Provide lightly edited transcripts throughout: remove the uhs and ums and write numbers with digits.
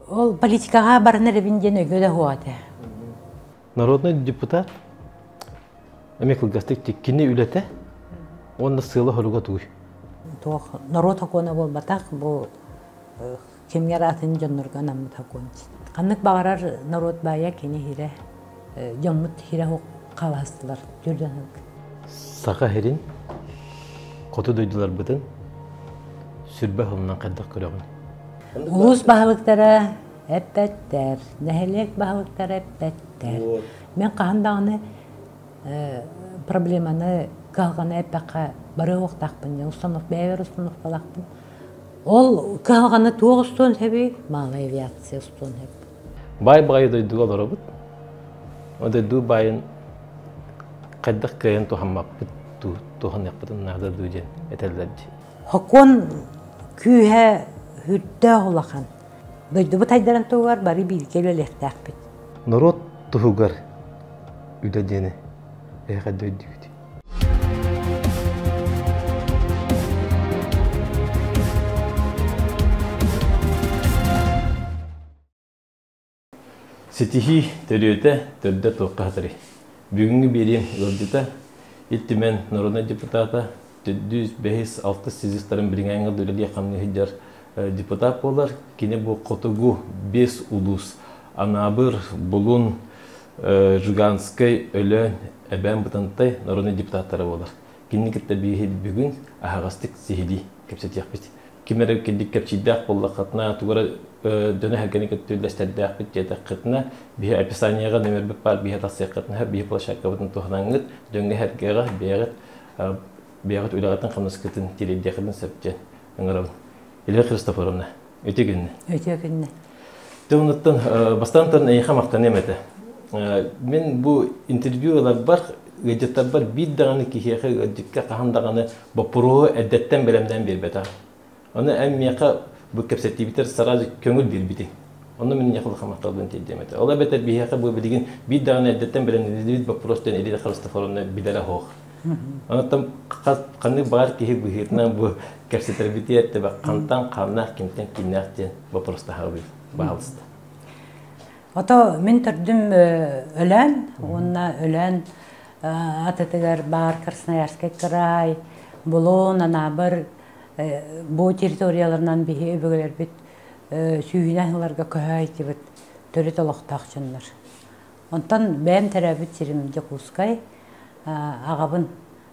Ол политикаҕа баран эрэбин диэн өйгө да суох этэ. Народный депутат эмиэ кылгастык кини үлэтэ уонна сыала-соруга тугуй? Туох норуот сокуона буолбатах, бу кимҥэ эрэ атын дьоннорго анаммыт сокуон. Ханнык баҕарар норуот баайа кини иһирэ, дьоммут иһирэ халаһыстылар түрдэн Саха сирин хоту дойдуларбытын сүрбэ сылынан хайдах көрөҕүн? Улуус баһылыктара эппэттэр, нэһилиэк баһылыктара эппэттэр. Мен хаһан даҕаны проблеманы, кыһалҕаны эппэххэ барыа уохтаахпын диэн установка бэйэбэр установкалаахпын. Ол кыһалҕаны туох устуон сөбүй? Малая авиация устуон сөп. Баай баҕайы дойдуга олоробут. Ол дойду баайын хайдах кыайан туһаммаппыт дуу, туһаныахпытын наада дуу диэн этэллэр дии. Сокуон күүһэ сүрдээх улахан. Дойдубут айдарын туһугар бары бииргэ үлэлиэхтээхпит. Норуот туһугар үлэ диэни эһиэхэ өйдүүгүт? Ситиһии төрүөтэ төрдө туохха сытарый? Бүгүҥҥү биэриим ыалдьыта Ил Түмэн народнай депутата, төрдүс, бэһис, алтыс съездтарын билиҥҥээҥҥэ үлэлии-хамныы сылдьар депутат буолар. Кини бу хотугу биэс улуус Анаабыр, Булун, Жиганскай, Өлөөн, Эбээн Бытантай народнай депутаттара буолар. Кинини кытта биһиги бүгүн аһаҕастык сиһилии кэпсэтиэхпит. Ким эрэ кэллик кэпчиирдээх буоллаххытына, тугу эрэ дьону эһэргэни кытта үллэстэрдээхпит диэтэххитинэ, биһи описаниеҕа нөмербит баар, биһи тахсыаххытына, биһи площадкабытын туһанаҥҥыт, дьоҥҥо эһэргэҕэ бэйэҕит бэйэҕит үлэҕитин-хамнаскытын тириэрдиэххитин сөп диэн ыҥырабын. Елена Христофоровна, үтүө күннэ. Үтүө күннэ. Дьэ онуттан бастаан туран эйиэхэ махтаныам этэ. Мин бу интервью ыларбар, ыалдьыттарбар биир даҕаны киһиэхэ ыалдьыкка хаһан даҕаны боппуруоһу эрдэттэн бэлэмнээн биэрбэтэх. Ону эн миэхэ бу кэпсэтиибитэр сразу көҥүл биэрбитиҥ. Онно мин эйиэхэ улахан махталбын тиэрдиэм этэ. Ол эбэтэр биһиэхэ бу билигин биир даҕаны эрдэттэн бэлэмнэниллибит боппуруос диэн Елена Христофоровна билэрэ суох. Онтон ханнык баҕар киһи быһыытынан бу кэпсэтэрбитигэр тэбэ хантан хааннаах, кимтэн кииннээх диэн боппуруостаһабыт баһаалыста. Ото мин төрдүм Өлөөн уонна Өлөөн атытыгар баар Красноярскай кыраай, Булун, Анаабыр бу территорияларынан биһи өбүгэлэрбит сүүһүнэн сылларга көһө сылдьыбыт төрүт олохтоох дьоннор. Онтон бэйэм төрөөбүт сирим Дьокуускай, аҕабын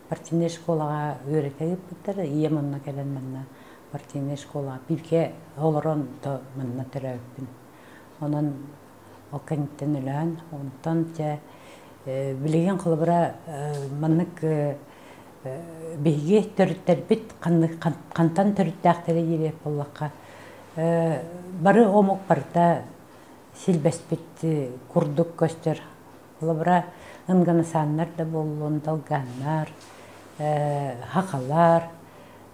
партийнай школаҕа үөрэтэ ыыппыттар, ийэм онно кэлэн манна партийнай школаҕа бииргэ олорон то манна төрөөбүппүн. Онон ол кэнниттэн өлөөн, онтон дьэ билигин холобура маннык биһиги төрүттэрбит хантан төрүттээхтэрэ диир буоллахха, бары омук барыта силбэспит курдук көстөр. Холобура, ынганасааннар да буоллун, долганнар, хахалар,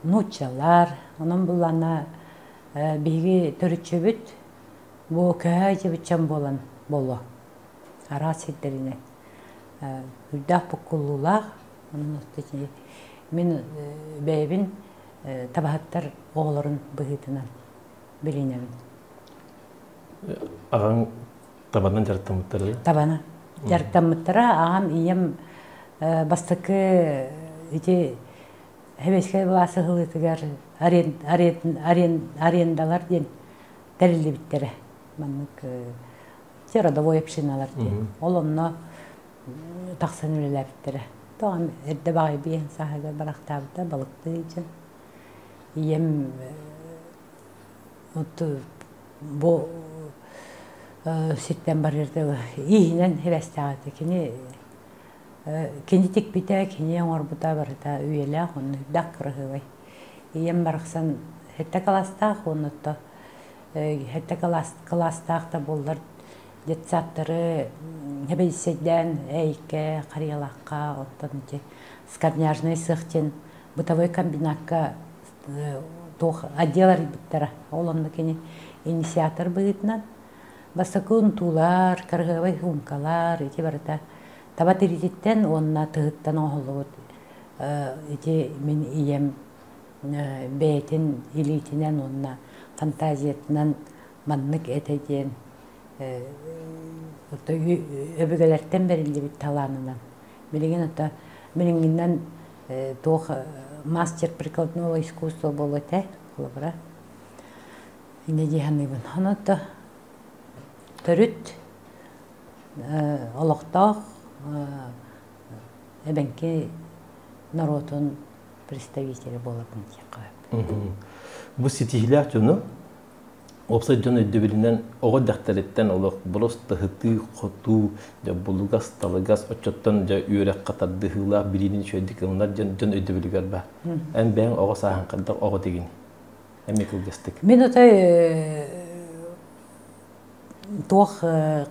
нууччалар. Онон буллана биһиги төрүччүбүт бу көһө дьыбыччан буолан боло араас сирдэринэн үрдээх буккуллуулаах. Онон мин бэйэбин табаһыттар оҕолорун быһыытынан билинэбин. Аҕаҥ табанан дьарыктаммыттара? Табанан дьарыктаммыттара. Аҕам, ийэм бастакы ити Сэбиэскэй былаас ыһыллыытыгар арендалар диэн тэриллибиттэрэ. Маннык родовой общиналар диэн. Ол онно тахсан үлэлээбиттэрэ. Тоҕо эрдэ баҕайы биэһин сааһыгар барахтаабыта, балыктыы дьон. Ийэм Вот бу сиртэн барыарда ииһинэн сибээстээх этэ. Кини кини тикпитэ, кини оҥорбута барыта үйэлээх уонна үрдээх кыраһыабай. Ийэм барахсан сэттэ кылаастаах уонна отто сэттэ кылаастаах да буоллар детсадтары сэбиэдиссэйдээн Ээйиккэ, Харыйалаахха, оттон ити скорняжнай сыах диэн бытовой комбинакка туох отдел арыйбыттара. Ол онно кини инициатор быһыытынан бастакы унтуулар, кыргыабай суумкалар ити барыта таба тириититтэн уонна тыһыттан оҥоһуллубут ити мин ийэм бэйэтин илиитинэн уонна фантазиятынан маннык этэ диэн өбүгэлэртэн бэриллибит талаанынан. Билигин ото билиҥҥинэн туох мастер прикладного искусства буолуо этэ, холобура. Инньэ дии саныыбын. Ону ото төрүт олохтоох эбэҥки норуотун представителэ буолабын диэххэ сөп. Бу ситиһиилээх дьону уопсай дьон өйдөбүлүнэн оҕо дэхтэриттэн олох просто һытыы-хотуу, дьэ булугас-талыгас, оччоттон дьэ үөрэххэ тардыһыылаах билиини үчүгэйдик ылынар дьон дьон өйдөбүлүгэр баар. Эн бэйэҥ оҕо сааһын хайдах оҕо дигин? Эмиэ кылгастык. Мин отой туох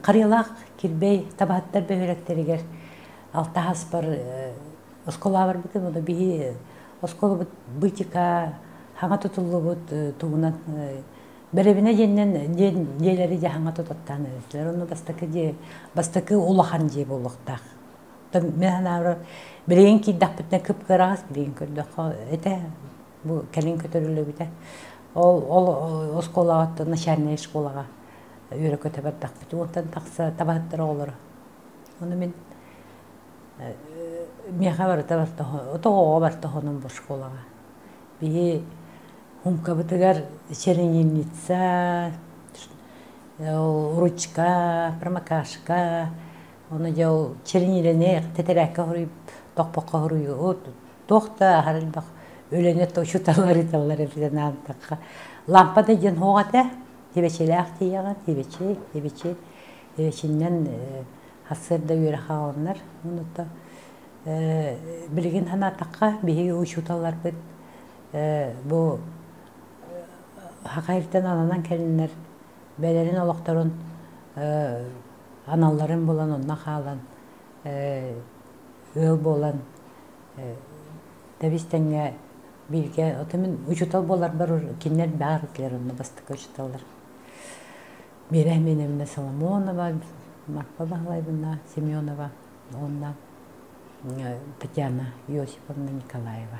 харыйалаах кирбэй табаһыттар бөһүөлэктэригэр алтаһаспар оскуолаҕа барбытым. Ону биһи оскуолабыт бытика хаҥа тутуллубут тугунан бэрэбинэ диэннэн диэн дьиэлэри дьэ хаҥа тутаттаан эбиттилэр. Онно бастакы дьиэ бастакы улахан дьиэ буолуохтаах. Мин санаабар билигин киирдэхпитинэ кып-кыараҕас билигин көрдөххө этэ бу кэлин көтөрүллүбүтэ. Ол ол оскуолаҕа начальнай школаҕа үөрэ-көтө бардахпыт. Уонтан тахса табаһыттар оҕолоро. Ону мин миэхэ барыта барта оҕо барта хонон бу школаҕа. Биһи хумкабытыгар чернильница, ручка, промокашка, ону дьэ ол чернилэни тэтэрээккэ хоруй тохпокко хоруйуут туох да аһар элбэх үлэни учууталлар ыыталлар эбитэ наадатахха. Лампа да диэн суох этэ, тибэчилээх тиийэҕин, тибэчи, тибэчи, тибэчиннэн сарсыарда үөрэх аҕаланнар. Онута билигин санаатахха биһиги учууталларбыт бу Хахаевтан ананан кэлиннэр бэйэлэрин олохторун аналларын булан онно хаалан ыал буолан тэбис-тэҥҥэ бииргэ ото мин учуутал буоларбар кинилэр баар этилэр онно бастакы учууталлар Мира Эминовна Соломонова, Марфа Баһылаевна Семенова уонна Татьяна Иосифовна Николаева.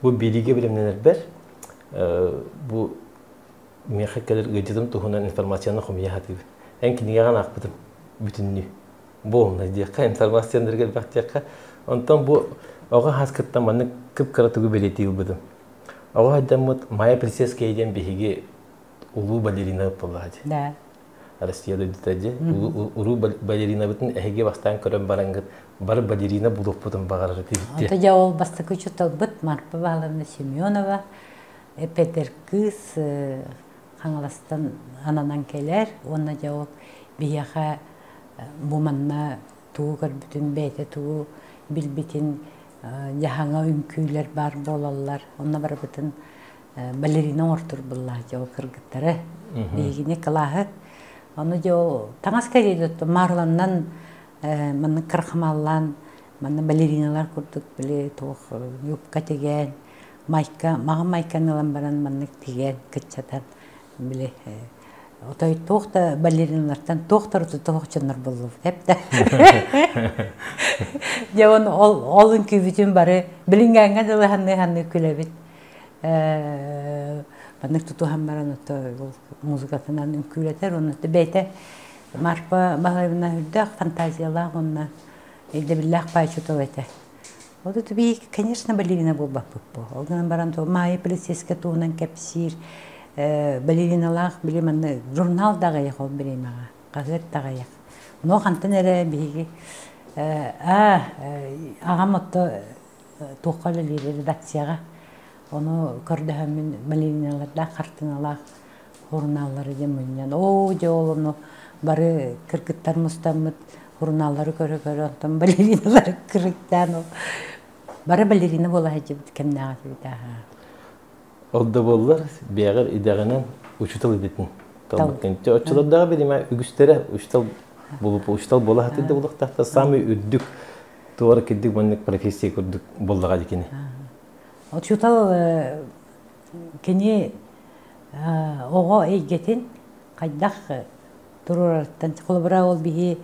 Бу биэриигэ бэлэмнэнэрбэр бу миэхэ кэлэр ыалдьытым туһунан информацияны хомуйа сатыыбын. Эн кинигэҕин аахпытым бүтүннүү. Буолна диэххэ, информациянырга элбэх диэххэ. Онтон бу оҕо хааскыттан маннык кып-кыра тугу бэлиэтии ылбытым. Оҕо сылдьаммыт Майя Плисецкая диэн биһиги улуу балерина буоллаҕа дии. Да. Россия дойдута дии. Улуу балеринабытын эһиги бастаан көрөн бараҥҥыт бары балерина булуохпутун баҕарар этибит Ото дьэ ол бастакы учууталбыт Марфа Павловна Семенова эппэтэр кыыс Хаҥаластан ананан кэлэр уонна дьэ ол биһиэхэ бу манна тугу көрбүтүн бэйэтэ тугу билбитин дьаһаҥа үҥкүүлэр баар буолаллар онно барыбытын балерина оҥортурбуллаа дьэ ол кыргыттары биһигини кылааһы ону дьэ ол таҥас кэлиэ марланнан маннык крахмаллаан манна балериналар курдук били туох юбка тигэн майка маҕан майканы ылан баран маннык тигэн кыччатан били отой туох да балериналартан туох да тутуох дьоннор буллубут эптэ дьэ он ол ол үҥкүүбүтүн бары билиҥҥээҥҥэ дылы ханыы-ханыы күлэбит маннык тутуһан баран ото ол музыкатынан үҥкүүлэтэр уонна бэйэтэ Марфа Баһылаевна үрдээх фантазиялаах уонна ирдэбиллээх паачутал этэ. Вот это би, конечно, балерина буолбаппыт бу. Ол гынан баран Майя полицейская туһунан кэпсиир балериналаах били манна журнал да аҕыйах ол бириэмэҕэ, хаһыат да аҕыйах. Но хантан эрэ биһиги аа аҕам отто туохха үлэлиир редакцияҕа ону көрдөһөммүн балериналардаах хартыыналаах сурунааллары диэн мунньан оо дьэ ол ону бары кыргыттар мустаммыт сурунааллары көрө-көрө онтон балериналары кырыктаан ол бары балерина буола сылдьыбыт кэмнээх этибит аһаа. Ол да буоллар бэйэҕэр идэҕинэн учуутал идэтин талбыккын. Оччолордооҕу билимэ үгүстэрэ учуутал буолуп учуутал буола сатыыр да буолуохтаахтар самый үрдүк туора кирдик маннык профессия курдук буоллаҕа дикини. Учуутал кини оҕо эйгэтин хайдах туруорарыттан холобура ол биһи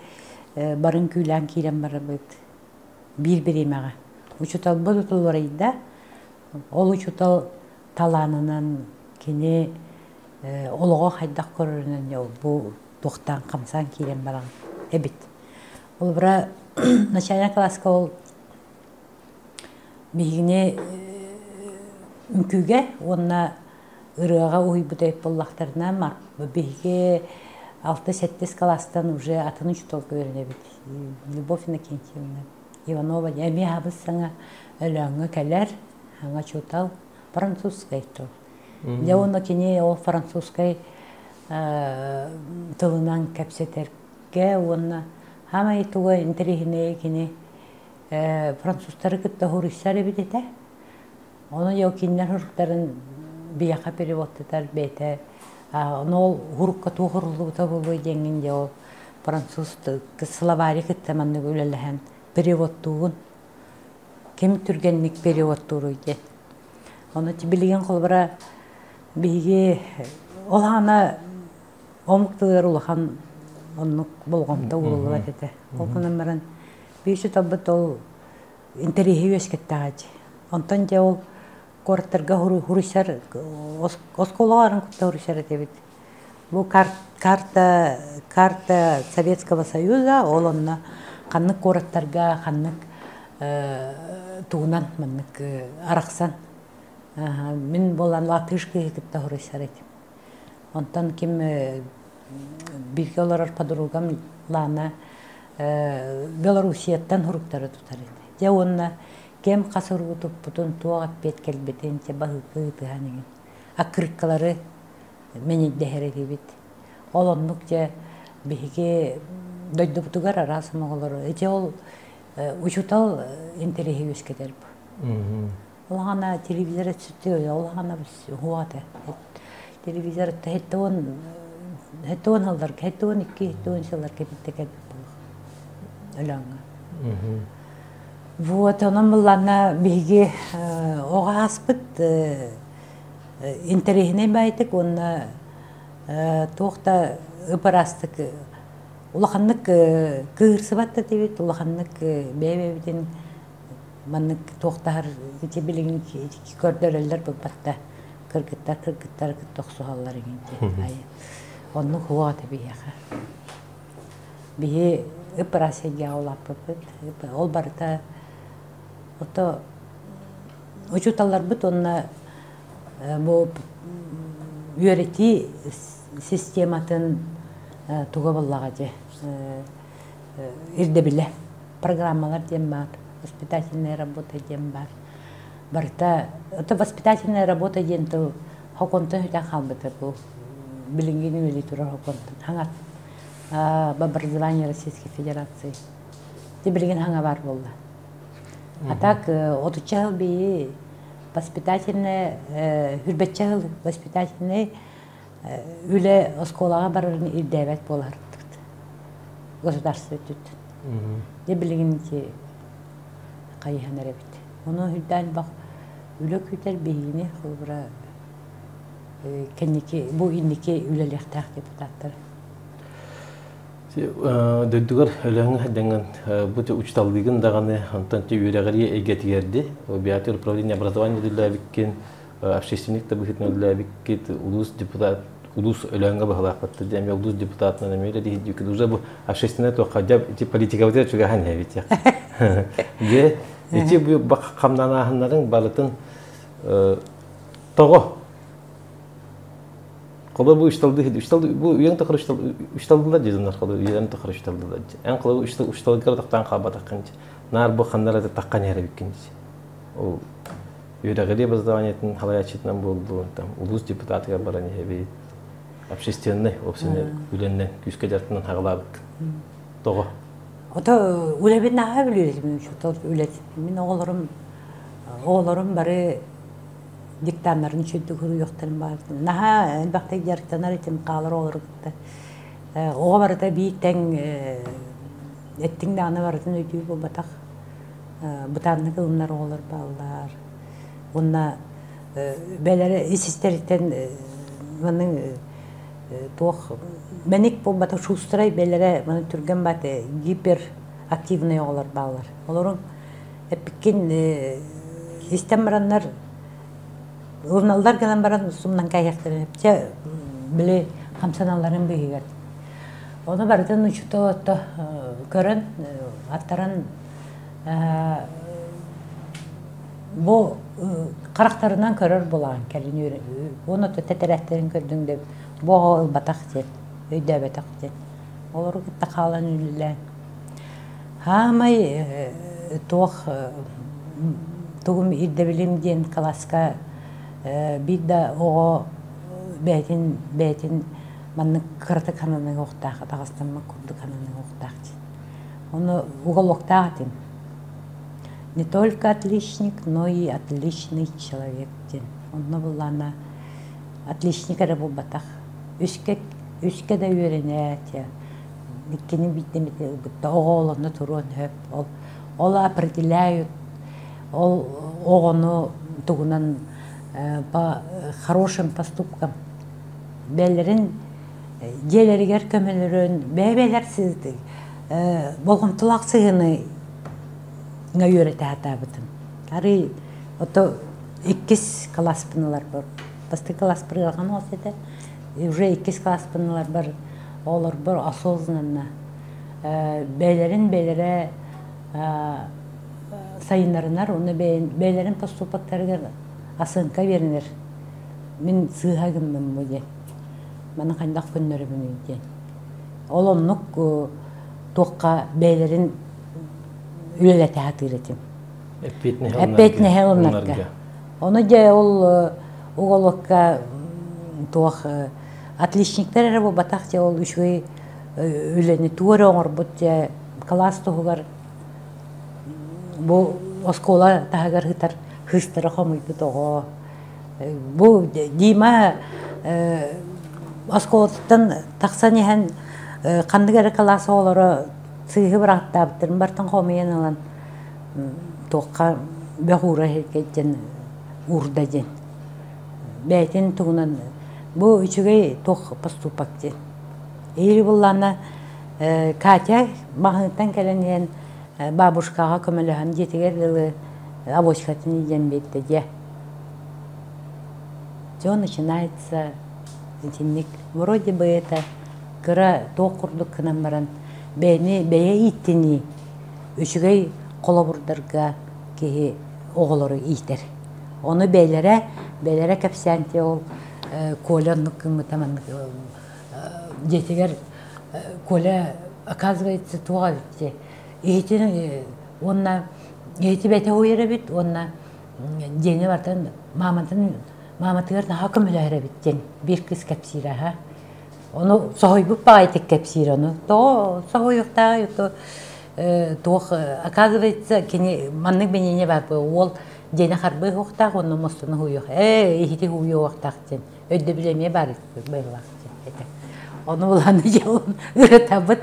барын күүлээн киирэн барабыт биир бириэмэҕэ учууталбыт утулуорайда ол учуутал талаанынан кини Олоҕо хайдах көрөрүнэн бу туохтаан хамсаан киирэн баран эбит. Холобура, начальнай кылааска ол биһигини үҥкүүгэ уонна ырыаҕа уһуйбут эбит буоллахтарына, биһиги алта-сэттис кылаастан уже атын учууталга үөрэнэбит. Любовь Иннокентьевна Иванова эмиэ аһабыс саҥа Өлөөҥҥө кэлэр, саҥа учуутал, французскай тыл. Дьэ уонна кини ол французскай тылынан кэпсэтэргэ уонна хаамай туга интэриэһинэйэ кини французтары кытта суруйсар эбит этэ. Ону дьэ кинилэр суруктарын биһиэхэ переводтатар бэйэтэ ону ол урукка туох уруллубута буолуой диэҥҥин дьэ ол француз словари кытта маннык үлэлэһэн переводтуугун ким түргэнник переводтууруй диэн. Ону билигин холобура биһиги ол аана омук тылыгар улахан оннук болҕомто ууруллубат этэ. Ол гынан баран биир талбыт ол интэриэһи үөскэттэҕэ дии. Онтон дьэ ол куораттарга хуруйсар оскуолаҕа баран кытта хуруйсар этибит. Бу карта карта Советского Союза ол онно ханнык куораттарга ханнык тугунан маннык арахсан мин буолан латыш кыыһы кытта хуруйсар этим. Онтон ким бииргэ олорор подругам Лана Белоруссияттан суруктары тутар этэ. Дьэ уонна кэм хас уругу туппутун, туох эппиэт кэлбитин, дьэ баһыыка ыытыһан иҥин. Аккырыккалары мэнийдэһэр этибит. Ол оннук дьэ биһиги дойдубутугар араас омоҕолору ити ол учуутал интэриэһи үөскэтэр бу. Улаҕана телевизор өттү улаҕана уһуата. Телевизор 70 сылларга 72 70 сылларга биирдэ кэлбит буолуох Өлөөҥҥө. Вот онон булланна биһиги оҕо ааспыт интэриэһинэй баайтык уонна туох да ып-ыраастык улаханнык кыыһырсыбат да этибит, улаханнык бэйэ-бэйэбитин маннык туохтаһар ити билигин көрдөрөллөр буолбатта кыргыттар кыргыттары кытта охсуһаллар иҥин диэн оннук уох этэ биһиэхэ биһи ып-ыраас эйгэҕэ улааппыппыт ол барыта ото учууталларбыт уонна бу үөрэтии систематын туга буоллаҕа дьэ ирдэбилэ программалар диэн баар, воспитательная работа диэн баар. Барыта это воспитательная работа диэн тыл хоконтон сүтэн хаалбыта бу билиҥҥи үлэлии турар хоконтон хаҥат в образовании Российской Федерации. Ти билигин хаҥа баар буолла. А так отучча сыл бии воспитательная хүрбэччэ сыл воспитательный үлэ оскуолаҕа барарын ирдээбэт буоларбыт государство өттүттэн. Дьэ билигин ити хайыһан эрэбит. Ону үрдээн бах үлэ күүтэр биһигини холобура кэнники бу инники үлэлиэхтээх депутаттар. Дойдугар өлөөҥҥө сылдьаҥҥын бу учууталлыыгын даҕаны онтон үөрэҕирии эйгэтигэрди биатер управление образования үлэлээбиккин общественник да быһыытынан үлэлээбиккит улуус депутат улуус Өлөөҥҥө баһылаахпыт диэн эмиэ улуус депутатынан эмиэ үлэлиһиддиккит уже бу общественное туохха дьэ ити политикабытыгар чугаһан иһэбит дьэ ити бу хамнанаһыннарыҥ барытын тоҕо Холо бу үшталды үшталды бу үйэҥ тахар үшталдылар дьизиннар холо үйэҥ тахар үшталдылар эн холо үшталгар тахтаан хаалбатаххын наар бу ханнара таххан иһэр ол үөрэҕирии образованиетын халайааччытынан буоллун, там улуус депутатыгар баран иһэбит, общественнай общественнай үлэннэн күүскэ дьарыктанан хаҕалаабыт. Тоҕо? Ото үлэбин наһаа билиирим үлэтин. Мин оҕолорум оҕолорум бары диктаннарын үчүгдүк суруйуохтарын баҕардым. Наһаа элбэхтик дьарыктанар этим хаалар оҕолору кытта. Оҕо барыта биир тэҥ эттиҥ даҕаны барытын өйдүүр буолбатах. Бытааннык ылынар оҕолор бааллар. Уонна бэлэрэ ис истэриттэн маны туох мэник буолбата шустрай бэлэрэ маны түргэн бат гиперактивный оҕолор бааллар. Олорун эппиккин истэн бараннар ылыналлар гынан баран сумнан кээһиэхтэрин чэ Били хамсаналларын быыһыгар. Ону барытын учуутал отто көрөн, аттаран бу харахтарынан көрөр булаан кэлин уон ото тэтэрээттэрин көрдүҥ да бу оҕо ылбатах диэн, өйдөөбөтөх диэн. Олору кытта хаалан үлэлээн. Хаамай туох тугум ирдэбилим диэн кылааска биир да оҕо бэйэтин бэйэтин маннык кыратык хананыахтаах, атаҕастаммат курдук хананыахтаах диэн. Ону уголоктаах этим. Не только отличник, но и отличный человек диэн. Онно буллаана отличник эрэ буолбатах. Үскэ, үскэ да үөрэнээт, иккини биирдэ ылбытта оҕо олонно туруон сөп. Ол, ол определяют ол оҕону тугунан по хорошим поступкам бэйэлэрин дьиэлэригэр көмөлөрөн бэйэ-бэйэлэр болҕомтолоох сыһыаны үөрэтэ сатаабытым. Арый ото иккис кылааспын ыларбар, бастакы кылааспар ыарахан оҕус этэ. Уже иккис кылааспын ыларбар оҕолорбор осознанно бэйэлэрин бэйэлэрэ сайыннарынар уонна бэйэлэрин поступоктарыгар оценка биэринэр. Мин сыыһа гынным бу диэн. Маны хайдах көннөрөбүнүй диэн. Ол оннук туохха бэйэлэрин үлэлэтэ сатыыр этим. Эппиэтинэһи ылынарга. Ону дьэ ол уголокка туох отличниктар эрэ буолбатах дьэ ол үчүгэй үлэни тугу эрэ оҥорбут дьэ кылаас туһугар бу оскуола таһыгар сытар хыыстары хомуйбут оҕо. Бу Дима оскуолаттан тахсан иһэн ханнык эрэ кылаас оҕолоро сыыһы бырааттаабыттарын бартан хомуйан ылан туохха бөх уура диэн уурда диэн. Бэйэтин туһунан бу үчүгэй туох поступок диэн. Или буллаана Катя маҕаһыынтан кэлэн иһэн бабушкаҕа көмөлөһөн дьиэтигэр дылы авоськатын илдьэн биэрдэ дьэ. Все начинается итинник вроде бы это кыра туох курдук гынан баран бэйэни бэйэ ииттинии үчүгэй холобурдарга киһи оҕолору иитэр. Ону бэйэлэрэ бэйэлэрэ кэпсээн ол Коля оннук гыммыта маннык дьиэтигэр Коля оказывается туох эбит иһитин уонна иһити бэйэтэ уйар эбит уонна дьиэни бартан мааматын мааматыгар наһаа көмөлөһөр эбит диэн биир кыыс кэпсиирэ аһа. Ону соһуйбут баҕайытык кэпсиир ону. Тоҕо соһуйуохтааҕый то туох оказывается кини маннык мнение баар уол дьиэни харбыы уохтаах уонна мостуну уһуйуох ээ иһити уһуйуохтаах диэн өйдөбүл эмиэ баар быһыылаах этэ. Ону улахан дьолун ырытабыт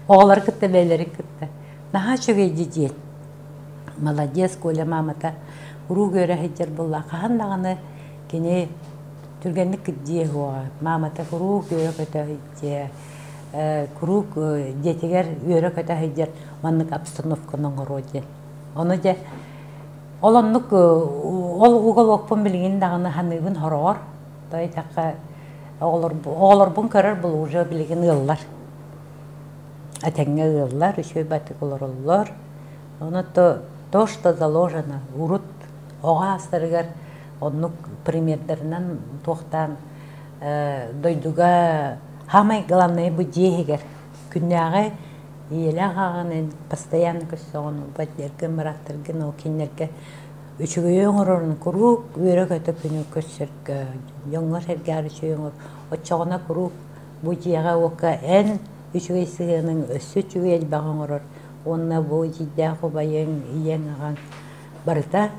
оҕолор кытта бэйэлэрин кытта. Наһаа үчүгэй диэн. Молодец, Коля маамата уруук үөрэ сылдьар буолла. Хаһан даҕаны кини түргэнник кырдьыа суоҕа. Маамата куруук үөрэ-көтө сылдьыа. Куруук дьиэтигэр үөрэ-көтө сылдьар маннык обстановканы оҥоруо диэн. Ону дьэ ол оннук ол уголокпун билигин даҕаны саныыбын хороҕор. То этэххэ оҕолорбун көрөр был уже билигин ыаллар. Этэҥҥэ ыаллар, үчүгэй баттык олороллор. Ону то, то, что заложено, урут оҕо аастарыгар оннук примердарынан туохтаан дойдуга самое главное бу дьиэ иһигэр күннээҕи ийэлээх аҕаны постоянно көрсөҕүн убайдаргын бырааттаргын ол кинилэргэ үчүгэйи оҥорорун куруук үөрэ-көтө күнү көрсөргө дьоҥҥор-сэргэҕэр үчүгэй оҥор оччоҕуна куруук бу дьиэҕэ-уокка эн үчүгэй сыһыаныҥ өссө үчүгэй элбэҕи оҥорор уонна бу дьиэдээх убайыҥ ийэҥ аҕаҥ барыта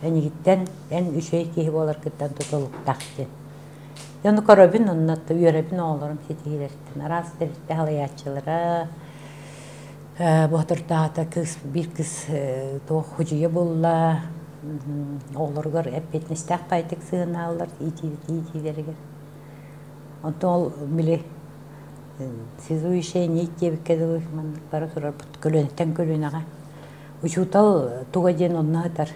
эйигиттэн эн үчүгэй киһи буоларгыттан тутулуктаах диэн. Дьону көрөбүн онно үөрэбин оҕолорум ситиһиилэриттэн араас тэрилтэ салайааччылара Боотурдаата кыыс биир кыыс туох худьуйа булла оҕолоругар эппиэтинэстээх баайдык сыһыаннааллар иитиилэригэр. Онтон ол били связующая нить диэбиккэ дылы маннык бара турарбыт көлүөнэттэн көлүөнэҕэ. Учуутал туга диэн онно сытар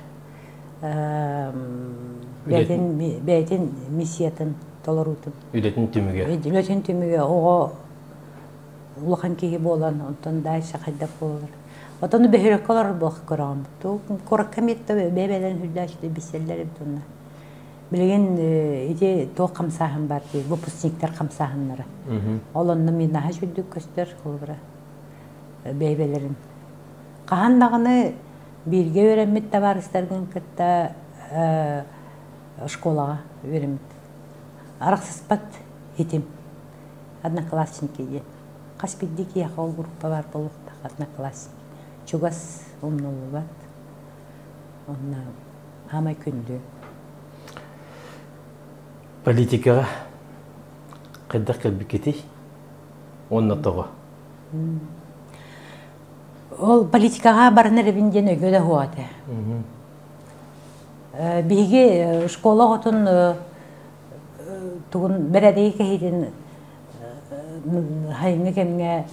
бэйэтин, бэйэтин миссиятын толоруутун. Үлэтин түмүгэ. Үлэтин түмүгэ оҕо улахан киһи буолан, онтон дальше хайдах буолар. Отону бөһүрөккө олорор буолах көрөҕүм. Куоракка миэтте бэйэ-бэйэлэрин үрдээччи билсэллэр эбит онно. Билигин ити туох хамсааһын бар дии, выпускниктар хамсааһыннара. Ол онно мин наһаа үчүгдүк көстөр, холобура, бэйэ-бэйэлэрин. Хаһан даҕаны бииргэ үөрэммит табаарыстаргын кытта школаҕа үөрэммит. Арахсыспат хитим. Одноклассники диэн. Хас биирдии киһиэхэ ол группа баар буолуохтаах одноклассник. Чугас умнуллубат. Онно аамай күндү. Политикаҕа хайдах кэлбиккитий? Уонна тоҕо? Ол политикаҕа баран эрэбин диэн өйгө да суох этэ. Биһиги школа оҕотун тугун бэрээдэги кэһиитин хайыҥҥы кэмҥэ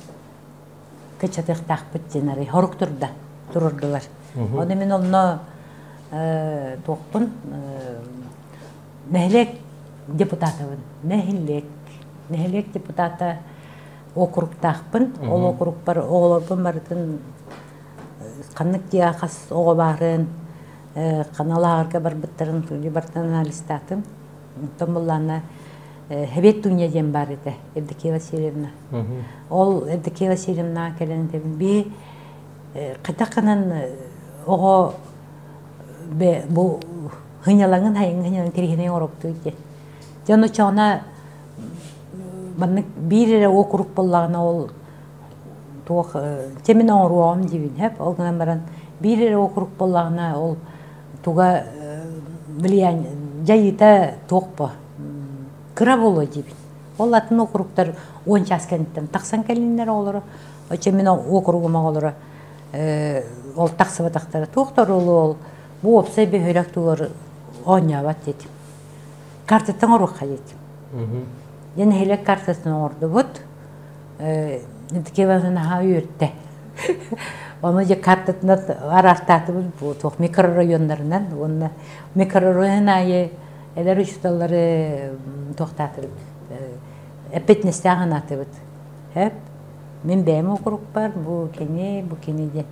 кыччатыахтаахпыт диэн арый хорук турда турурдулар. Ону мин онно туохпун нэһилиэк депутатабын. Нэһилиэк. Нэһилиэк депутата округтаахпын. Ол округпар оҕолорбун барытын ханнык дьиэ хас оҕо баарын, ханна лааҕырга барбыттарын барытын анализтаатым. Онтон буллаана Хэбиэт Туня диэн баар этэ, Евдокия Васильевна. Ол Евдокия Васильевна кэлэн этэбин, би хайдах гынан оҕо бу хыньалаҥын хайыҥ хыньалаҥ тириһинэй оҥоробутуй диэн. Дьон оччоҕуна маннык биир эрэ уокурук буоллаҕына ол туох чэ мин оҥоруоҕум диибин сөп ол гынан баран биир эрэ уокурук буоллаҕына ол туга влияние дьайыыта туох бо кыра буолуо диибин ол атын уокуруктар 10 чаас кэнниттэн тахсан кэллиннэр оҕолоро оччо мин уокуругум оҕолоро ол тахсыбатахтара туох да оруолу ол бу уопсай бөһүөлэк тугар оонньообот диэтим картаттан оҥоруохха диэтим дьэ нэһилиэк картатын оҥордубут Евдокия наһаа үөрдэ. Ону дьэ картатынан араартаатыбыт бу туох микрорайоннарынан уонна микрорайон аайы эдэр учууталлары туохтаатыбыт эппиэтинэстээх анаатыбыт. Сөп. Мин бэйэм округпар бу кини, бу кини диэн.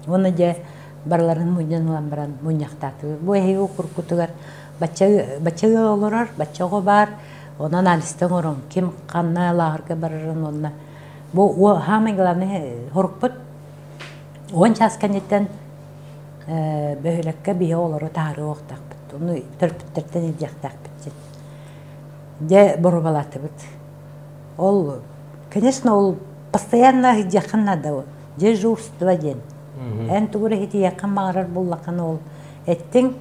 Уонна дьэ барыларын мунньан ылан баран мунньахтаатыбыт. Бу эһиги округкутугар бачча бачча ыал олорор, бачча оҕо баар, Онон анализта оҥоруҥ, ким ханна лааҕырга барарын уонна бу самый главный сорукпут 10 чаас кэнниттэн бөһүөлэккэ биһи оҕолору таһаарыахтаахпыт. Ону төрөппүттэртэн илдьиэхтээхпит диэн. Дьэ боруобалаатыбыт. Ол, конечно, ол постоянно сылдьыаххын наада. Дежурство диэн. Эн тугу эрэ иһитийиэххин баҕарар буоллаххына ол эттиҥ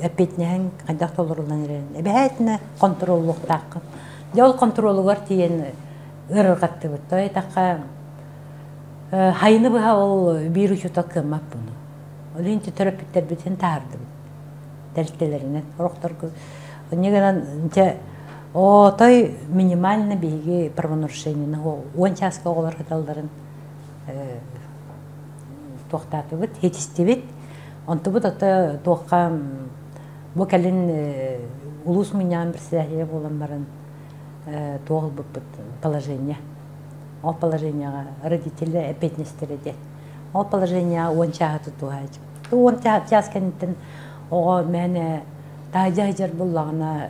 эппиэтинэһиҥ хайдах толоруллан эрэрин эбэһээтинэ хонтуруоллуохтааххын. Дьэ ол хонтуруолугар тиийэн ыарырҕаттыбыт. Тоҕо диэтэххэ хайыны быһа ол биир учуутал кыаммат буну. Ол иһин төрөппүттэрбитин таһаардыбыт тэрилтэлэринэн. Орохторго инньэ гынан дьэ отой минимально биһиги правонарушениены 10 чааска оҕолор сыталларын туохтаатыбыт, хитистибит. Онтубут ото туохха бу кэлин улуус мунньаҕын председателэ буолан баран туох ылбыппыт положение. Ол положениеҕа родители эппиэтинэстэрэ диэн. Ол положениеҕа 10 чааһы тутуһааччы. 10 чаас кэнниттэн оҕо мээнэ таһырдьа сылдьар буллаҕына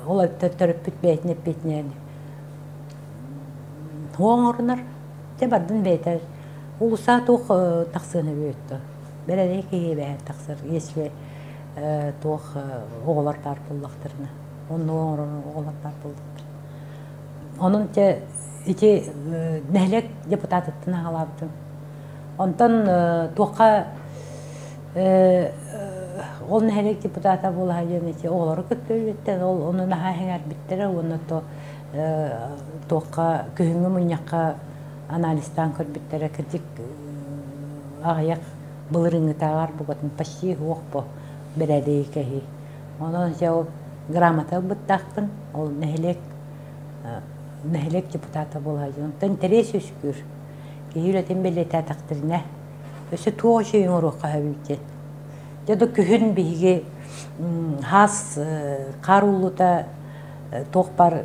ол төрөппүт бэйэтин эппиэтинэһин оҥорунар. Дьэ бардын бэйэтэ уулусса туох тахсыан эбит Бэрэрэй киһи эбээт тахсар, если туох оҕолор баар буоллахтарына, оннук оҥорор оҕолор баар буоллахтарына. Онон те ити нэһилиэк депутатыттан аҕалаабытым. Онтон туохха ол нэһилиэк депутата буолаһа диэн ити оҕолору кытта үлэттэн ол ону наһаа сэҥээрбиттэрэ уонна то туохха күһүҥҥү мунньахха анализтаан көрбүттэрэ кырдьык аҕыйах былырыыҥҥытааҕар букатын почти суох бу бэрээдэги кэһии. Онон дьэ ол грамота ылбыттаахпын, ол нэһилиэк нэһилиэк депутата буолаайдын. Онтон интэриэс үөскүүр. Киһи үлэтин бэлиэтээтэхтэринэ, өссө туох үчүгэй оҥоруохха сөбүй диэн. Дьэ да күһүн биһиги Хаас хаар ууллута туох бар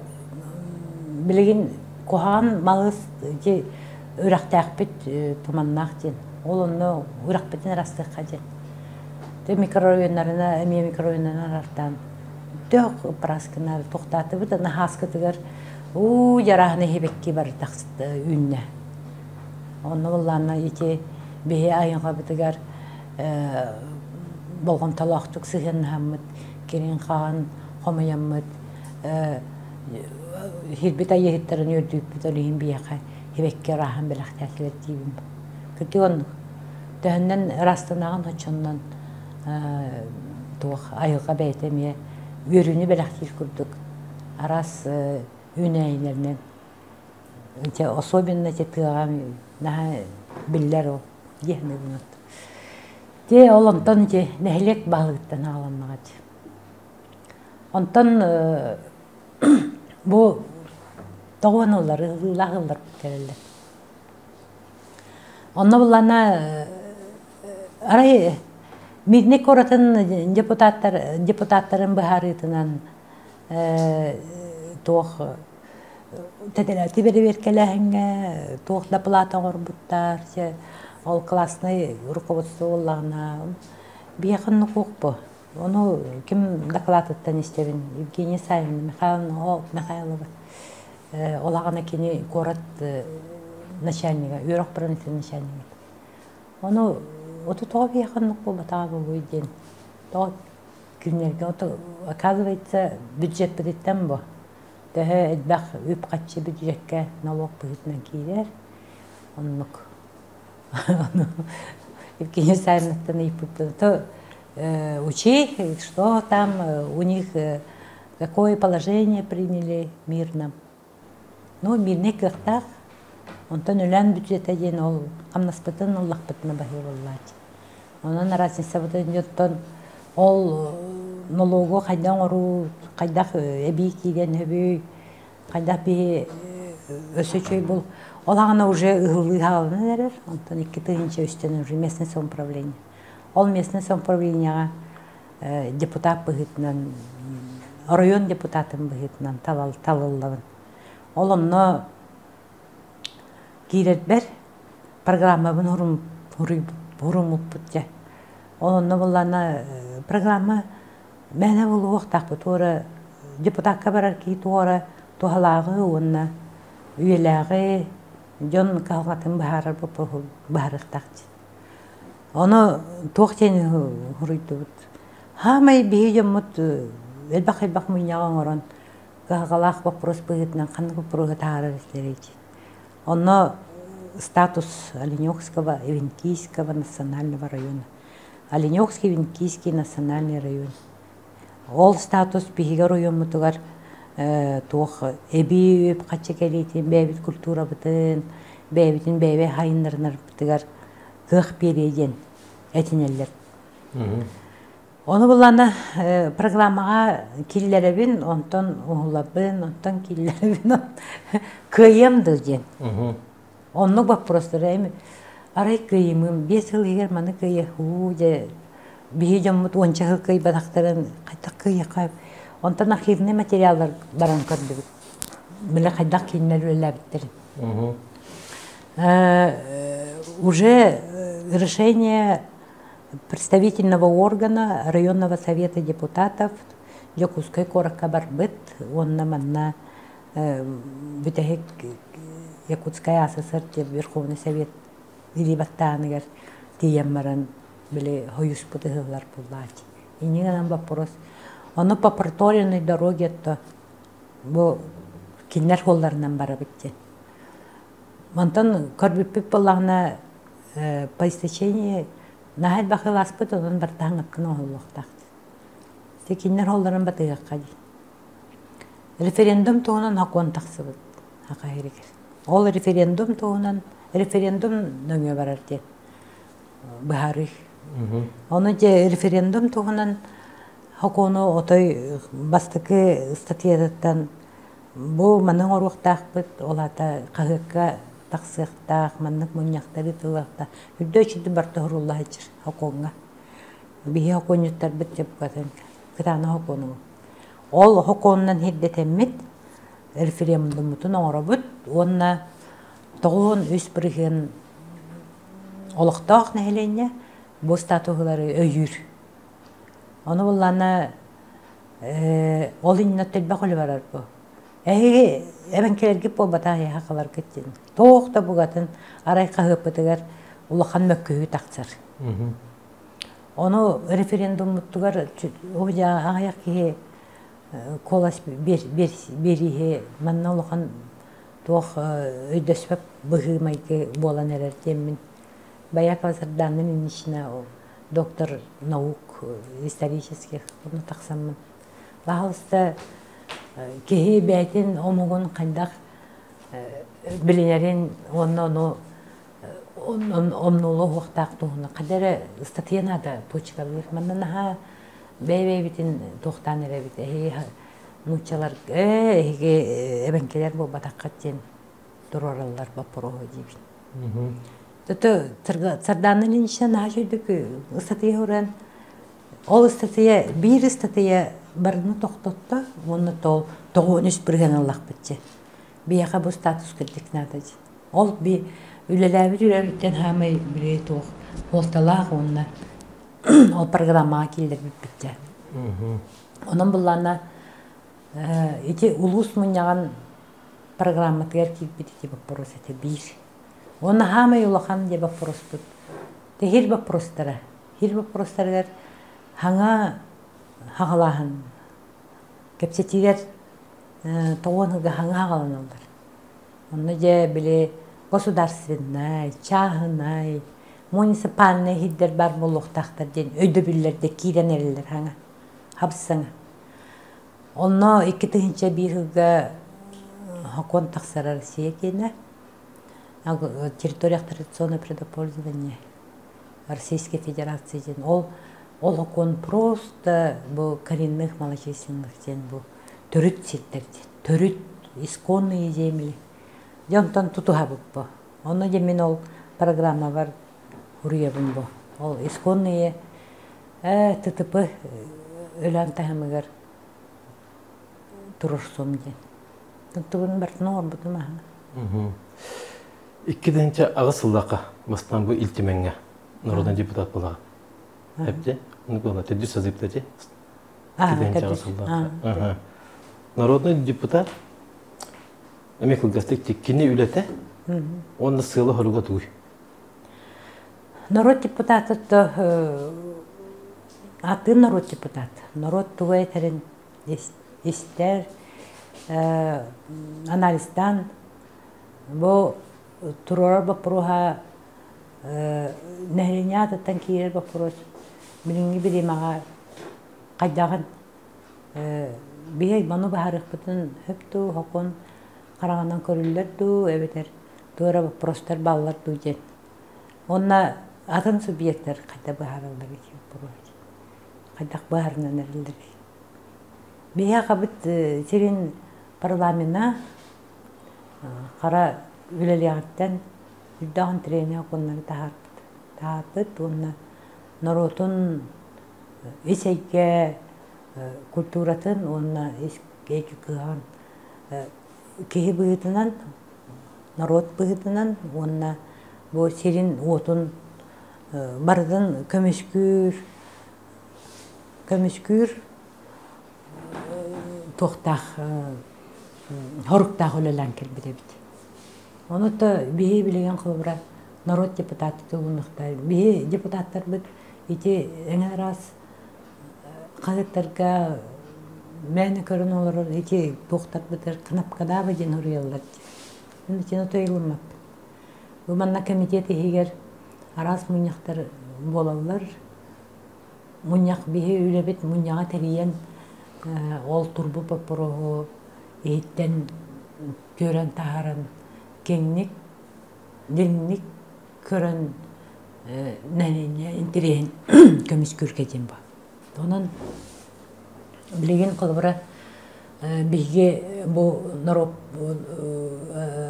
билигин куһаҕан малыс ити үрэхтээхпит туманнаах диэн. Ол онно үрэхпитин ырастыахха диэн. Те микрорайоннарына эмиэ микрорайоннарынан арартаан төөх праскына тохтаатыбыт аны хааскытыгар уу дьарааһына иһибэкки бары үүннэ. Онно буллаанна ити биһи айылҕабытыгар болҕомтолоохтук сыһыаннаһаммыт, кирин-хаҕын хомуйаммыт, иһирбит айыһыттарын үөрдүүппүт ол иһин биһиэхэ сибэкки арааһын бэлэхтээтилэр диибин. Кырдьык оннук. Төһөннөн ыраастанаҕын оччоннон туох айылҕа бэйэтэ эмиэ үөрүүнү бэлэхтиир курдук араас үүнээйилэринэн Ити особенно ити тыаҕа наһаа биллэр ол дии саныыбын. Те ол онтон ити нэһилиэк баһылыгыттан аҕаланнаҕа дии. Онтон бу тоҕуон ыллар, ыһыллыылаах ылларбыт кэлэллэр. Онно буллана арай Мирный куоратын депутаттар депутаттарын быһаарыытынан туох тэтэрээти бэрэбиэркэлээһиҥҥэ туох да плата оҥорбуттар, ол класснай руководство буоллаҕына биһиэхэ оннук суох буо. Ону ким дакылаатыттан истэбин Евгения Саввина, Михайловна Михайлова ол аҕана кини куорат начальнига, үөрэх управлениетын начальнига. Ону оту тоҕо биһиэхэ оннук буолбатаҕа буолуой диэн тоҕо күннэргэ оказывается бюджеппититтэн бу төһө элбэх үп-харчы бюджеккэ налог быһыытынан киирэр оннук Евгения Саввинаттан ыйыппыппын то учи что там у них какое положение приняли мирно ну мирнэй кыахтаах онтон өлөөн бюджета диэн ол хамнаспытын ыллахпытына баһыы буоллааччы Онон разницабытын дьонтон ол нолуогу хайдах оҥоруу, хайдах эбии киирэн сөбүй, хайдах биһи өссө үчүгэй бул ол аҕана уже ыһыллыы хааланан эрэр, онтон 2003-тэн уже местное самоуправление. Ол местное самоуправлениеҕа депутат быһыытынан, оройуон депутатын быһыытынан талыллабын. Ол онно Киирэрбэр программабын хуруммуппут дьэ. Ол онно буоллаҕына программа мээнэ буолуохтаахпыт туора депутакка барар киһи туора туһалааҕы уонна үйэлээҕи дьон кыһалҕатын быһаарар быһаарыахтаах дии. Ону туох диэн хуруйдубут. Хаамай биһи дьоммут элбэх-элбэх мунньаҕы оҥорон кыһалҕалаах боппуруос быһыытынан ханнык боппуруоһу таһаарар этилэрий Онно статус Оленёкского, Эвенкийского национального района. Оленёкский, Эвенкийский национальный район. Ол статус биһиги оройуоммутугар туох эбии үп хаччы кэлиитин, бэйэбит культурабытын, бэйэбитин бэйэбэ хайыннарынарбытыгар кыах биэриэ диэн этинэллэр. Ону буллана программаҕа киллэрэбин, онтон уһулабын, онтон киллэрэбин, кыайыам да диэн. Оннук боппуруостары эми арай кыайымым, 5 сыл иһигэр маны кыайыһуу дьэ биһи дьоммут уонча сыл кыайбатахтарын хайдах кыайыахха онтон архивный материаллар баран көрдүбүт. Бile хайдах кииннэр үлэлээбиттэрин. Уже решение представительного органа районного совета депутатов Дьокуускай куоракка барбыт уонна манна бүтэһик Якутская АССР диэн Верховный Совет илии баттааныгар тиийэн баран били хойуспут ыһыллар буоллааччы. Инньэ гынан вопрос. Ону по проторенной дороге то бу кинилэр суолларынан барабыт диэн. Онтон көрбүппүт буоллаҕына по истечении наһаа элбэх ыласпыт онон бартаһан ыккын оҥоһуллуохтаах. Кинилэр холлорун батыһыахха дии. Референдум туһунан сокуон тахсыбыт Саха сиригэр. Ол референдум туһунан референдум нөҥүө барар диэн быһаарыы. Ону дьэ референдум туһунан сокуону отой бастакы ыстатыйатыттан Бу маны оҥоруохтаахпыт, ол аата хаһыакка тахсыахтаах, маннык мунньахтары тылыахтаах. Үрдэ үчүгэй барыта уһурулла сылдьар сокуоҥҥа. Биһи хокуонньуттарбыт дьэ букатын кытаанах хокуону. Ол хокуонунан сирдэтэммит референдуммутун оҥоробут уонна 93% олохтоох нэһилиэнньэ бу статуһулары өйүүр. Ону буллаана ол иннинэ элбэх үлэ барар бу. Эһиги эбэҥкилэргит буолбатах эһиэхэ халаргыт диэн. Туох да бугатын арай хаһыаппытыгар улахан мөккүһүү тахсар. Ону референдуммутугар аҕыйах киһи куолас биэрииһи манна улахан туох өйдөспөт быһыы-майгы буолан эрэр диэммин Боякова Сардаана Ильинична доктор наук исторических онно тахсаммын баһалыста киһи бэйэтин омугун хайдах билинэрин уонна ону омнулуохтаах туһунан хайда эрэ ыстатыйа наада почкалыыр манна наһаа бэйэ-бэйэбитин туохтаан эрэбит эһиги нууччалар эһиги эбэҥкилэр буолбатаххыт диэн туруораллар боппуруоһу диибин. Тото Сардаана Ильинична наһаа үчүгүйдүк ыстатыйа ууран ол ыстатыйа биир ыстатыйа барыны тохтотто уонна 93% ыллахпыт дьэ. Биһиэхэ бу статус кырдьык наада дьэ. Ол би үлэлээбит үлэбиттэн хаамай били туох суолталаах уонна ол программаҕа киллэрбиппит дьэ. Онон буллаана ити улуус мунньаҕын программатыгар киирбит ити боппуруос этэ биир. Уонна хаамай улахан диэ боппуруоспут. Тэһир боппуруостара. Хир боппуруостарыгар хаҥа хаҕалааһын кэпсэтиилэр тоҕуон ыга хаҥа хаҕаланаллар. Онно дьэ били государственнай, чааһынай, муниципальнай иһирдэр баар буолуохтаахтар диэн өйдөбүллэрдэ киирэн эрэллэр хаҥа, хабыс-саҥа. Онно 2001 сылга сокуон тахсара Россия киэнэ территория традиционного природопользования Российской Федерации диэн ол ол сокуон просто бу коренных малочисленных диэн бу төрүт сирдэр диэн төрүт исконные земли дьэ онтон тутуһабыт бу онно дьэ мин ол программабар уруйабын бу ол исконные ТТП өлөөн таһымыгар туруорсуом диэн. Тугун барытын оҥорбутум аһа. 2008 сыллаахха бастаан бу Ил Түмэҥҥэ народный депутат буолаҕа. Эпти? Төрдүс созывта ти? 2008 сыллаахха. Народный депутат эмиэ кылгастык кини үлэтэ уонна сыала-соруга тугуй? Норуот депутата ааттыын норуот депутат. Норуот тугу этэрин истэр, анализтаан бу туруорар боппуруоһа нэһилиэнньэ аатыттан киирэр боппуруос билиҥҥи бириэмэҕэ хайдаҕын биһи маны быһаарыахпытын сөп дуу, сокуон хараҕынан көрүллэр дуу эбэтэр туох эрэ боппуруостар бааллар дуу диэн. Уонна атын субъектар хайдах быһаараллар боппуруоһу хайдах быһаарынан эрэллэрий? Биһиэхэ сирин парламена хара үлэлиэҕиттэн үрдээх интэриэһинэй сокуоннары таһаарбыт. Таһаарбыт уонна норуотун ис эйгэ культуратын уонна ис эйгэ кыаҕын киһи быһыытынан, норуот быһыытынан уонна бу сирин-уотун барытын көмүскүүр көмүскүүр туохтаах хоруктаах үлэлээн кэлбит эбит. Ону то биһи билигин холобура норуот депутата тугуннахта биһи депутаттарбыт ити эҥин араас хаһыаттарга мээнэ көрөн олорор ити туохтарбытыгар кнопкадаба диэн суруйаллар дии. Итини тойулуммаппын. Бу манна комитет иһигэр араас мунньахтар буолаллар. Мунньах биһи үлэбит мунньаҕа тэрийэн ол турбут боппуруоһу иһиттэн түөрэн таһааран киэҥник, дириҥник көрөн нэһилиэнньэ интэриэһин көмүскүүргэ диэн баар. Онон билигин холобура биһиги бу норуот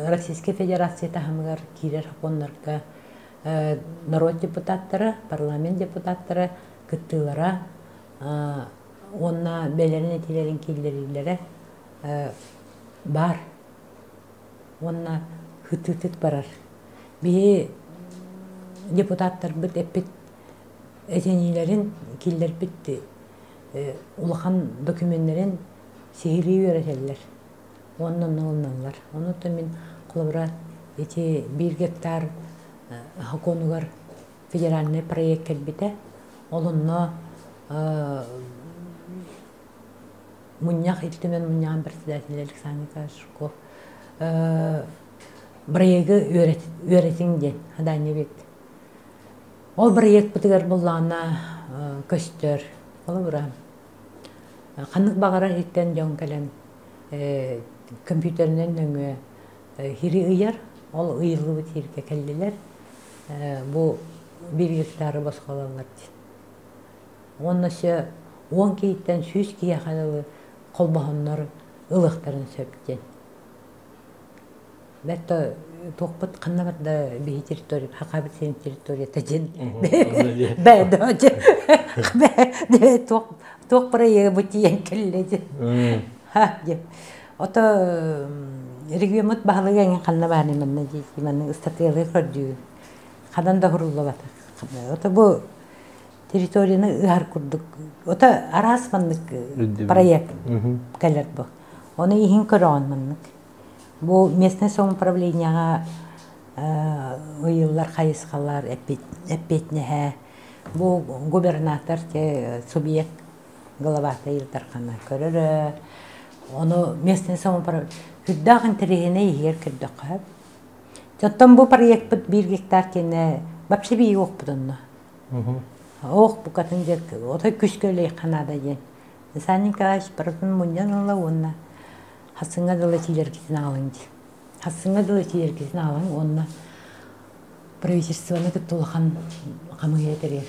Российскай Федерация таһымыгар киирэр сокуоннарга норуот депутаттара, парламент депутаттара кыттыылара уонна бэйэлэрин этиилэрин киллэриилэрэ баар уонна хытыытык барар. Биһи депутаттарбыт эппит этиниилэрин киллэрбит улахан докуменнарын сиһилии үөрэтэллэр уонна онно ылыналлар. Онуттан мин холобура ити биир гектар сокуонугар федеральнай проект кэлбитэ. Ол онно мунньах Ил Түмэн мунньаҕын председателэ Александр Николаевич Жирков бырайыагы үөрэтиҥ диэн задание биэрдэ. Ол бырайыакпытыгар буллаҕына көстөр. Холобура, ханнык баҕарар иһиттэн дьон кэлэн компьютеринэн нөҥүө хири ыйар, ол ыйыллыбыт хиргэ кэллилэр. Бу биир гектары босхололлор диэн. Уонна өссө 10 киһиттэн 100 киһиэхэ дылы холбоһоннор ылыахтарын сөп диэн. Бэрт туохпут ханна барда биһи территория Хахабыт сирин территорията диэн бээ туох туох проегы бу тиийэн кэллэ диэн ха диэн ото региоммут баһылыга эҥин ханна баарый манна дии манна ыстатыйалыы көрдүүгүн ханан да уһуруллубатах ото бу территорияны ыһар курдук ото араас маннык проект кэлэр бу ону иһин көрөҕүн маннык Бу местнай самоуправлениеҕа ыйыллар хайысхалар эппиэтинэһэ бу губернатор субъект главата Ил Дархана көрөрө. Ону местнай самоуправление үрдээх интэриэһинэй иһигэр көрдөххө. Оттон бу проекпыт биир гектар киэнэ вообще биһиги уохпут онно. Ох букатын дьэ отой күскэ үлэйхэ наада диэн. Сан Николаевич барытын мунньан ыла уонна Хасыҥҥа дылы тиийэргитин аҕалыҥ дии. Хасыҥҥа дылы тиийэргитин аҕалыҥ уонна правительствоны кытта улахан хамыыһыйа тэрийэр.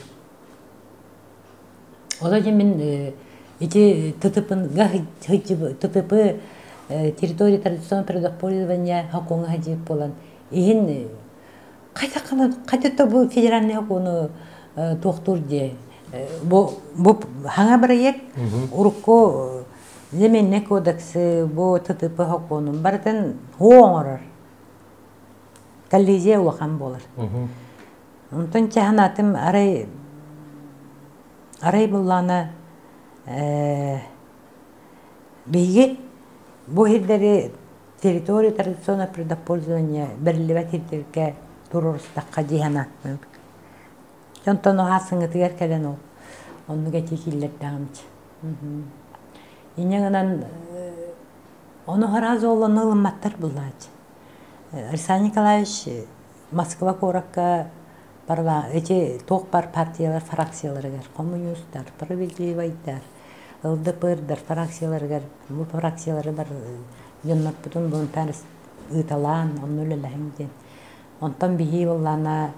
Ол иһин мин ити ТТП-га ТТП территория традиционного природопользования сокуоҥҥа сылдьыбыт буолан иһин хайда бу федеральный сокуону туохтуур дии бу бу хаҥа бырайыак урукку Земельный кодексы бу ТТП сокуонун барытын һуу оҥорор. Коллизия улахан буолар. Онтон чаһанатым арай арай буллаана биһиги бу сирдэри территория традиционного природопользования бэриллибэт сирдэргэ туруорустахха дии санаатым. Онтон аһаасыҥҥытыгар кэлэн ол оннук этии киллэрдэҕим Инньэ гынан ону сразу олону ылымматтар буллааччы. Александр Николаевич Москва куоракка эти туох бар партиялар фракцияларыгар хомуньуустар, справедливайдар, ЛДПРдар фракцияларыгар бу фракциялары бар дьоннорбутун бунтаар ыыталаан онно үлэлэһиҥ диэн. Онтон биһии буоллаана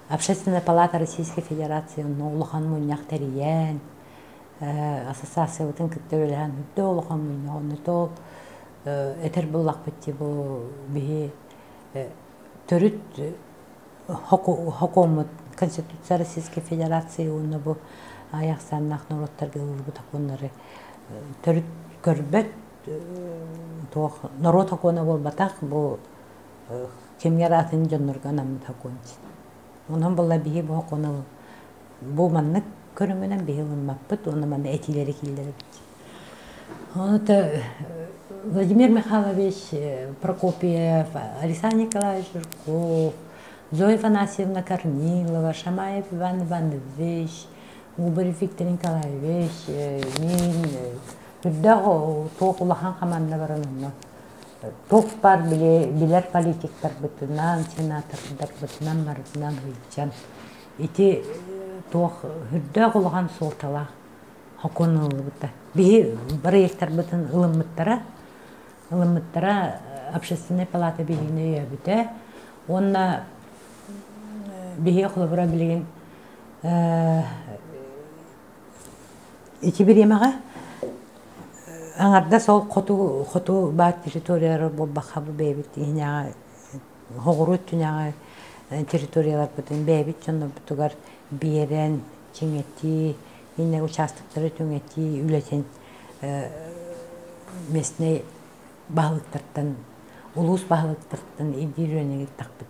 Общественная палата Российской Федерации онно улахан мунньах тэрийэн ассоциациябытын кытта үлэлэһэн үрдэ улахан мунньах онно тоол этэр буллахпыт дии бу биһи төрүт хокуоммут Конституция Российской Федерации уонна бу айахсааннаах норуоттарга ылыллыбыт сокуоннары төрүт көрбөт туох норуот сокуона буолбатах бу кимҥэ эрэ атын дьоннорго анаммыт сокуон Онон буолла биһи бу сокуону бу маннык көрүҥүнэн биһи ылыммаппыт уонна манна этиилэри киллэрэбит. Ону Владимир Михайлович Прокопьев, Александр Николаевич Жирков, Зоя Афанасьевна Корнилова, Шамаев Иван Иванович, Губарев Виктор Николаевич, мин үрдээх туох улахан хамаанда баран онно туох баар билэр политиктарбытынан, сенатордарбытынан барытынан сылдьан ити туох үрдээх улахан суолталаах сокуон ылыллыбыта. Биһи бырайыактарбытын ылыммыттара, ылыммыттара общественнай палата биһигини өйөөбүтэ уонна биһиги холобура билигин ити бириэмэҕэ аҥардас ол хоту хоту баар территориялар буолбакка бу бэйэбит иһинээҕи соҕуруу өттүнээҕи территорияларбытын бэйэбит дьоннорбутугар биэрэн. чиҥэтии, иннэ участоктары түҥэтии үлэтин местнэй баһылыктартан, улуус баһылыктартан ирдиир үлэни ыыттахпыт.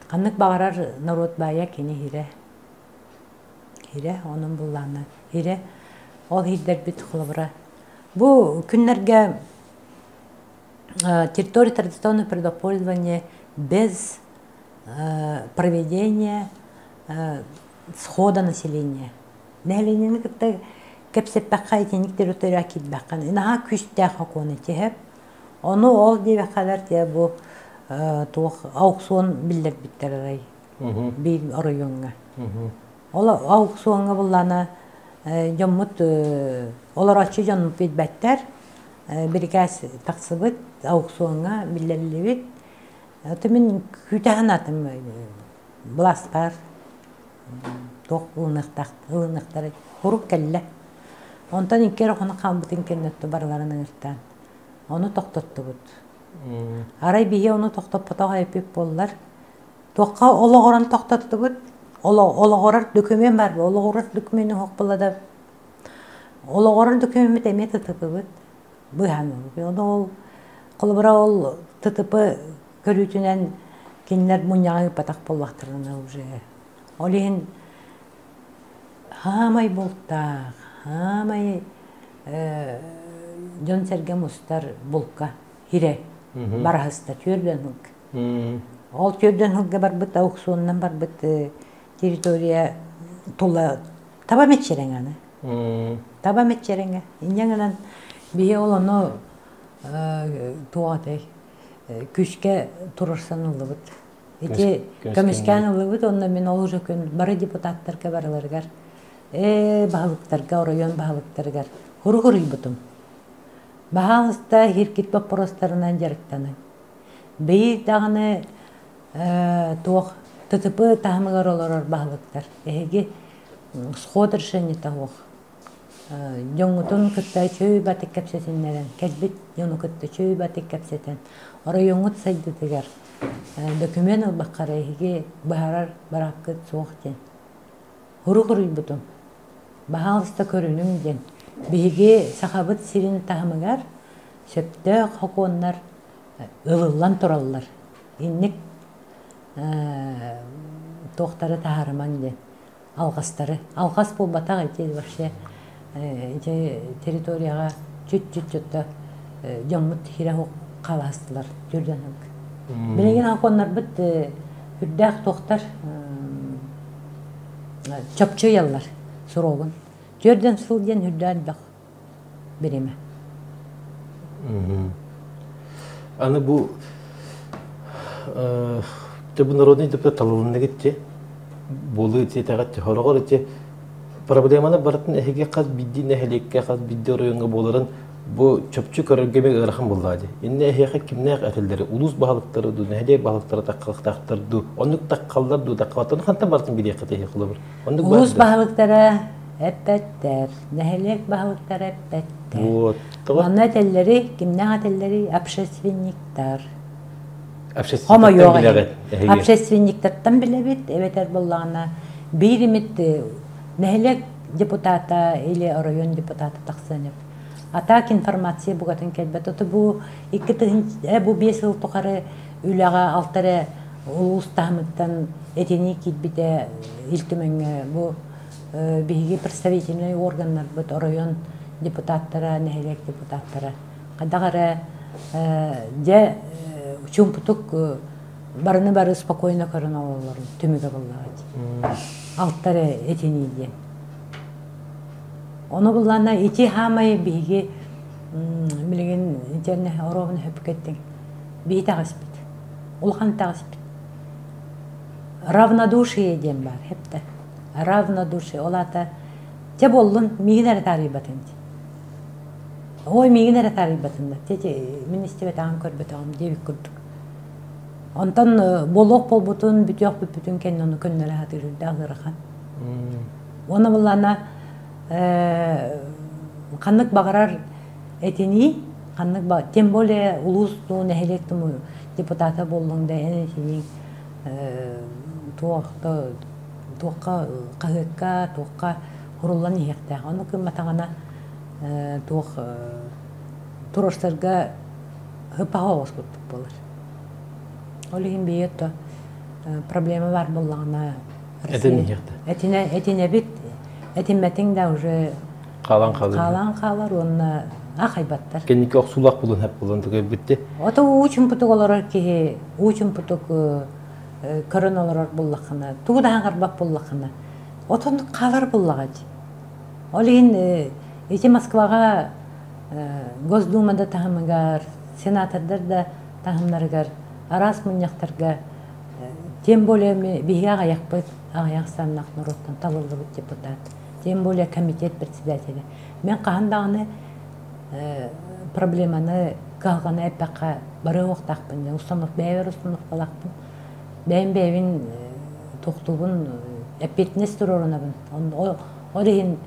Ханнык баҕарар норуот баайа кини иһирэ. Иһирэ, онон буллаана. Иһирэ, ол иһирдэрбит холобура. Бу күннэргэ территория традиционного природопользования без проведения схода населения. Нэһилиэнньэни кытта кэпсэппэххэ итинник территорияҕа киирбэххин наһаа күүстээх сокуон ити Ону ол диэбэххэлэр дьэ бу туох аукцион биллэрбиттэр арай биир оройуоҥҥа. Ол аукциоҥҥа буллаана дьоммут олорооччу дьонмут билбэттэр. Бирикээс тахсыбыт аукциоҥҥа биллэриллибит. Это мин күүтэ санаатым былаастар туох ылыныахтаах ылыныахтарай урук кэллэ. Онтон икки эрэ хонук хаалбытын кэннэ барыларын ыҥыртаан Ону тохтоттубут. Арай биһи ону тохтоппотох эппит буоллар, туохха олоҕуран тохтоттубут? Олоҕурар документ бар олоҕурар документы суох буолла да олоҕурар докумеммит эмиэ ТТП-быт быыһааныбыт. Ону ол холобура ол ТТП көрүүтүнэн кинилэр мунньаҕы ыыппатах буоллахтарына уже. Ол иһин Хаамай бултаах, хаамай дьон-сэргэ мустар булка хирэ бараһыста түөрдэн сылга. Ол түөрдэн сылга барбыт аукционунан барбыт территория тула таба мэччирэҥэ аны. Таба мэччирэҥэ. Инньэ гынан биһи ол ону туох этэй күүскэ туруорсан ыллыбыт. Ити көмүскээн ыллыбыт уонна мин ол уже күн бары депутаттарга барыларыгар ээ баһылыктарга оройуон баһылыктарыгар хуругуруйбутум. Баһаалыста иһиркит боппуруостарынан дьарыктаныҥ. Биир даҕаны туох ТТП таһымыгар олорор баһылыктар эһиги сход решениета суох Дьоҥҥутун кытта үчүгэй батык кэпсэтиннэрэн, кэлбит дьону кытта үчүгэй батык кэпсэтэн, оройуоҥҥут сайдыытыгар документ ылбакка эрэ эһиги быһаарар быраапкыт суох диэн уруһуруйбутум. Баһаалыста көрүнүҥ диэн. Биһиги Сахабыт сирин таһымыгар сөптөөх сокуоннар ылыллан тураллар. Инник туохтары таһаарымаҥ диэн. Алҕастары. Алҕас буолбатах ити вообще ити территорияҕа чуть-чуть дьоммут хирэ халаастылар түрдэн Билигин оконнорбут үрдээх туохтар чопчу ыйаллар суругун. Түрдэн сыл диэн үрдээх элбэх бириэмэ. Аны бу бу народный депутат талылынна ити буолуу ити хороҕор ити проблеманы барытын эһиги хас биирдии нэһилиэккэ хас биирдии оройуоҥҥа буоларын бу чопчу көрөргө эмиэ ыарахан буоллаҕа дии. Иннэ эһиэхэ кимнээх этэллэри улуус баһылыктары дуу, нэһилиэк баһылыктара таххалыктаахтар дуу, оннук таххаллар дуу, таххалаттан хантан барытын билиэххит эһиэхэ холобур. Оннук Улуус баһылыктара эппэттэр, нэһилиэк баһылыктара эппэттэр. Вот. Манна этэллэри, кимнээх этэллэри общественниктар. Общественниктартан билэҕит эһиги? Общественниктартан билэбит, эбэтэр буоллаҕына биир эмит нэһилиэк депутата или оройуон депутата тахсыан сөп. А так информация букатын кэлбэт. Ото бу икки тыһын бу 5 сыл тухары үлэҕэ алта эрэ улуус таһымыттан этинии киирбитэ Ил Түмэҥҥэ бу биһиги представительнай органнарбыт оройуон депутаттара, нэһилиэк депутаттара хайдах эрэ дьэ чуумпутук барыны бары спокойно көрөн олороллорун түмүгэ буоллаҕа дии. Алта эрэ этинии диэн. Ону буллаана ити хаамай биһиги билигин итиэннэ оруобуна хөпкөттүҥ биһи итэҕэспит. Улахан итэҕэспит. Равнодушие диэн баар хэптэ. Равнодушие ол аата чэ буоллун миигин эрэ таарыйбатын дии. Ой миигин эрэ таарыйбатын да те мин истибэтэҕим көрбөтөҕүм диэбит курдук. Онтон буолуох буолбутун бүтүөх бүппүтүн кэннэ ону көннөрө сатыыр үрдээх ыарахан. Уонна буллаана ханнык баҕарар этинии ханнык тем более улуус дуу нэһилиэк депутата буоллуҥ да эн этиниҥ. Туох туохха хаһыакка, туохха хуруллан иһиэхтээх. Ону кымматаҕына туох туруорсарга ыппаха оҕус курдук буолар. Ол иһин биһиги то проблема баар буоллаҕына этинэ этинэбит, этиммэтиҥ да уже хаалан хаалар. Хаалан хаалар уонна аахайбаттар. Кэнники охсуулаах булун хэп булан тугайбытты. Ото уу чумпутук олорор киһи уу чумпутук көрөн олорор буллаххына, тугу да хаҥарбат буллаххына, отон хаалар буллаҕа дии. Ол иһин ити Москваҕа Госдума да таһымыгар, сенатордар да таһымнарыгар араас мунньахтарга тем более биһиги аҕыйахпыт, аҕыйах саннах норуоттан талыллыбыт депутат, тем более комитет председателэ. Мен хаһан даҕаны проблеманы, кыһалҕаны эппэххэ барыа уохтаахпын диэн установ бэйэбэр установкалаахпын. Бэйэм бэйэбин тохтуубун, эппиэтинэс туруорунабын. Ол иһин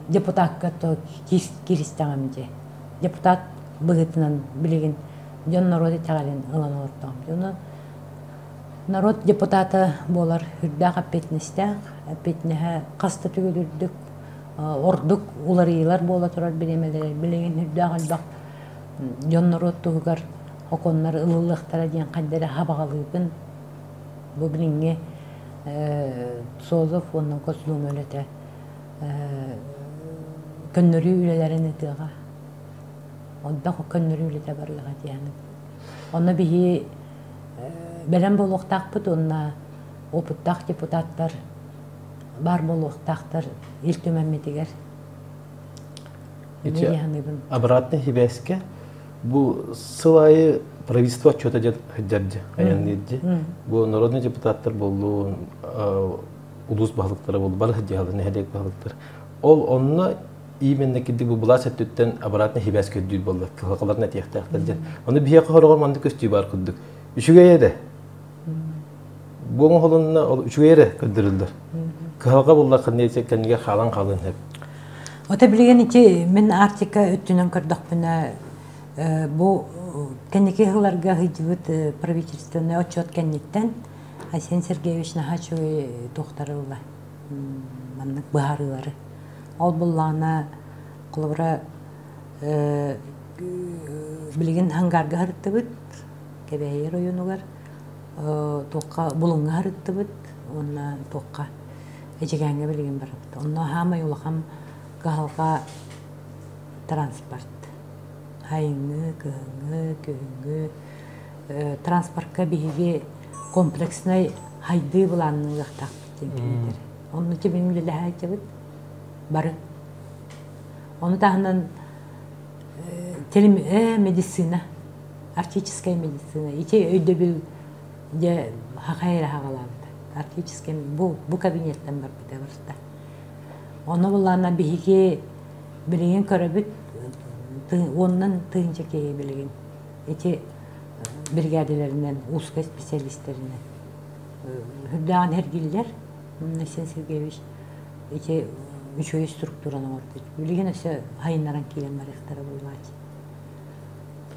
депутакка то кииристэҕим дии. Депутат быһыытынан билигин дьон норуот итэҕэлин ылан олордоҕум. Дьону народ депутата буолар үрдээх эппиэтинэстээх, эппиэтинэһэ хас да түгэл үрдүк, ордук уларыйыылар буола турар бириэмэлэрэ билигин үрдээх элбэх дьон норуот туһугар оконнор ылыллыахтара диэн хайда эрэ хабаҕалыыбын. Бу билиҥҥи Созов уонна Госдума үлэтэ көннөрүү үлэлэрин ытыаҕа. Онтон көннөрүү үлэтэ барыаҕа диэн. Онно биһи бэлэм буолуохтаахпыт уонна опыттаах депутаттар баар буолуохтаахтар Ил Түмэммитигэр. Обратный хибээскэ бу сыл аайы правительство отчета диэн сылдьар айанныыр Бу народный депутаттар буоллун, улуус баһылыктара буоллун, бары сылдьыһаллар, нэһилиэк баһылыктар. Ол онно именно кирдик бу былаас өттүттэн обратный хибээс көрдүүр буолла, кыһалҕаларын этиэхтээхтэр диэн. Ону биһиэхэ хороҕор маннык көстүү баар курдук. Үчүгэй эрэ. Бу оҥоһулунна ол үчүгэй эрэ көрдөрүллэр. Кыһалҕа буллахха кэннигэр хаалан хаалыан сөп. Ото билигин ити мин Арктика өттүнэн көрдөхпүнэ бу кэнники сылларга сылдьыбыт правительственный отчет кэнниттэн Айсен Сергеевич наһаа үчүгэй туохтары ылла маннык быһаарыылары. Ол буллаҕына холобура билигин Хангарга сырыттыбыт Кэбээйи оройуонугар туохха Булуҥҥа сырыттыбыт уонна туохха Эдьигээҥҥэ билигин барабыт. Онно саамай улахан кыһалҕа транспорт. Сайыҥҥы, кыһыҥҥы, күһүҥҥү транспортка биһиги комплекснай хайдыы былаанныахтаахпыт диэн кинилэр. Онно тибин үлэлэһээччибит бары. Ону таһынан медицина, арктическая медицина. Ити өйдөбүл дьэ хахай эрэ хаҕалаабыта. Арктическая бу, бу кабинеттан барбыта барыта. Ону буллаана биһиги билигин көрөбүт уоннан тыһыынча киһи билигин ити биригээдэлэринэн узкай специалистэринэн үрдээҕин эргиллэр Айсен Сергеевич ити үчүгэй структураны оҥорбут. Билигин өссө хайыннаран киирэн барыахтара буоллааччы.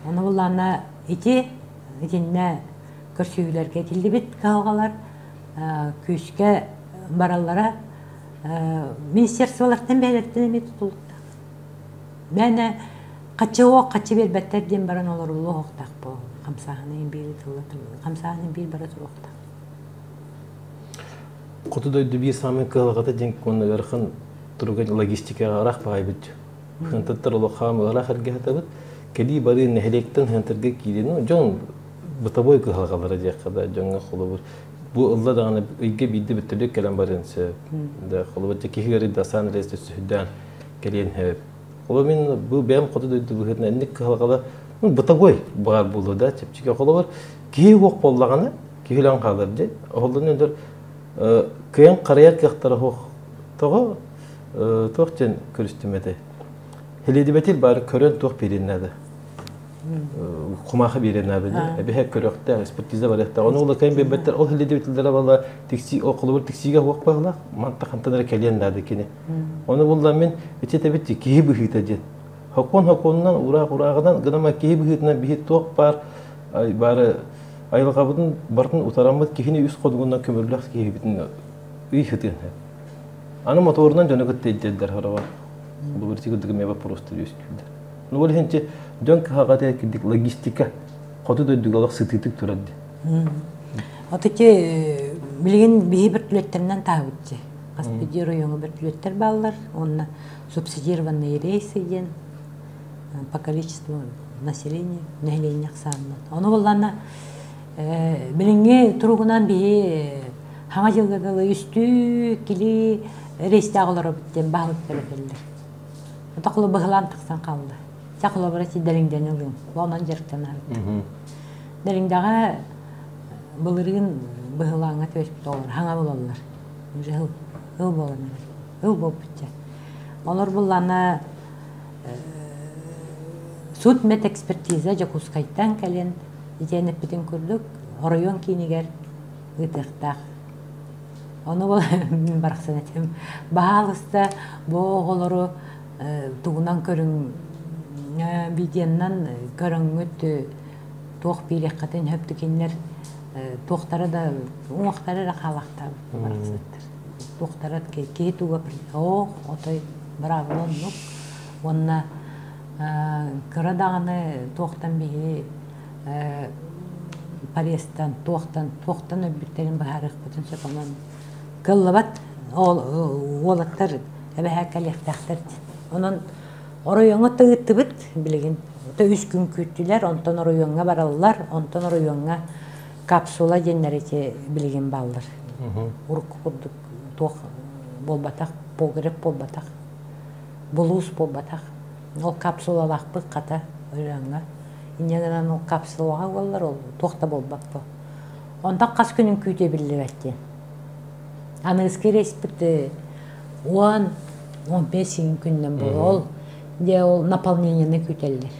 Ону буллаана ити итиннэ көрсүһүүлэргэ этиллибит кыһалҕалар күүскэ бараллара министерстволартан бэйэлэриттэн эмиэ тутулуктаах. Мээнэ хаччы уох хаччы биэрбэттэр диэн баран олоруллуо уохтаах буол. Хамсааһын биир тылла хамсааһын биир бара туруохтаах. Хоту дойду биир саамай кыһалҕата диэн уонна ыарахан туруга логистикаҕа ыраах баҕайбыт. Хантаттар олоххаам ыараах эргэһэтабыт. Кэлии барыы нэһилиэктэн хантарга киирин дьон бытовой кыһалҕалара диэххэ да дьоҥҥо холобур бу ылла даҕаны ыйга биирдэ бүттэлүк кэлэн барыан сөп. Да холобур киһи ыарый да саан рейс сүһүрдээн кэлиэн сөп. Холобур мин бу бэйэм хоту дойду быһыытынан инник кыһалҕала ну бытовой баар буолуо да чэпчэки холобур киһи уох буоллаҕына киһи өлөн хаалар дии. Оһоллон өлөр кыайан харайар кыахтара суох. Тоҕо туох диэн көрүстүм этэй? Хилиэдибэтил бары көрөн туох биэриэн наада. Кумаахы биэриэн наада дии. Эбиһэ көрүөхтээх, экспертиза барыахтаах. Ону ол кыайан биэрбэттэр. Ол хилиэдибэтилдэрэ буолла тиксии, ол холобур тиксиигэ суох баҕалаах. Манта хантан эрэ кэлиэн наада кини. Ону булла мин ити этэбит киһи быһыыта диэн. Хокуон хокуонунан, ураах урааҕынан, гынама киһи быһыытынан биһи туох баар бары Айылҕабытын барытын утараммыт киһини үс ходугунан көмүллэх киһибитин ый хытыан. Аны моторунан дьону кытта илдьэллэр хороҕор. Бу бир кырдык эмиэ боппуруостар үөскүүллэр. Ну ол иһин дьон кыһаҕата кирдик логистика хоту дойдуга олох сытыытык турар ди. Отути билигин биһи бөртүлөттөрүнэн таабытчы. Хас биирдии оройуоҥҥа бөртүлөттөр бааллар уонна субсидированные рейсы диэн по количеству населения нэһилиэнньэ ахсаанынан. Ону буллана билиҥҥи туругунан биһи хаҥа дьылга дылы үстүү кили рейстээх олоробут диэн баһылыктар этэллэр. Отоқлу быһылаан тахсан хаалла. Чэ холобура Дэриҥдэни ылыым. Онон дьарыктанаабыт. Дэриҥдэҕэ былырыын быһылааҥҥа түбэспит оҕолор хаҥа булаллар. Уже ыл, ыл буолан эрэр. Ыл буолбут дьэ. Олор буллана суд медэкспертиза Дьокуускайтан кэлэн итиэн эппитин курдук оройуон киинигэр ыытыахтаах. Ону мин барахсан этим. Баһаалыста бу оҕолору тугунан көрүҥ видеоннан көрөҥҥүт туох биэриэххитин сөп кинилэр туохтара да уҥуохтара эрэ хаалахтаабыт барахсаттар. Туохтара киһи туга оох отой быраабыла оннук уонна кыра даҕаны туохтан биһи порезтан туохтан туохтан өлбүттэрин быһаарыахпытын сөп онон кыллыбат уолаттар эбэһээ кэлиэхтээхтэр онон оройуоҥҥа тыыттыбыт билигин үс күн күүттүлэр онтон оройуоҥҥа бараллар онтон оройуоҥҥа капсула диэннэр ити билигин бааллар урукку курдук туох буолбатах погреб буолбатах булуус буолбатах ол капсулалаахпыт хата ырыаҥҥа инньэ гынан ол капсулаҕа буоллар ол туох да буолбат буо онтон хас күнүн күүтүө биллибэт диэн аныгыскы рейспит 10-15 күнүнэн буолуо ол дьэ ол наполнениены күүтэллэр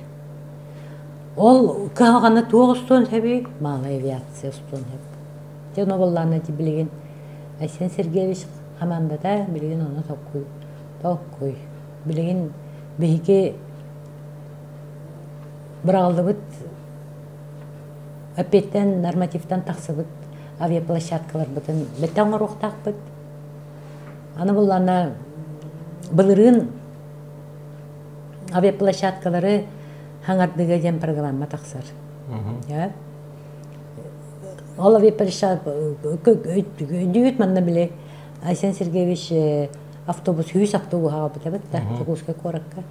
ол кыһалҕаны туох устуон сөбүй малая авиация устуон сөп дьэ ону буоллаҕына ити билигин Айсен Сергеевич хамаандата билигин ону толкуй толкуй билигин биһиги быраҕыллыбыт эппиэттэн нормативтан тахсыбыт авиаплощадкаларбытын бэттэ оҥоруохтаахпыт аны буллаана былырыын авиаплощадкалары хаҥардыыга диэн программа тахсар ол авиаплощадка өйдүүгүт манна били Айсен Сергеевич автобус сүүс автобуһа аҕалбыта да Дьокуускай куоракка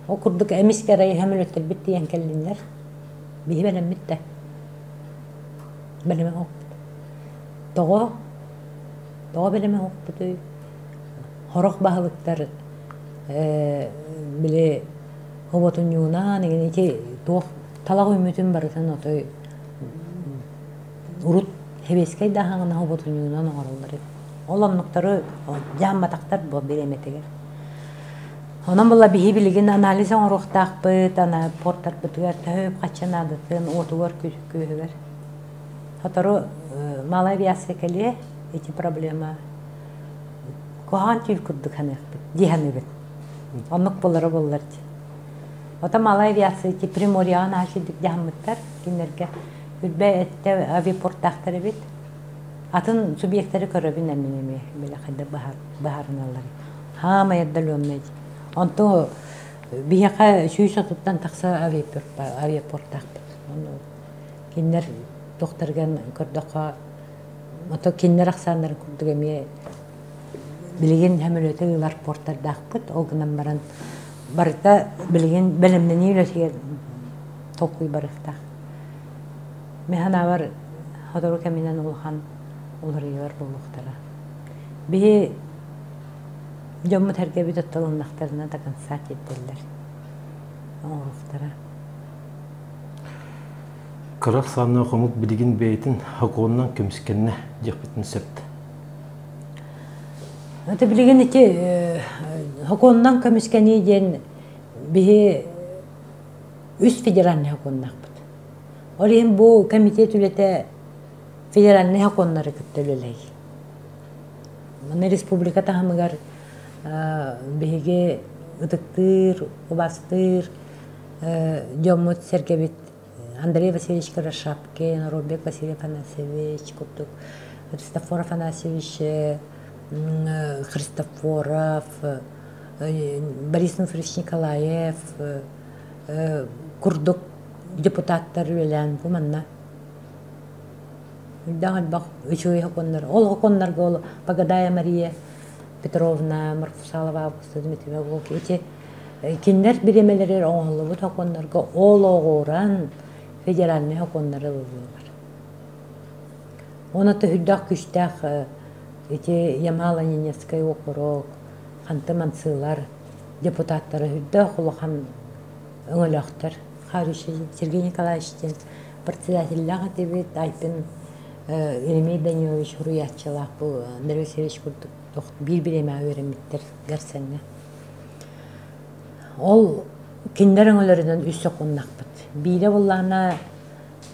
ол курдук эмискэ арай самолеттарбыт тиийэн кэллиннэр биһи бэлэммит да бэлэмэ оҥоппут тоҕо тоҕо бэлэмэ оҥоппутуй сорох баһылыктар били хоботунньугунаан игин ити туох талах үүммүтүн барытын отой урут сэбиэскэй да аһаҕына хоботунньугунан оҥороллор эбит ол оннуктары дьаамматахтар буо бириэмэтигэр онон була биһи билигин анализ оҥоруохтаахпыт ана портарбытыгар төһө үп-харчы наадатын уотугар күүһүгэр сотору малая авиация кэлиэ ити проблема куһаҕан түүл курдук саныахпыт дии саныыбын оннук буолара буоллар дии Ото малая авиация ити Приморьеҕа наһаа үчүгдүк дьаһаммыттар кинилэргэ үрбэ эттэ авиапорттаахтар эбит атын субъектары көрөбүн мин эмиэ били хайдах быһаарыналлар хаамай отдаленный онто биһиэхэ 130-тан тахса авиапорттаахпыт кинилэр туохтарыгар көрдөххө ото кинилэр ахсааннарын курдук эмиэ билигин сөмөлүөтү ылар портардаахпыт ол гынан баран барыта билигин бэлэмнэнии үлэтигэр толкуй барыахтаах мин санаабар сотору кэминэн улахан уларыйыылар буолуохтара биһи дьоммут эргэбит оттолуннахтарына до конца тиэрдэллэр оҥоруохтара Кыра ахсааннаах омук билигин бэйэтин сокуонунан көмүскэннэ диэхпитин сөп. Это билигин ити сокуонунан көмүскэнии диэн биһи үс федеральнай сокуоннаахпыт. Ол иһин бу комитет үлэтэ федеральнай сокуоннары кытта үлэлэй. Маны республика таһымыгар биһиги ытыктыыр, убастыыр дьоммут-сэргэбит Андрей Васильевич Кырошапкин, Робек Василий Афанасьевич курдук, Христофор Афанасьевич Христофоров, Борис Нуфриевич Николаев курдук депутаттар үлэлээн бу манна Үрдээх элбэх үчүгэй сокуоннар. Ол сокуоннарга ол Погадая Мария Петровна, Марфусалова Августа Дмитриевна Волки ити кинилэр бириэмэлэригэр оҥоһуллубут сокуоннарга олоҕуран федеральнай сокуоннары ылыллаллар. Уонна төһүйдээх күүстээх ити Ямало-Ненецкэй уокурук, Ханты-Мансылар депутаттара үрдээх улахан өҥөлөөхтөр. Хариши Сергей Николаевич диэн председателлээх этибит, Айпин Еремей Данилович суруйааччылаах бу Андрей Васильевич курдук биир бириэмэҕэ үөрэммиттэр Гарсеҥҥа. Ол кинилэр өҥөлөрүнэн үс сокуоннахпыт. Биирэ буоллаҕына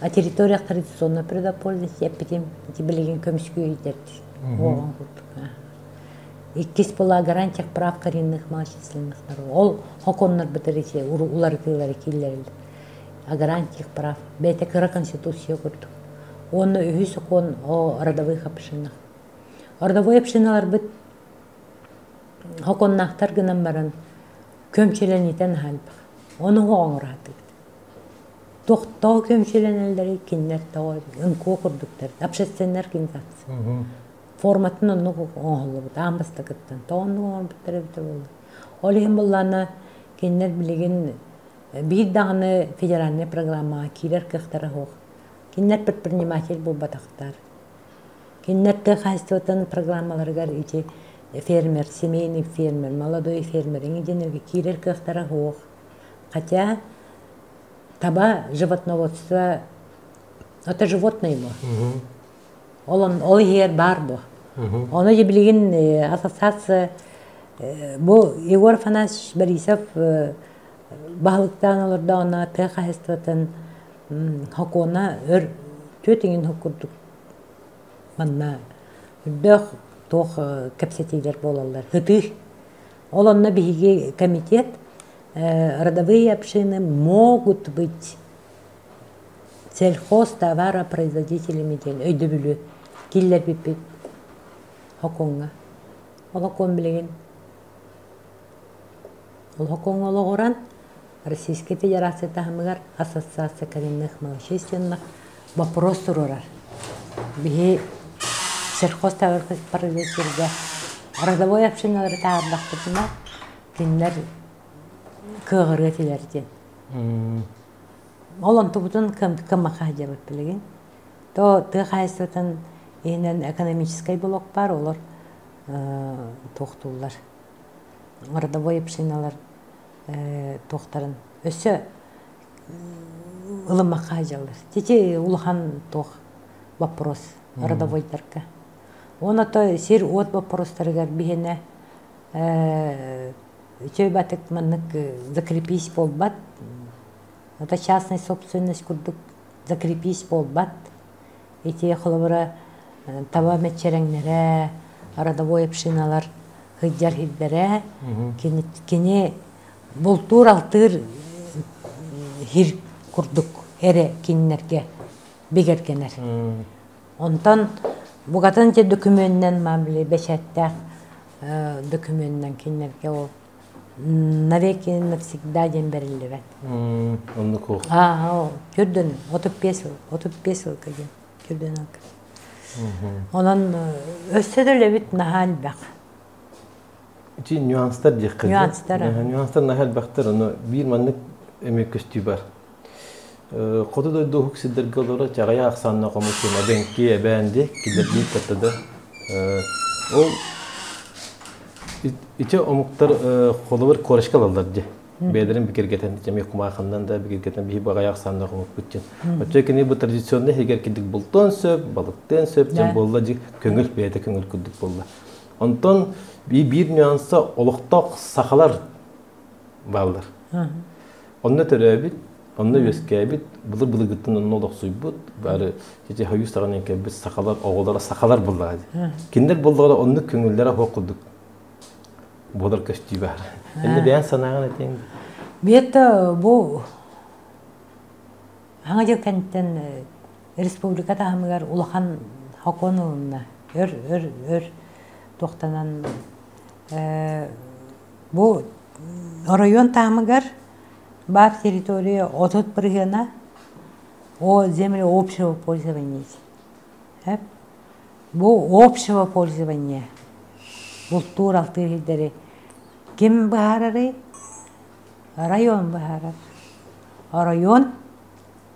о территориях традиционной природопользования эппитим, ити билигин көмүскүү иитэрдик уоҕун курдук. Иккис була гарантия прав коренных малочисленных народов. Ол сокуоннарбытыгар ити уларытыылары киллэриллэр. О гарантиях прав. Бэйэтэ кыра конституция курдук. Уонна үһүс сокуон о родовых общинах. Родовой общиналарбыт сокуоннаахтар гынан баран көмчүлэнитэн хаалбах. Ону оҥораатыбыт. Тохтоо көмчүлэнэллэри кинилэр тоҕо НКО курдуктар, общественная организация. Форматын оннук оҥоһуллубут аан бастакыттан. Тоҕо оннук оҥорбуттар эбитэ буолла. Ол иһин буллаана кинилэр билигин биир даҕаны федеральнай программаҕа киирэр кыахтара суох. Кинилэр предприниматель буолбатахтар. Кинилэр тыа хаһаайыстыбатын программаларыгар ити фермер, семейный фермер, молодой фермер иҥи диэн киирэр кыахтара суох. Хотя таба животноводство это животное ему. Ол, ол иһигэр баар бу. Ону же билигин ассоциация бу Егор Афанасьевич Борисов баһылыктаан олордоҕуна тыа хаһаайыстыбатын сокуона өр түөрт иҥин курдук манна үрдээх туох кэпсэтиилэр буолаллар. Ытыы. Ол онно биһиги комитет родовые общины могут быть сельхозтоваропроизводителями диэн өйдөбүлү киллэрбиппит сокуоҥҥа. Ол сокуон билигин ол сокуоҥҥа олоҕуран Российскай Федерация таһымыгар Ассоциация коренных малочисленных вопрос туруорар. Биһи сельхозтоваропроизводительгэ родовой общиналары таһаардахпытына кинилэр кыаҕырыа этилэр диэн. Ол онтубутун кыммаха диэбит билигин. То тыа хаһаайыстыбатын иһинэн экономическай блок баар, олор туохтууллар. Родовой общиналар туохтарын өссө ылыммакка дьаллар. Тити улахан туох вопрос родовойдарга. Уонна то сир-уот вопростарыгар биһиэнэ үчүгэй батык маннык закрепись буолбат. Это частная собственность курдук закрепись буолбат. Ити холобура таба мэччирэҥнэрэ, родовой общиналар сылдьар сирдэрэ, кини, кини бултуур-алтыыр сир курдук эрэ кинилэргэ бигэргэнэр. Онтон букатын ити дөкүмүөнүнэн маан били бэчээттээх дөкүмүөнүнэн кинилэргэ ол навеки навсегда диэн бэриллибэт. Оннук ол. Аа, түрдөн 35 сыл, 35 сылга диэн түрдөн алга. Онон өссө да үлэбит наһаа элбэх. Ити нюанстар диэххэ. Нюанстар. Нюанстар наһаа элбэхтэр. Ону биир маннык эмиэ көстүү бар. Хоту дойду уһук сирдэргэ олоро чаҕыйа ахсааннаах омук эбэҥки, эбээн диэ киллэрдии кытта Ол ити омуктар холобур корочка ылаллар дии. Бэйэлэрин бигэргэтэн, эмиэ кумааханнан да бигэргэтэн биһи баҕайы ахсааннаах омукпут диэн. Оччо кини бу традиционный иһигэр кидик бултуон сөп, балыктыан сөп диэн буолла дии көҥүл бэйэтэ көҥүл курдук буолла. Онтон биир нюанса олохтоох сахалар бааллар. Онно төрөөбүт, онно үөскээбит, былыр-былыргыттан онно олохсуйбут, бары ити хойуу саҕанан кэлбит сахалар оҕолоро сахалар буоллаҕа дии. Кинилэр буоллаҕына оннук көҥүллэрэ суох курдук буолар көстүү баар. Иннэ бэйэн санааҕын этиэҥ. Биэт бу Хаҥа дьыл кэнниттэн республика таһымыгар улахан сокуон ылынна. Өр, өр, өр туохтанан бу оройуон таһымыгар баар территория 30 бырыһыана о земли общего пользования. Бу общего пользования бултуур алтыыр сирдэри ким быһаарарый? Район быһаарар. Оройуон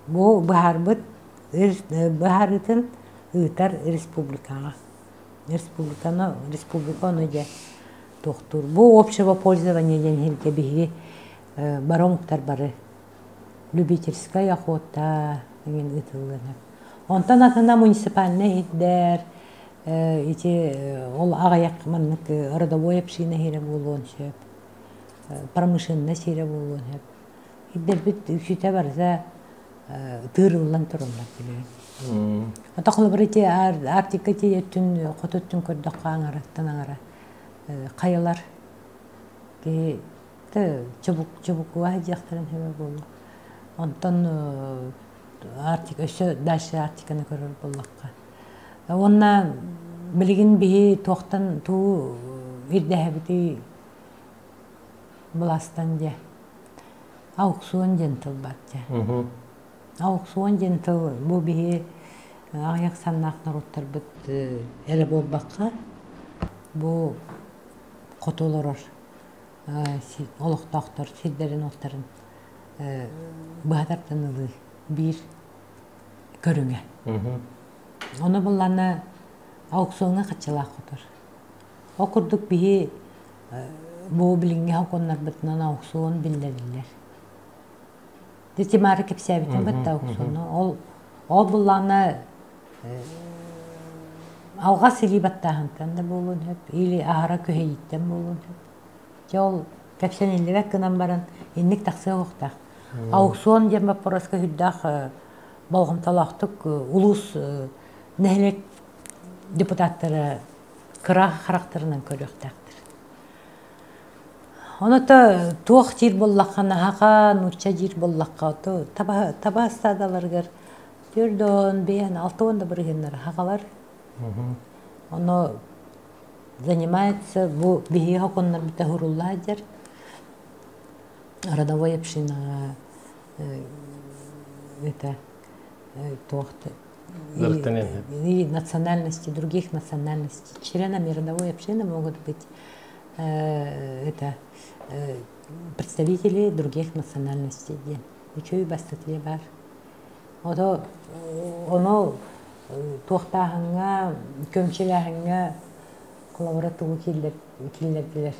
бу быһаарбыт быһаарыытын ыытар республикаҕа. Республиканы республика ону дьэ туохтуур. Бу общего пользования диэн иһиргэ биһиги бары омуктар бары любительскай охота эҥин ыытыллыан Онтон атына муниципальнай иһирдэр ити ол аҕыйах маннык родовой община иһирэ буолуон сөп, промышленность сирэ буолуон сөп. Ирдэрбит үксүтэ барыта тыырыллан тураллар билигин. Ото холобур ити Арктика ити өттүн хоту өттүн көрдөххө аҥараттан аҥара хайалар киһи чубук чубукуга сылдьыахтарын сөбө буолуо. Онтон Арктика өссө дальше Арктиканы көрөр буоллахха. Уонна билигин биһи туохтан туу ирдэһэбитий былаастан дьэ аукцион диэн тыл бар дьэ. Аукцион диэн тыл бу биһи аҕыйах саннаах норуоттарбыт эрэ буолбакка бу хоту олорор олохтоохтор сирдэрин-уоттарын быһа тардан ылыы биир көрүҥэ. Ону буллана аукциоҥҥа хаччылаах хотор. Ол курдук биһи бу билиҥҥи сокуоннарбытынан аукцион биллэриллэр. Тимары кэпсээбитим бытта аукциону. Ол ол буллаҕына алҕас илии баттааһынтан да буолуон сөп, или аһара күһэйииттэн буолуон сөп. Дьэ ол кэпсэниллибэт гынан баран инник тахсыа уохтаах. Аукцион диэн боппуруоска сүрдээх болҕомтолоохтук улуус нэһилиэк депутаттара кыра харахтарынан көрүөхтээхтэр. Ону-то туох диир буоллаххына, аһаҕа нуучча диир буоллахха, то таба таба ыстаадаларыгар 45, 60 да бырыһыаннара аһаҕалар. Ону занимается бу биһиги сокуоннарбыт уһурулла сылдьар родовой общинаҕа это туох и национальности, других национальностей. Членами родовой общины могут быть это представители других национальностей диэн. Үчүгэй бастатыйа баар. Ото ону туохтааһыҥҥа, көмчүлээһиҥҥэ холобура тугу киллэрдилэр.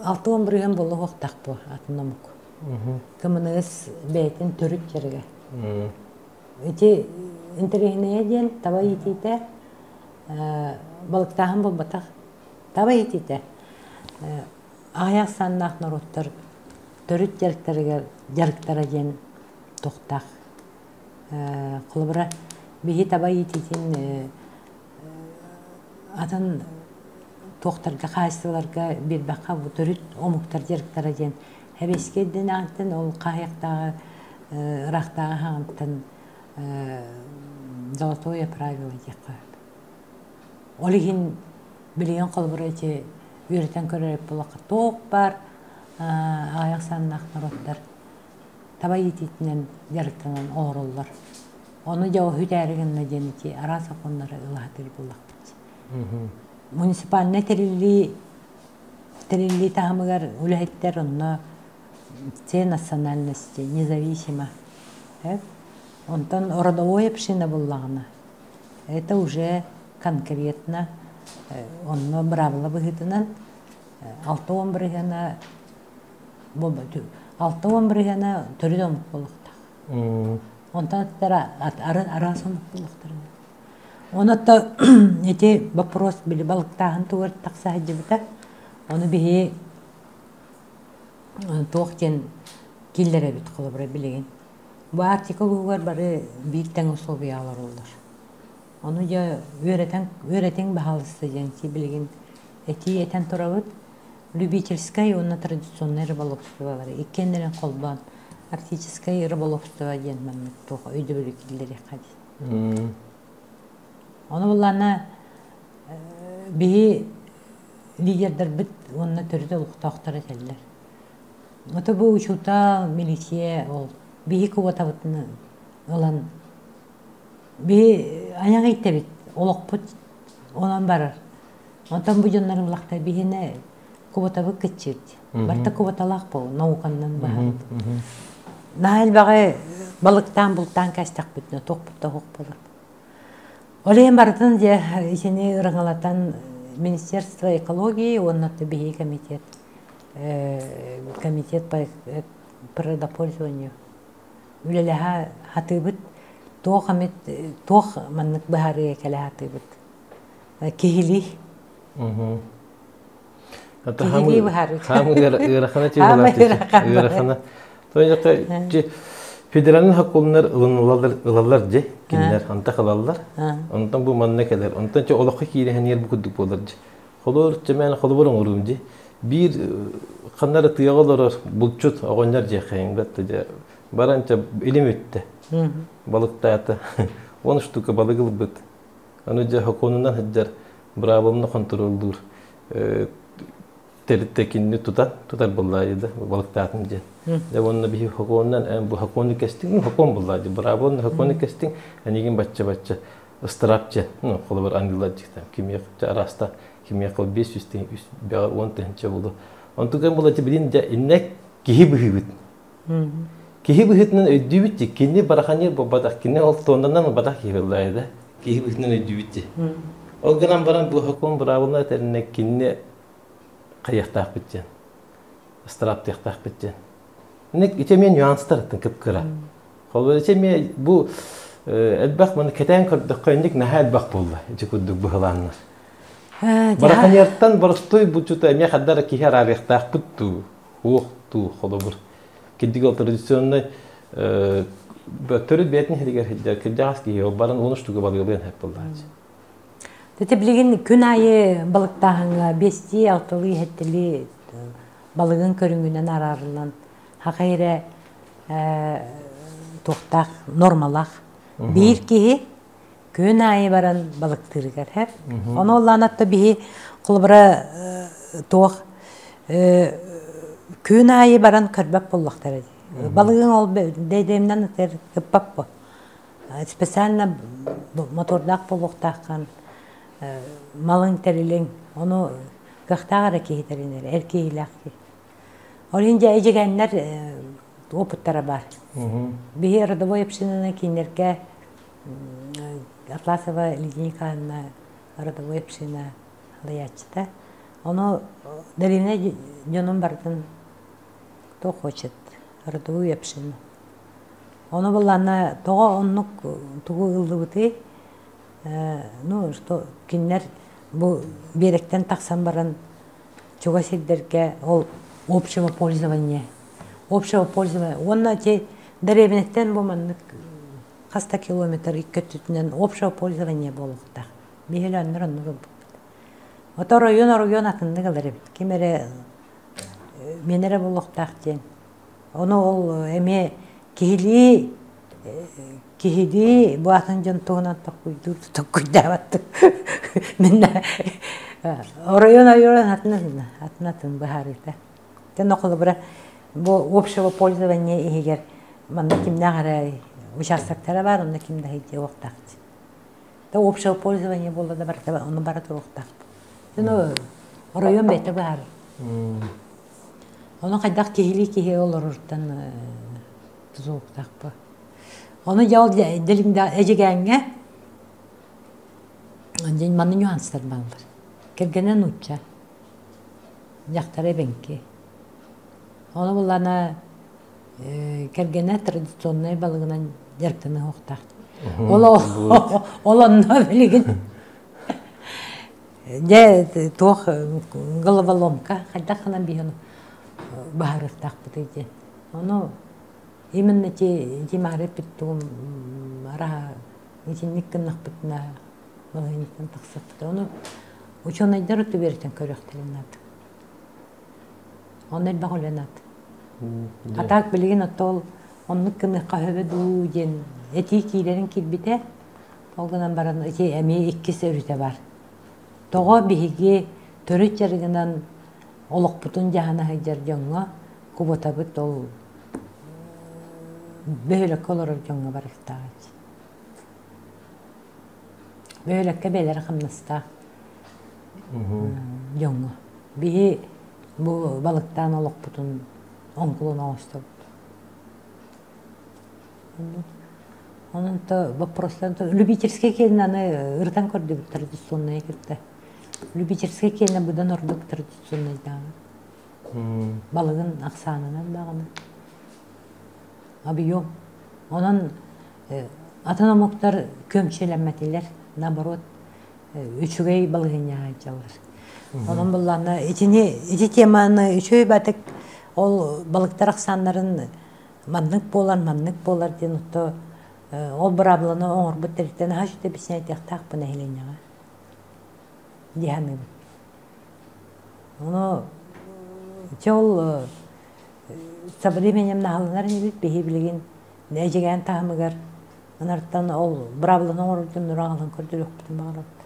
60% буолуохтаах буо атын омук. Кымыныгыс бэйэтин төрүт дьарыга. Ити интэриэһинэйэ диэн таба иитиитэ балыктааһын буолбатах. Таба иитиитэ аҕыйах ахсааннаах норуоттар төрүт дьарыктарыгар дьарыктара диэн туохтаах. Холобура, биһи таба иитиитин атын туохтарга, хаһаайыстыбаларга биэрбэххэ бу төрүт омуктар дьарыктара диэн сэбиэскэй дэнэҕиттэн ол хаһыйахтааҕы ыраахтааҕы хаҕыттан золотое правило диэххэ сөп. Ол иһин билигин холобура ити үөрэтэн көрөр буоллахха туох баар аҕыйах саннаах норуоттар таба иитиитинэн дьарыктанан олороллор. Ону дьэ үтээри гынна диэн ити араас сокуоннары ыла сатыыр буоллахпыт. Муниципальнай тэриллии тэриллии таһымыгар үлэһиттэр онно все национальности независимо. Онтон родовой община буллаҕына это уже конкретно онно быраабыла быһыытынан 60 бырыһыана 60 бырыһыана төрүт омук буолуохтаах. Онтон араас омук буолуохтара. Онон ити вопрос били балыктааһын тугар тахса сылдьыбыта. Ону биһи туох диэн киллэрэбит холобура билигин. Бу Арктика улууһугар бары биир тэҥ условия олороллор. Ону дьэ үөрэтэн үөрэтиҥ баһаалыста диэн билигин этии этэн турабыт. Любительскай уонна традиционнай рыболовстволары иккиэннэрин холбоон. Арктическое рыболовство диэн маннык туох өйдөбүлү киллэриэххэ диэн. Ону буллаана биһи лидердэрбит уонна төрүт олохтоохтор этэллэр. Ото бу учуутал, милиция ол биһи кубатабытын ылан биһи айах ииттэбит, олохпут онон барар. Онтон бу дьоннор ыллахта биһине кубатабыт кыччыт. Барта кубаталаах бу науканнан баһарбыт. Наһаа элбэҕи балыктаан бултаан кэстэхпитинэ туохпут да суох буолар. Ол иһин барытын дьэ итини ырыҥалатан Министерство экологии уонна биһиги комитет комитет по природопользованию үлэлэһэ сатыыбыт туох эмит туох маннык быһаарыыга кэлэ сатыыбыт киһилии киһилии быһаарыы ыарахана ыарахана федеральный хокуоннар ылаллар дьэ кинилэр антах ылаллар онтон бу манна кэлэр онтон олоххо киирэһэн бу курдук буолар дьэ холобур чэмээн холобур оҥоруум дьэ биир ханна эрэ тыаҕа олорор булчут оҕонньор дьиэхэйин бэтте дьэ баран чэ илим үттэ балыктаата 10 штука балык ылбыт аны дьэ хокуонунан сылдьар быраабыланы хонтуруоллуур тэрилтэ кинини тутан тутар буллаа да балыктаатым диэн дьэ уонна биһи хокуонунан эн бу хокуону кэстиҥ хокуон буллаа дии быраабыланы хокуону кэстиҥ эйигин бачча бачча ыстыраап диэн ну холобур ангеллар дьиктэн кимиэх араста кимиэх ол 500 тыһ үс бэҕэр 10 тыһынча булу онтукан була билин дьэ иннэ киһи быһыыбыт киһи быһыытынан өйдүүбүт дии кини бараханьыр буолбатах кини ол туоннанан ылбатах киһи буоллаа да киһи быһыытынан өйдүүбүт дии ол гынан баран бу сокуон быраабылына этэринэ кинини хайыахтаахпыт диэн ыстырааптыахтаахпыт диэн ити эмиэ нюанстар кып-кыра Холобур, ити эмиэ бу элбэх маны кэтээн көрдөххө инник наһаа элбэх буолла ити курдук быһылааннар. Бараханьертан боростуой булчута эмиэ хаддар киһи араарыахтаахпыт дуу, уох дуу холобур. Кирдик ол традиционный төрүт бэйэтин иһигэр сылдьар кырдьаҕас киһи ол баран уон штука балыгылыан сөп буоллааччы. Тete билигин күн аайы балыктааһыҥҥа биэстии, алталыы, сэттэлии балыгын көрүҥүнэн араарыллан Саха эрэ туохтаах нормалаах биир киһи күн аайы баран балыктыырыгар һэр. Ону оллаанатта биһи холобура туох күн аайы баран көрбөт буоллахтара дии. Балыгын ол дэйдэмнэн ытыр ыппап бу. Специально мотордаах буолуохтааххын малыҥ тэрилиҥ ону кыахтаах эрэ киһи тэринэр эр киһилээх киһи. Ол иһин дьэ эдьигээннэр опыттара баар. Биһи родовой общинаны кинилэргэ Атласова Лидия Николаевна родовой община салайааччыта. Ону Дарина дьонун барытын кто хочет родовую общину. Ону буллаана тоҕо оннук тугу ыллыбытый? Ну, что кинилэр бу биэрэктэн тахсан баран чугас сирдэргэ ол общего пользования общего пользования уонна ити дэриэбинэттэн бу маннык хас да километр икки өттүтүнэн общего пользования буолуохтаах биһиги оннур оннук ылбыппыт ото оройуон оройуон атыннык ылар эбит ким эрэ миэнэ эрэ буолуохтаах диэн ону ол эмиэ киһилии Киһилии бу атын дьон туһунан толкуйдуур толкуйдаабаттык. Мин оройуон оройуон атын атын атын атын быһаарыыта. Тэн холобура бу общего пользования иһигэр манна кимнээх эрэ участоктара баар, онно ким да сылдьыа уохтаах. Да общего пользования буолла да барыта ону бара туруохтаах. Ну оройуон бэйэтэ быһаарар. Ону хайдах киһилии киһи олорортан тутулуктаахпа. Ону дьэ ол Эдьигээҥҥэ манна нюанстар бааллар. Кэргэнэ нуучча, дьахтара эбэҥки. Ону буллана кэргэнэ традиционнай балыгынан дьарыктаныахтаах. Ол ол онно билигин дьэ туох головоломка хайдах гынан биһи ону баһарыахтаахпытый диэн. Ону Именно те Димары эппит араһа итинник гыннахпытына балаһыанньаттан тахсыахпыт. Ону учуонайдар өттүбүөрүттэн көрүөхтэрин наада. Онно элбэх үлэ наада. А так билигин оттол Оннук гыныахха сөбө дуу диэн этии киирэрин киирбитэ. Ол гынан баран ити эмиэ иккис өрүтэ бар. Тоҕо биһиги төрүт дьарыгынан олохпутун дьаһана сылдьар дьоҥҥо кубутабыт ол бөһүөлэккэ олорор дьоҥҥо барыахтаах. Бөһүөлэккэ бэйэлэрэ хамнастаах дьоҥҥо. Биһи бу балыктаан олохпутун оҥкулун оҥостобут. Онон то вопростан любительскай киэнэ аны ырытан көрдүбүт традиционнайы кытта. Любительскай киэнэ быдан ордук традиционнайдааҕы. Балыгын ахсаанынан даҕаны. Объем. Онон атын омуктар көмчүлэммэтилэр, наоборот, үчүгэй балаһыанньаҕа сылдьаллар. Онон буллаана итини ити теманы үчүгэй батык ол балыктар ахсааннарын маннык буолар, маннык буолар диэн отто ол быраабыланы оҥорбут тэрилтэн аһа сүтэ бисинэтиэхтаахпын нэһилиэнньэҕэ дии саныыбын. Ону ити ол со временем наһаланар инибит биһи билигин эдьигээн таһымыгар ынартан ол быраабыланы оҥорор дьоннору аҕалан көрдөрүөхпүтүн баҕарабыт.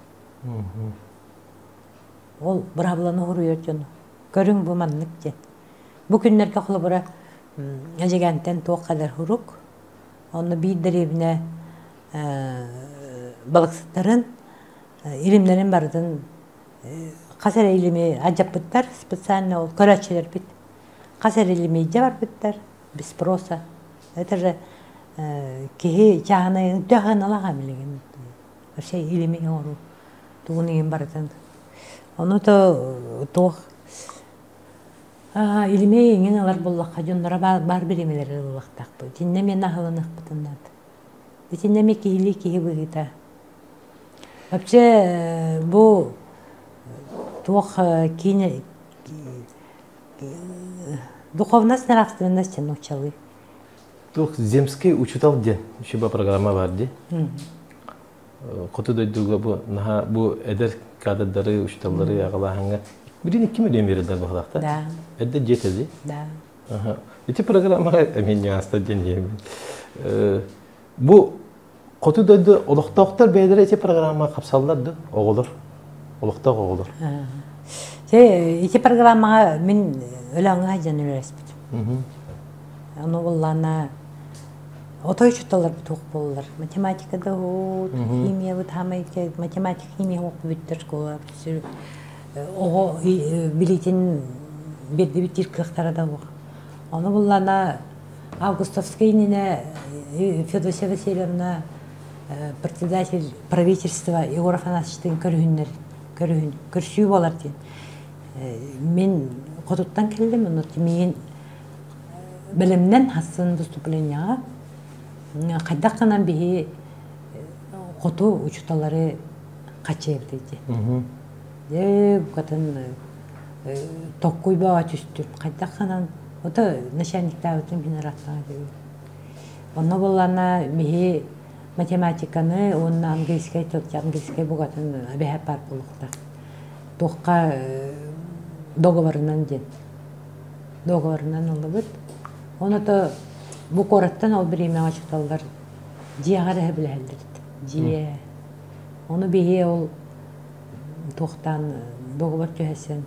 Ол быраабыланы уһуруйар дьону көрүҥ бу маннык диэн. Бу күннэргэ холобура Эдьигээнтэн туох кэлэр сурук, онно биир дэриэбинэ балыксыттарын илимнэрин барытын хас эрэ илими алдьаппыттар специально ол көрөөччүлэрбит хас эрэ илими илдьэ барбыттар без спроса. Это же киһи чааһынай төһө билигин вообще илими оҥоруу тугун иһин барытын. Ону то туох Илимэй иҥин ылар буоллахха дьонноро баар бириэмэлэри ылыахтаахпыт. Итиннэ эмиэ наһыланыахпытын наада. Итиннэ эмиэ киһилии киһи быһыыта. Вообще бу туох киинэ духовность нравственность нууччалыы. Туох земский учутал диэн үчүгэй программа бар дии. Хоту дойдуга бу наһаа бу эдэр кадрдары, учууталлары аҕалааһыҥҥа билин икки миллион биэрэллэр быһалаахта. Да. Эрдэ дьиэ Да. Ити программаҕа эмиэ нюанстар диэн диэбин. Бу хоту дойду олохтоохтор бэйэлэрэ ити программаҕа хапсаллар да оҕолор олохтоох оҕолор. Ити программаҕа мин Өлөөҥҥө сылдьан үлэлэспитим. Ону буллаана Отой учууталларбыт суох буоллар. Математика да уһут, химиябыт хаамай математика химия бүттэр школа оҕо билиитин биэрдибит диир кыахтара да суох. Ону буллана Августовскай иннинэ Федосия Васильевна председатель правительства Егор Афанасьевичтыын көрүһүннэр көрүһүн көрсүү буолар диэн. Мин хотуттан кэллим, ону миигин бэлэмнэн хассын выступлениеҕа хайдах гынан биһи хоту учууталлары хаччыйабытый диэн. Дьэ букатын токкуй бөҕө түстүм. Хайдах гынан ото начальниктаабытым иһин ырааттаҕа диэбит. Онно буоллаҕына биһи математиканы уонна английскай тыл английскай букатын эбэһээт баар буолуохтаах. Туохха договорынан диэн договорынан ыллыбыт. Ону бу куораттан ол бириэмэҕэ учууталлар дьиэҕэ эрэ билэһэллэр дьиэ. Ону биһи ол туохтаан договор түһэсэн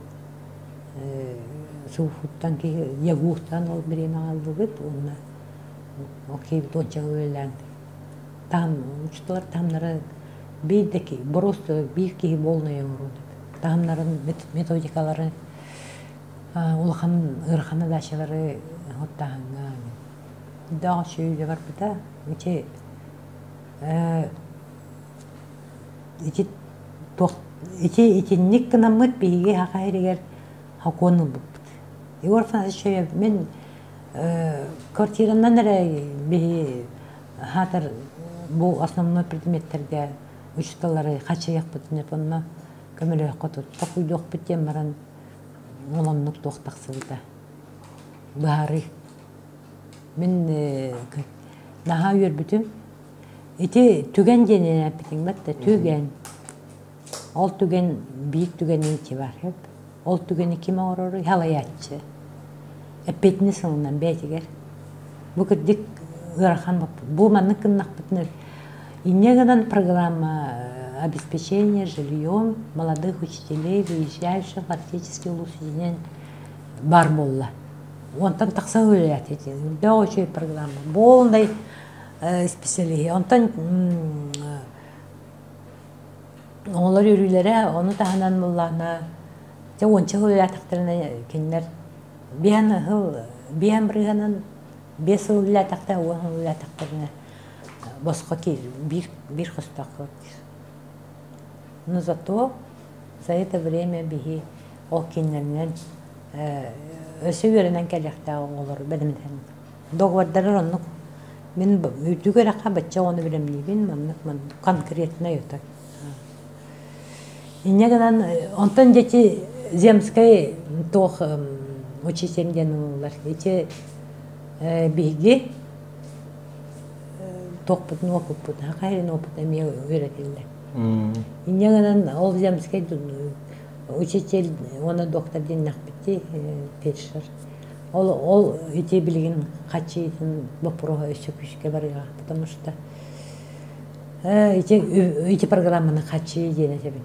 Суфуттан киһи Ягуттан ол бириэмэҕэ ыллыбыт уонна ол киһибит уонча үлэлээн таһым учууталлар таһымнара биир да киһи просто биир киһи буолнай оҥоруон таһымнарын методикалары улахан ыарахан задачалары оттааһыҥҥа даҕа үчүгэй барбыта ити ити туох ити итинник гынаммыт биһиги саха сиригэр сокуон ылбыппыт Егор Афанасьевич мин квартиранан эрэ биһи хаатар бу основной предметтэргэ учууталлары хачыйахпытын онно көмөлөһөххө токуйдуохпут диэн баран Ол оннук туох тахсыбыта быһаарыы. Мин наһаа үөрбүтүм. Ити түгэн диэн эппитиҥ бат да түгэн. Ол түгэн биир түгэни ити бар. Ол түгэни ким оҥороруй? Халайааччы. Эппиэтинэс ылынан бэйэтигэр. Бу кырдьык ыарахан бу маннык гыннахпытына инньэ гынан программа обеспечения жильем молодых учителей, выезжающих в арктический улуус диэн баар буолла. Онтон тахса үлэлээтэ үрдээх үчүгэй программа. Буолунай специалиһи. Онтон оҕолор үөрүүлэрэ ону таһынан буллаҕына дьэ уонча сыл үлэлээтэхтэринэ кинилэр биэһэн сыл биэһэн бырыһыанын 5 сыл үлэлээтэхтэринэ 10 сыл үлэлээтэхтэринэ босхо биир биир хостоох квартира. Но зато за это время биһи ол кинилэринэн өссө үөрэнэн кэлиэхтээх оҕолору бэлэмнээн договордарар оннук мин үрдүк үөрэххэ бачча оҕону бэлэмниибин маннык маннык конкретно это инньэ гынан онтон дети земскэй туох учитель диэн ылаллар ити биһиги туохпутун уопуппут хахайын уопут эмиэ үөрэтиллэр инньэ гынан ол земскэй учитель уонна доктор диэннэхпит фельдшер Ол ол ити билигин хаччыытын боппуруоһа өссө күүскэ барыаҕа, потому что ити ити программаны хаччыы диэн этэбин.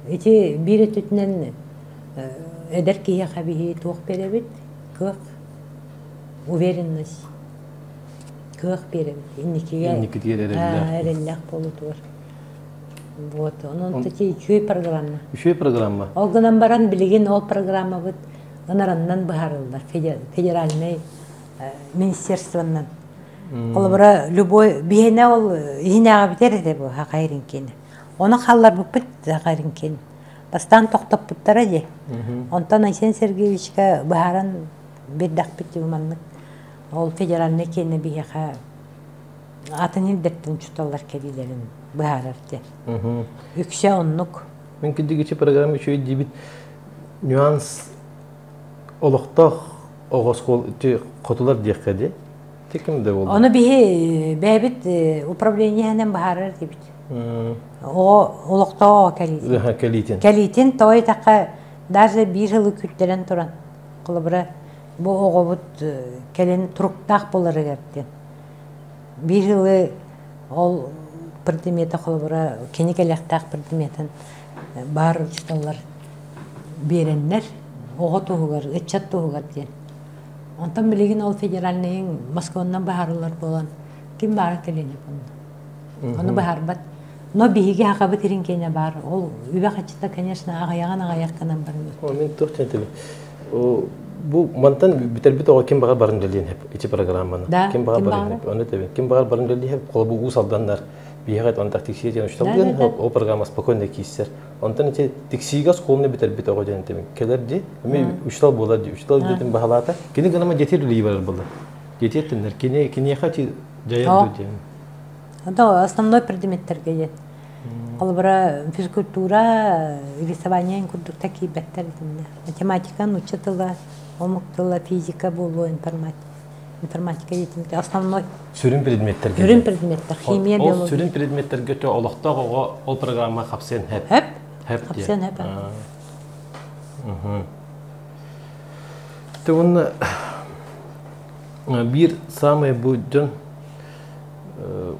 Ити биир өттүтүнэн эдэр киһиэхэ биһи туох биэрэбит? Кыах, уверенность, кыах биэрэбит. Инникигэ Инникитигэр эрэллээх. Эрэллээх буолуутугар. Вот, онон ити үчүгэй программа. Үчүгэй программа. Ол гынан баран билигин ол программабыт ынараннан быһаарыллар федеральнай министерствоннан. Холобура, любой биһиэнэ ол иһинээҕи бүтэр этэ бу Хахайринкини. Ону халларбыппыт Хахайринкин. Бастаан тохтоппуттара дии. Онтон Айсен Сергеевичка быһааран биэрдэхпит маннык ол федеральнай киэнэ биһиэхэ атын ирдэттэн учууталлар кэлиилэрин быһаарар диэн. Үксэ оннук. Мин кырдьык программа үчүгэй диибит нюанс олохтоох оҕо оскуола хотулар диэххэ дии. Ким да буолла. Ону биһи бэйэбит управлениеһынан быһаарар диэбит. Оҕо олохтоох оҕо кэлиитин. Кэлиитин. Кэлиитин тоҕо диэтэххэ даже биир сылы күүттэрэн туран холобура бу оҕобут кэлин туруктаах буоларыгар диэн Биир сылы ол предмета холобура кини кэлиэхтээх предметин баар учууталлар биэрэннэр оҕо туһугар, ыччат туһугар диэн. Онтон билигин ол федеральнайын Москванан быһаарыллар буолан ким баара кэлиэн онно. Ону быһаарбат. Но биһиги хахабыт ирин киэнэ баар. Ол үбэ хаччыта, конечно, аҕыйаҕын аҕыйах гынан баран. Мин туох диэн бу мантан бүтэрбит оҕо ким баҕар барын үлэлиэн сөп ити программаны. Да, ким баҕар барын сөп. Ону тэбин. Ким баҕар барын үлэлиэн сөп. Холобу уус алданнар биһиэхэ онтах тиксиэ диэн учууталлыан ол программа спокойно кииссэр. Онтон ити тиксиигэ оскуоланы бүтэрбит оҕо диэн тэбин. Кэлэр ди, эми учуутал буолар ди. Учуутал диэтин баһалаата. Кини гынама детир үлэлии барар буолла. Детир теннер. Кини киниэхэ ти дьайар диэн. Да, основной предметтерге диэн. Холобура, физкультура, рисование курдук та киирбэттэр итиннэ. Математика, нуучча тыла, омук тыла, физика буолуо, информатика. Информатика диэтим основной. Сүрүн предметтерге. Сүрүн предметтер, химия, Ол биология. сүрүн предметтерге тө олохтоох оҕо ол программа хапсыан хэп. Хэп. Хэп Хапсыан хэп. Те уонна биир самый бу дьон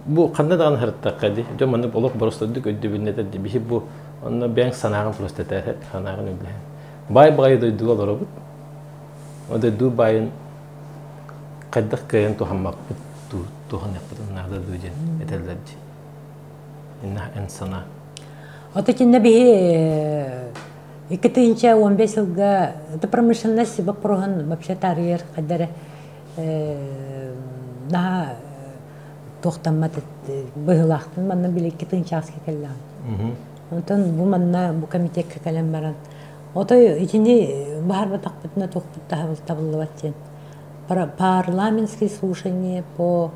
Бу ханна даҕаны сырыттахха дии, дьон маннык олох боростуойдук өйдөбүлүнэтэр дии. Биһи бу онно бэйэҥ санааҕын просто этээһэр, санааҕын үллэһэн. Баай баҕайы дойдуга олоробут. Ол дойду баайын хайдах кыайан туһаммаппыт дуу, туһаныахпытын наада дуу диэн этэллэр дии. Инна эн санаа. Вот итиннэ биһи 2015 сылга это промышленность боппуруоһун вообще таарыйар хайдары наһаа туохтаммат быһыылаахтын манна били 2 тыһыынча кэллэҕим. Онтон бу манна бу комитекка кэлэн баран отой итини баһарбатахпытына туохпут табыллыбат диэн парламентские слушания по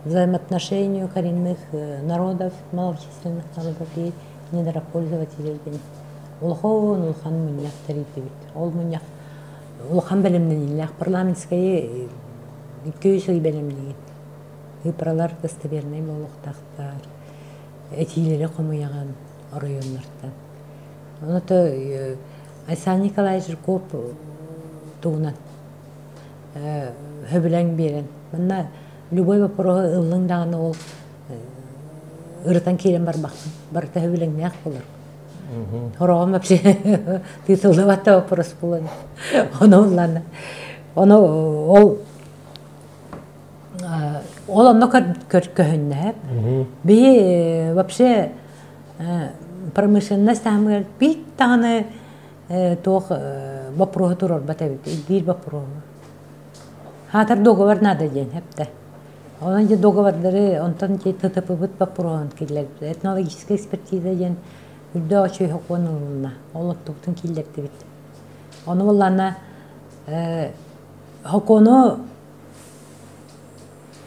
взаимоотношению коренных народов, малочисленных народов и недропользователей диэн улахан улахан мунньах тэрийдибит. Ол мунньах улахан бэлэмнэниилээх парламентскай 200 ый бэлэмниигин. Ыпралар достовернай буолуохтаахтар. Этиилэри хомуйаҕын оройуоннартан. Ону то Айсан Николаевич Жирков тугунан Хөбүлэҥ биэрэн. Манна любой вопроһу ыллыҥ даҕаны ол ырытан киирэн барбахпын. Барыта хөбүлэҥнээх буолар. Хороҕом вообще тыытыллыбат да вопрос буолан. Ону ыллана. Ону ол ол онно көһүннэһэп. Биһи вообще промышленность таһымыгар биир даҕаны туох боппуруоһу туруорбат эбит, ирдиир боппуруоһу. Хаатар договор наада диэн эптэ. Онон дьэ договордары онтон ТТП-быт боппуруоһун киллэрбит. Этнологическая экспертиза диэн үрдээх үчүгэй сокуон ылынна. Ол оттубутун киллэрдибит. Ону буллаана сокуону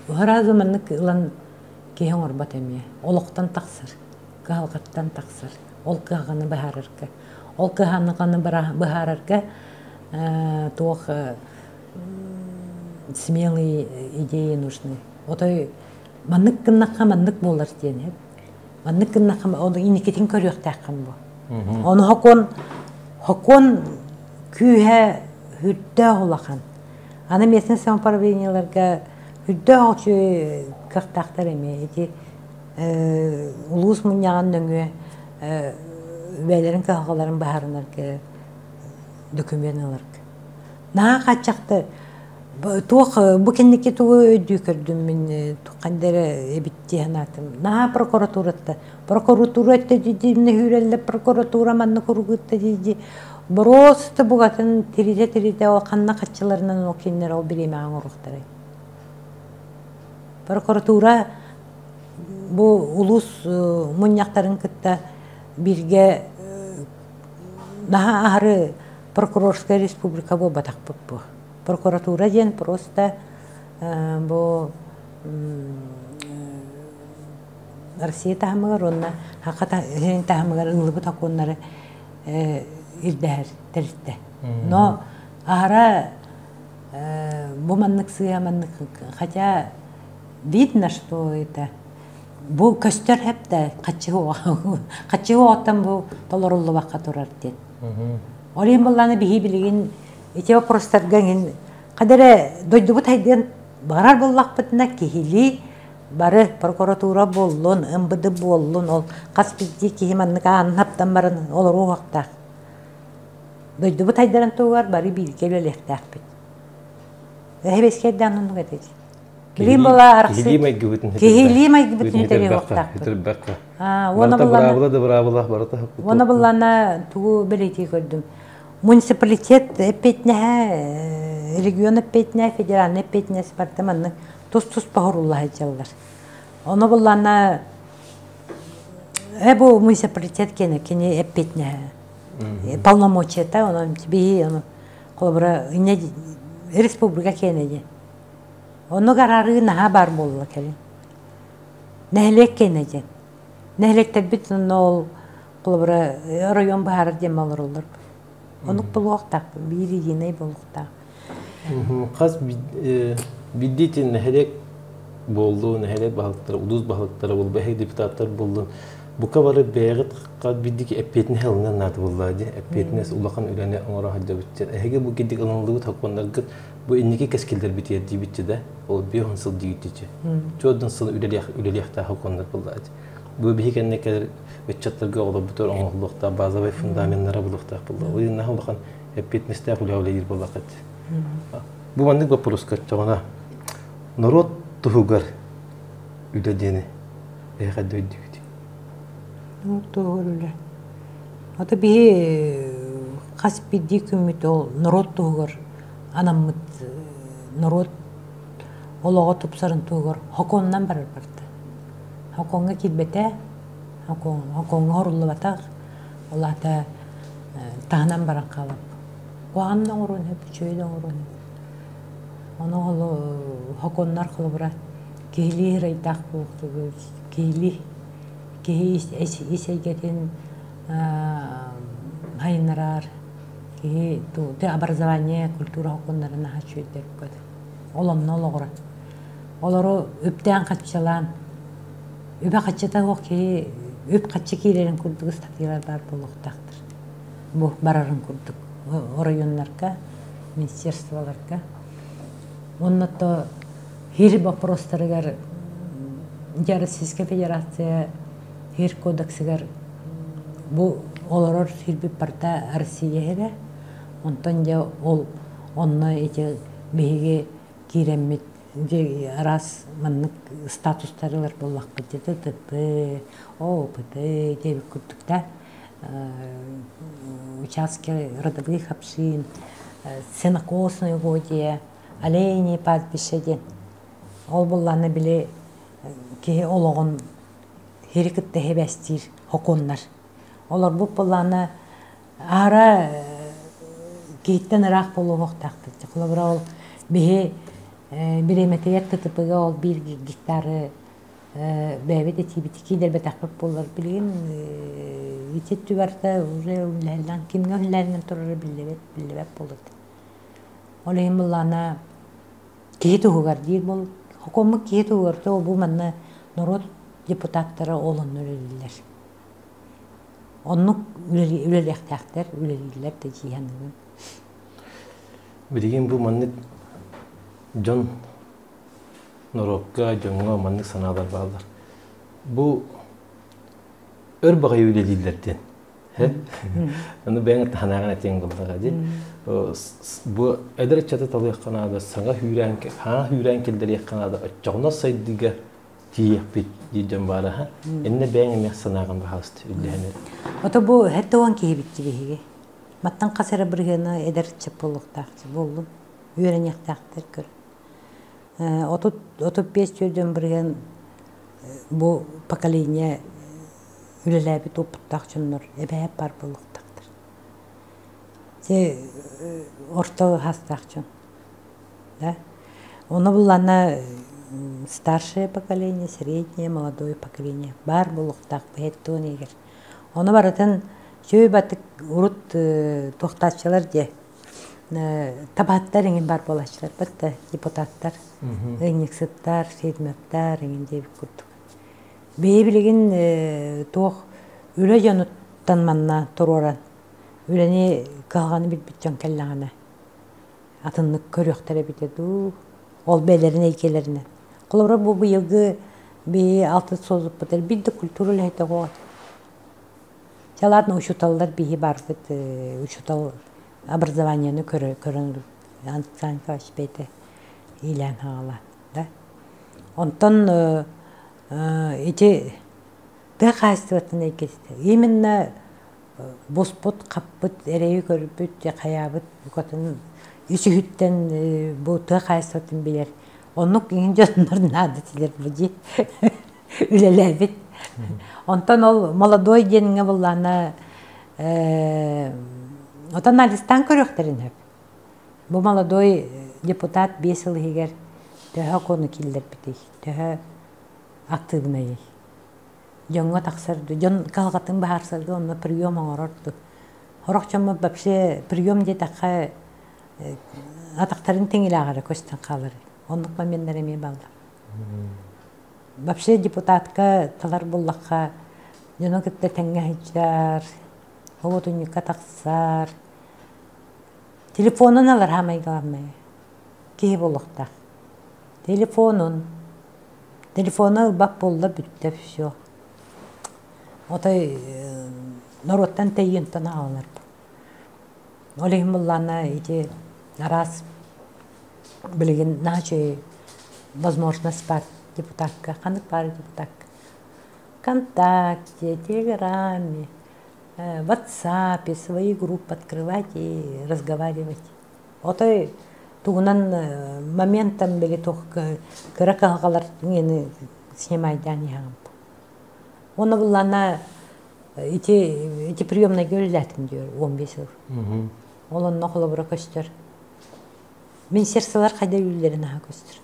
сразу маннык ылан киһи оҥорбот эмиэ. Олохтон тахсар, кыһалҕаттан тахсар. Ол кыһалҕаны быһаарарга. Ол кыһалҕаны быһаарарга туох смелые идеи нужны. Отой маннык гыннахха маннык буолар диэн маннык гыннахха ону инникитин көрүөхтээххин бу. Ону хокуон хокуон күүһэ үрдээх улахан. Аны местное самоуправлениеларга үрдээх үчүгэй кыахтаахтар эмиэ ити улуус мунньаҕын нөҥүө бэйэлэрин кыһалҕаларын быһаарынарга документ ыларга. Наһаа хааччахта туох бу кэнники тугу өйдүү көрдүм мин ханна эрэ эбит дии санаатым. Наһаа прокуратуратта прокуратура өттө дии үүрэллэр прокуратура манна куругутта дии боруоста бугатын тиритэ-тиритэ ол ханна хаччыларынан ол кинилэр ол бириэмэҕэ оҥоруохтарай. Прокуратура бу улуус мунньахтарын кытта бииргэ наһаа аһары прокурорская республика буолбатахпыт бу. Прокуратура диэн просто бу Россия таһымыгар уонна Саха таһымыгар ыллыбыт сокуоннары ирдэһэр тэрилтэ. Но аһара бу маннык сыыһа маннык хотя видно, что это бу көстөр хэп да хаччы оттан бу толоруллубакка турар диэн. Ол иһин буоллаана биһи билигин ити вопростарга иҥин хадара дойдубут хайдыан барар буоллахпытына киһилии бары прокуратура буоллун, МВД буоллун, ол хас биирдии киһи маннык аанын хаптан баран олоруохтаах. Дойдубут хайдарын туһугар бары бииргэ үлэлиэхтээхпит. Эһэбэскэйдээн оннук этэ Билим була арахсы. Киһилии майгыбытын Киһилии майгыбытын үтэриэхтээхпит. Уона быраабыла да быраабыла барыта. Уона буллана тугу бэлиэтии көрдүм. Муниципалитет эппиэтинэһэ, регион эппиэтинэһэ, федеральный эппиэтинэс барыта маннык тус-тус поһорулла сылдьаллар. Ону буллана бу муниципалитет кини кини эппиэтинэһэ полномочията онон биһи ону холобура республика киэнэ диэн. Оннук араарыы наһаа баар буолла кэлин. Нэһилиэк киэнэ диэн. Нэһилиэктэрбит онно ол холобура оройуон быһаарар диэн олороллор. Оннук буолуохтаах, биир единый буолуохтаах. Хас биирдии нэһилиэк буоллун, нэһилиэк баһылыктара, улуус баһылыктара буоллун, эһиги депутаттар буоллун, бука бары бэйэҕит хас биирдии эппиэтинэһи ылынан наада буоллаа дии. Эппиэтинэс улахан үлэни оҥоро сылдьабыт диэн. Эһиги бу кирдик ылыныллыбыт сокуоннаргыт бу инники кэскиллэрбитигэр диибитчи да, ол 50 сыл диигитчи. Чуордун сыл үлэлиэхтээх сокуоннар буоллаа Бу биһи кэннэ кэлэр ыччаттарга олорбутар оҥоһуллуохтаах базовай фундаменнара булуохтаах буолла. Ол иһин улахан эппиэтинэстээх үлэ үлэлиир буоллаххыт. Бу маннык боппуруска оччоҕуна норуот туһугар үлэ диэни эһиэхэ өйдүүгүт? Норуот туһугар үлэ. Ата биһи хас биирдии күммүт ол норуот туһугар анаммыт норуот олоҕо тупсарын туһугар сокуонунан барар барда. Сокуоҥҥа киирбэтэ, сокуоҥҥа хоруллубатах, ол аата таһынан баран хаалап. Куһаҕан да оҥоруон сөп, үчүгэй да оҥоруон сөп. Ону ол сокуоннар холобура киһилии ырайдаах буолуохтугут, киһилии киһи ис эйгэтин сайыннарар, киһи образование, культура сокуоннарын наһаа үчүгэйдик Ол онно олоҕурар. Олору үптээн-харчылаан, үбэ-харчыта суох киһи үп-харчы киирэрин курдук ыстатыйалар баар буолуохтаахтар. Бу барарын курдук оройуоннарга, министерстволарга. Уонна то хир боппуруостарыгар дьэ Российская Федерация хир кодексыгар бу олорор сирбит барыта Россия иһэрэ. Онтон дьэ ол онно ити биһиги киирэммит дьэ араас маннык статустары ылар буоллахпыт дьэ ТТП, ОПТ диэбит курдук да участки родовых общин, сенокосное угодье, олени пастбище диэн. Ол буллаана били киһи олоҕун хири кытта хибэстиир хокуоннар. Олорбут буллаана аара киһиттэн ыраах буолуохтаахпыт. Холобура ол биһи бириэмэтигэр ТТП-га ол биир гектары бэйэбит этиибит киирбэтэхпит буоллар билигин ити түбэртэ уже үлэлээн кимҥэ үлэлээн турара биллибэт биллибэт буолар. Ол иһин былаана киһи туһугар диир буол хокуоммут киһи туһугар то бу манна норуот депутаттара ол онно үлэлииллэр. Оннук үлэлиэхтээхтэр, үлэлииллэр да дии саныыбын. Билигин бу маннык дьон норуокка, дьоҥҥо маннык санаалар бааллар. Бу өр баҕайы үлэлииллэр диэн. Ону бэйэҥ таһанааҕын этиэҥ буоллаҕа дии. Бу эдэр ыччаты талыахха наада, саҥа хүүрээн, хаҥа хүүрээн киллэриэххэ наада, оччоҕуна сайдыыга тиийиэхпит диир дьон баара. Иннэ бэйэҥ эмиэ санааҕын баһаалыста үллэһэн Ото бу 70 киһи битти биһиги. Маттан хас эрэ бырыһыана эдэр ыччат буолуохтаах буоллун. Үөрэниэхтээхтэр көр. 35 төрдүөн бырыһыан бу поколение үлэлээбит уопуттаах дьоннор эбээт баар буолуохтаахтар. Те орто саастаах дьон. Да? Ону буллана старшее поколение, среднее, молодое поколение баар буолуохтаах бэйэттуон иһигэр. Ону барытын үчүгэй батык урут туохтааччылар диэ табаһыттар эҥин баар буолааччылар да депутаттар, ыанньыксыттар, фермердар эҥин диэбит курдук. Бэйэ билигин туох үлэ дьонуттан манна туруоран үлэни кыһалҕаны билбит дьон кэллэҕинэ атыннык көрүөхтэрэ эбитэ дуу, ол бэйэлэрин эйгэлэринэн. Холобура бу быйылгы биһи алтыс созуппутар биир да культура үлэһитэ оҕо Чэ ладно учууталлар биһи барбыт учуутал образованиены көрөн Александр Николаевич бэйэтэ иилээн хаалла да. Онтон ити тыа хаһаайыстыбатын эйгэтэ именно буспут, хаппыт, эрэйи көрбүт, хайаабыт букатын үсүһүттэн бу тыа хаһаайыстыбатын билэр. Оннук иҥин дьоннор наада этилэр бу дии үлэлээбит. Онтон ол молодой диэҥҥэ буллаана отон анализтаан көрүөхтэрин сөп. Бу молодой депутат 5 сыл иһигэр төһө окуону киллэрбитий, төһө актыыбынайый? Дьоҥҥо тахсар дьон кыһалҕатын быһаарсарга онно прием оҥорор дуу. Сорох дьоммут вообще прием диэтэххэ атахтарын тиҥилэҕэ эрэ көстөн хаалар. Оннук моменнар эмиэ бааллар. Вообще депутатка талар буллахха дьону кытта тэҥҥэ сылдьар, оҕотунньукка тахсар. Телефонун ылар самое главное. Киһи буолуохтаах. Телефонун. Телефону ылбат буолла бүттэ все. Отой норуоттан тэйиэнтэн аҕалар. Ол иһин буллаана ити араас билигин наһаа үчүгэй возможность баар депутакка. Ханнык баар депутакка? ВКонтакте, Телеграме, Ватсапе свои группы открывать и разговаривать. Отой тугунан моментом били туох кыра кыһалҕалар иҥини снимайдаан иһэҕин. Уонна буллаана ити ити приемнайга үлэлээтим диyor 15 сыл. Ол онно холобура көстөр. Министерстволар хайда үлэлэрин аһа көстөр.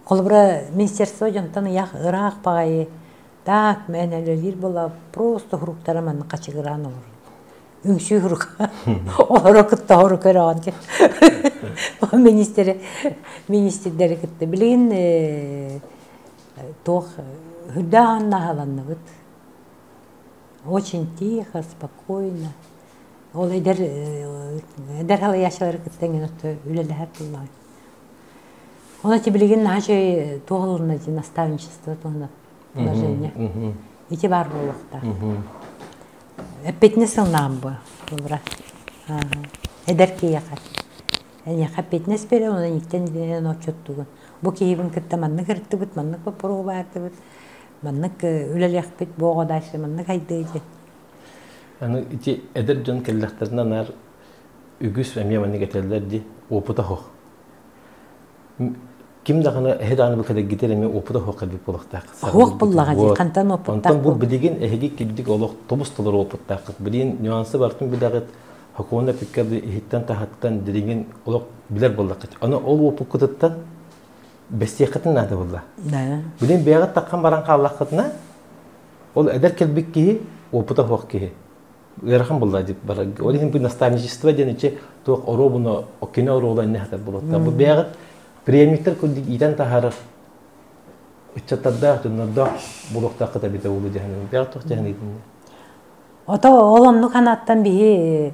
Холобура министерство дьонтон ыйаах ыраах баҕайы так мээнэ үлэлиир буола просто хуруктара манна хачыгыраан олорор. Үҥсүү хурук олоро кытта хору көрөҕөн министри министрдэри кытта билигин туох үрдээх наһаланныбыт. Очень тихо, спокойно. Ол эдэр эдэр халыйааччылары кытта эҥин үлэлэһэр буоллаҕа. Оны ити билигин наһаа үчүгэй туох ылынна дии наставничество туһунан положение. Ити баар буолуохтаах. Эппиэтинэс ылынаҕын бу, Булра. Эдэр киһиэхэ. Эйиэхэ эппиэтинэс биэрэр, онон ииттэн илиинэн отчуттугун. Бу киһибин кытта маннык ырыттыбыт, маннык боппуруобаатыбыт, маннык үлэлиэхпит, бу оҕо дальше маннык хайдыа диэн. Аны ити эдэр дьон кэллэхтэринэ наар үгүс эмиэ маннык этэллэр дии, опыта суох. Ким даҕаны эһи даҕаны бу кэлэргитэр эмиэ опыта суох кэлбит буолуохтаах. Суох буллаҕа дии, хантан опыттаах Онтон бу билигин эһиги кирдик олох тобус толору опыттааххыт. Билигин нюансы барытын билэҕит, хокуон эпиккэ иһиттэн-таһыттан дириҥин олох билэр буоллаххыт. Аны ол опыккытыттан бэстиэххитин наада буолла. Да. Билин бэйэҕит таххан баран хааллаххытына, ол эдэр кэлбит киһи опыта суох киһи. Ыарахан буолла дип барар. Ол иһин бу наставничество диэн ичи туох оруобуна кино оруола инне хатар буолуохтаах. Бу бэйэҕит преемниктэр курдук иитэн таһаарар ыччаттардаах, дьоннордоох буолуохтааххыт эбитэ буолуо дьаһанын. Бэйэҕит туох дьаһаныытын? Ото ол оннук ханааттан биһи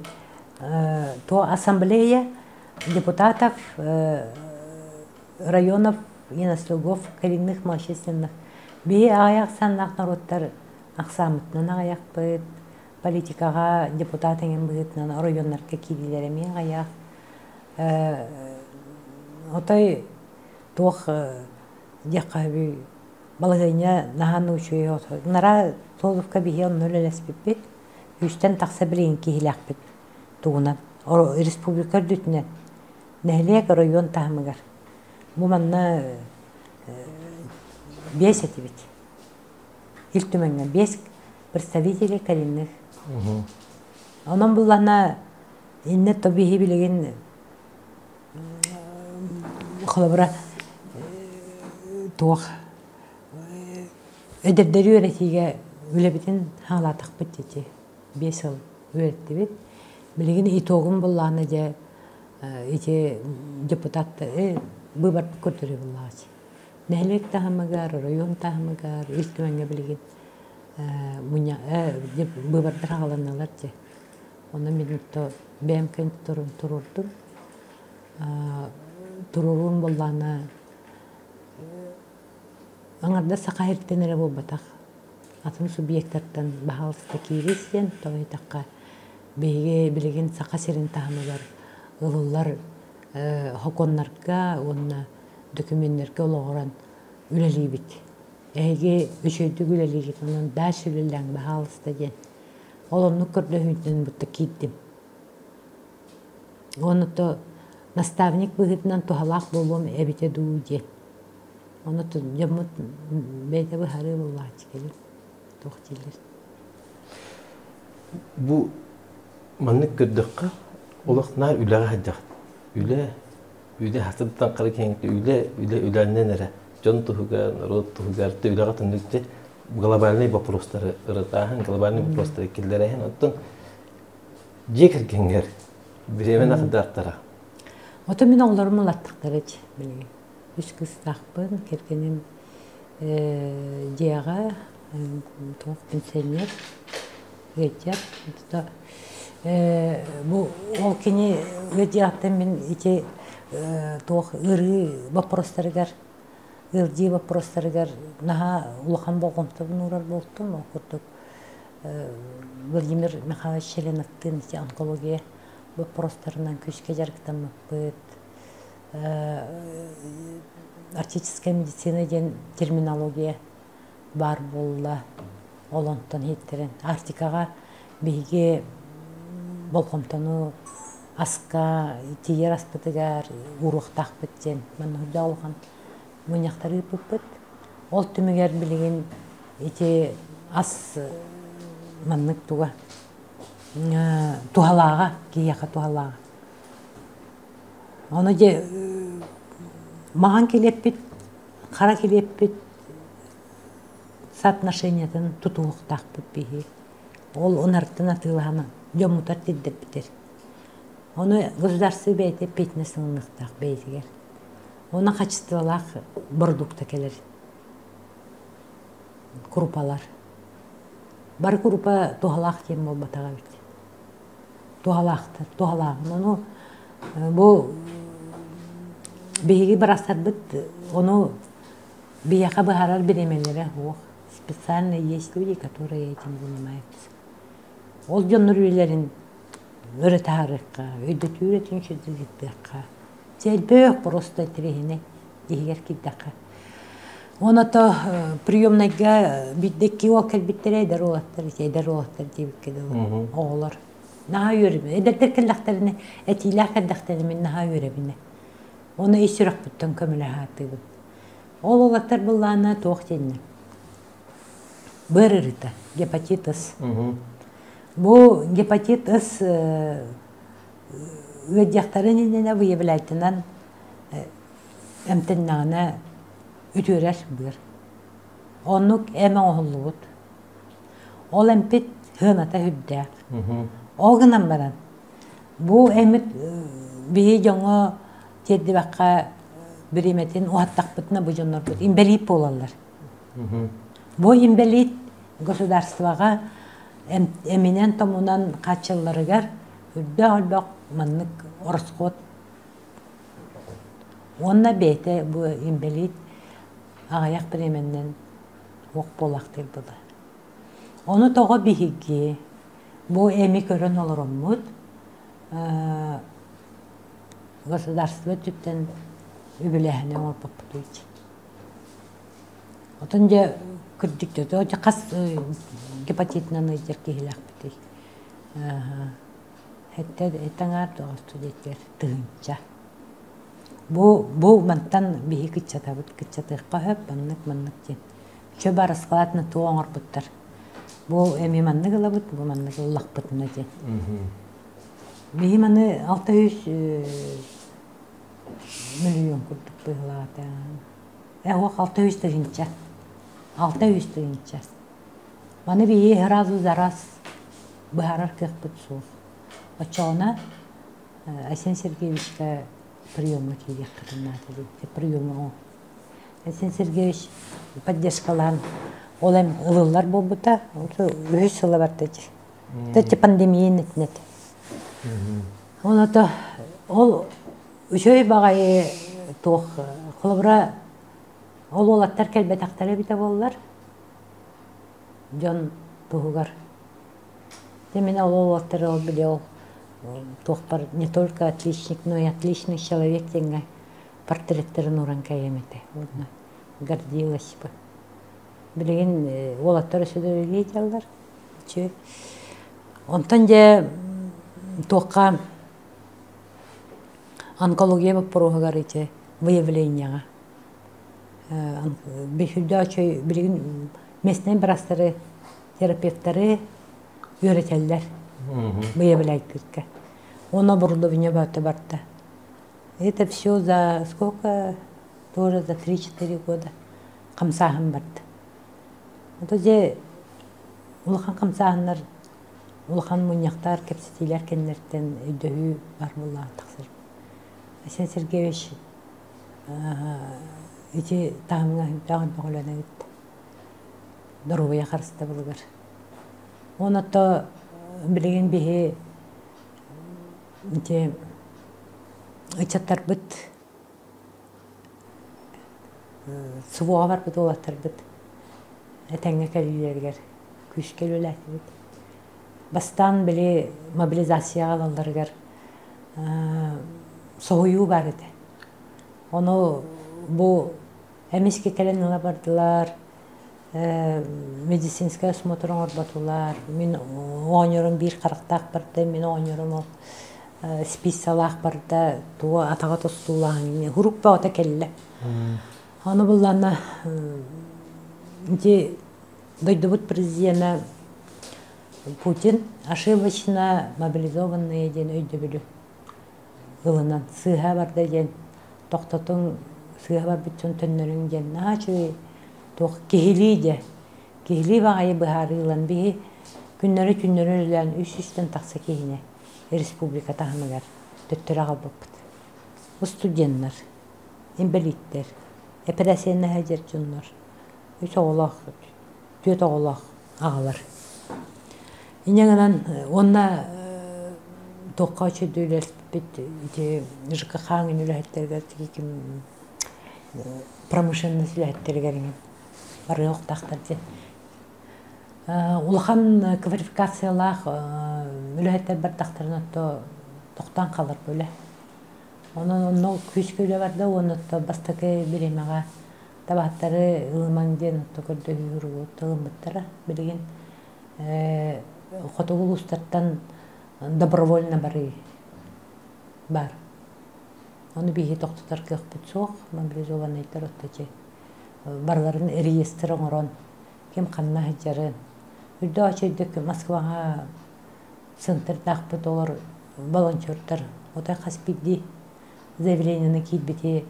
то ассамблея депутатов районов и наслугов коренных малочисленных биһи аҕыйах саннаах норуоттар ахсааммытынан аҕыйахпыт, политикаҕа депутат эҥин быһыытынан оройуоннарга киириилэрэ эмиэ аҕыйах. Отой туох диэххэ балаһыанньа наһаа үчүгэй Нара Соловка биһи онно үлэлэспиппит. Үстэн тахса билигин киһилээхпит тугунан республика үрдүтүнэн нэһилиэк оройуон таһымыгар. Бу манна биэс этибит. Ил Түмэҥҥэ биэс представителей коренных. Онон буллана инне то биһи билигин холобура туох эдэрдэри үөрэтиигэ үлэбитин хаалаатахпыт дии 5 сыл үөрэттибит. Билигин итогун буллаана дьэ ити депутат быыбар көрдөрүү буллаҕа. Нэһилиэк таһымыгар, оройуон таһымыгар, Ил Түмэҥҥэ билигин быыбардар аҕаланалар дьэ. Онно мин бэйэм кэнтторун туруордум. Туруоруум буоллаҕына аҥардас саха сириттэн эрэ буолбатах, атын субъектартан баһаалыста киирис диэн, тоҕо диэтэххэ, биһиги билигин Саха сирин таһымыгар ылыллар сокуоннарга уонна дөкүмүөннэргэ олоҕуран үлэлиибит. Эһиги үчүгэйдик үлэлиигит, онон дальше үлэлээҥ, баһаалыста диэн. Ол оннук көрдөһүүтүнэн бутта киирдим. Уонна то наставник быһыытынан туһалаах буолуом эбитэ дуу диэн. Ону дьоммут бэйэтэ быһаарыы буоллааччы кэлин туох дииллэр. Бу маннык көрдөххө, олох наар үлэҕэ сылдьаҕыт. Үлэ, үлэ хасыттан хара киһиҥ үлэ, үлэ үлэннэн эрэ. Дьон туһугар, норуот туһугар, үлэҕэ түннүкчэ глобальный вопростары ырытааһын, глобальный вопростары киллэрээһин. Оттон дьиэ кэргэҥҥэр бириэмэ наҕардаахтара. Ото мин оҕолорум ылаттахтара дии билигин. Үс кыыстаахпын, кэргэним дьиэҕэ туох пенсионер ыалдьар. Бу ол кини ыалдьыаҕыттан мин ити туох ыарыы боппуруостарыгар ыалдьыы боппуруостарыгар наһаа улахан болҕомтобун уурар буолтум. Ол курдук Владимир Михайлович Членовтыын ити онкология боппуруостарынан күүскэ дьарыктаммыппыт. Арктическая медицина диэн терминология баар буолла. Ол онтон иһиттэрэн Арктикаҕа биһиги болҕомтону аска тиийэр аспытыгар ууруохтаахпыт диэн манна үрдээх улахан мунньахтары ыыппыппыт. Ол түмүгэр билигин ити ас маннык туга туһалааҕа киһиэхэ туһалааҕа. Ону дьэ маҥан килиэппит, хара килиэппит соотношениетын тутуһуохтаахпыт биһиги. Ол унартан атыылаһан дьоммутар тирдэрбитэр. Ону государство бэйэтэ эппиэтинэс ылыныахтаах бэйэтигэр. Уонна хачыстыбалаах бородуукта кэлэр. Крупалар. Бары крупа туһалаах диэн буолбатах эбит. Туһалаахтар, туһалааҕын. Ону бу Биһиги бырастарбыт ону биһиэхэ быһаарар бириэмэлэрэ суох. Специально есть люди, которые этим занимаются. Ол дьоннор үлэлэрин өрө таһаарыахха, өйдөтүү үлэтин үчүгэйдик Элбэх просто интэриэһинэй иһигэр киирдэххэ. Оното приемнайга биирдэ икки уол кэлбиттэрэ эдэр уолаттар, эдэр уолаттар диэбиккэ дылы оҕолор. Наһаа үөрэбин. Эдэрдэр кэллэхтэринэ, этиилээх кэллэхтэринэ мин наһаа үөрэбин. Оны ис сүрэхпиттэн көмөлөһө сатыыбын. Ол уолаттар былаана туох диэннэ? Быар ырыта, гепатит С. Бу гепатит С ыалдьыахтарын иннинэ выявляйтынан эмтэннэҕинэ үтүөрэр быар. Оннук эм оҥоһуллубут. Ол эмпит сыаната үрдээх. Ол гынан баран бу эмит биһи дьоҥҥо тиэрдибэххэ бириэмэтин уһаттахпытына бу дьоннорбут инбэлиит буолаллар. Бу инбэлиит государствоҕа эминэн-томунан хааччылларыгар үрдээх элбэх маннык ороскуот уонна бэйэтэ бу инбэлиит аҕыйах бириэмэннэн уох буолаахтыыр была. Ону тоҕо биһиги бу эми көрөн олороммут государство өттүттэн үбүлээһини оҥорбоппутуй? Отон дьэ кырдьык хас гепатитынан ыйдьар киһилээхпитий? Эттэ этэҥээр доҕосту диэтигэр тыһыынча. Бу бу мантан биһи кыччатабыт кыччатыахха сөп маннык маннык диэн. Чө барыскалаатына туох оҥорбуттар. Бу эми маннык ылабыт, бу маннык ыллахпытына диэн. Биһи маны 600 мөлүйүөн курдук быһыылаата. Э, 600 тыһыынча. 600 тыһыынча. Маны биһи сразу за раз быһаарар кыахпыт суох. Оччоҕуна Айсен Сергеевичка приемҥа киириэххитин наада диэбитэ. Приемҥа Айсен Сергеевич поддержкалаан ол эм ылыллар буолбута. Үһүс сыла барда дии. Эти пандемия иннитинэ этэ. Оното ол үчүгэй баҕайы туох холобура ол уолаттар кэлбэтэхтэрэ эбитэ буоллар дьон туһугар Дьэ мин ол уолаттары ол били ол туохпар не только отличник, но и отличный человек диэҥҥэ портреттарын ууран кэйиэм этэ уонна гордилась бы. Билигин уолаттар өссө да үлэлии дьаллар. Үчүгэй. Онтон дьэ туохха онкология боппуруоһугар ити выявлениеҕа сүрдээх билигин местнэй быраастары терапевтары үөрэтэллэр выявляйдыырга. Уонна оборудование барыта барда. Это все за сколько? Тоже за 3-4 года хамсааһын барда. Ото дьэ улахан хамсааһыннар, улахан мунньахтар, кэпсэтиилэр кэннилэриттэн өйдөһүү бар буоллаҕа тахсар. Айсен Сергеевич ити таһымҥа сүрдээх элбэх үлэни ыытта. Доруобуйа харыстабылыгар. Оното билигин биһи ити ыччаттарбыт СВО-ҕа барбыт уолаттарбыт этэҥҥэ кэлиилэригэр күүскэ үлэлээтибит. Бастаан били мобилизацияҕа ылалларыгар соһуйуу баар этэ. Ону бу эмискэ кэлэн ыла бардылар, медицинскэй осмотр оҥорботулар. Мин оонньуурум биир харахтаах барда, мин оонньуурум ол спицалаах барда, тугу атаҕа тостуулаах хурук бөҕөтө кэллэ. Ону буллаана ити дойдубут президенэ Путин ошибочно мобилизованные диэн өйдөбүлү ылынан сыыһа барда диэн тохтотуҥ сыыһа барбыт дьон төннөрүҥ диэн наһаа үчүгэй туох киһилии дьэ киһилии баҕайы быһаарыы ылан биһи күннэри түүннэри үлэлээн үс сүүстэн тахса киһини республика таһымыгар төттөрү аҕалбыппыт. Студеннар, инбэлииттэр, эпэрээссийэннэ сылдьар дьоннор, үс оҕолоох, түөрт оҕолоох аҕалар. Инньэ гынан уонна Туохха үчүгэй үлэлэспиппит ити ЖКХ үлэһиттэригэр ким промышленность үлэһиттэригэр иҥин барыахтаахтар диэн. Улахан квалификациялаах үлэһиттэр бардахтарына то тохтоон хаалар бу үлэ. Онон онно күүскэ үлэ барда уонна бастакы бириэмэҕэ табаһыттары ылымаҥ диэн көрдөһүү ылыммыттара. Билигин хотугу улуустартан добровольно барыы баар. Ону биһиги тохтотор кыахпыт суох, мобилизованнайдар отточи барыларын реестр оҥорон ким ханна сылдьарын. Үрдүк үчүгэйдик Москваҕа центрдаахпыт олор волонтердар отой хас биирдии заявлениены киирбити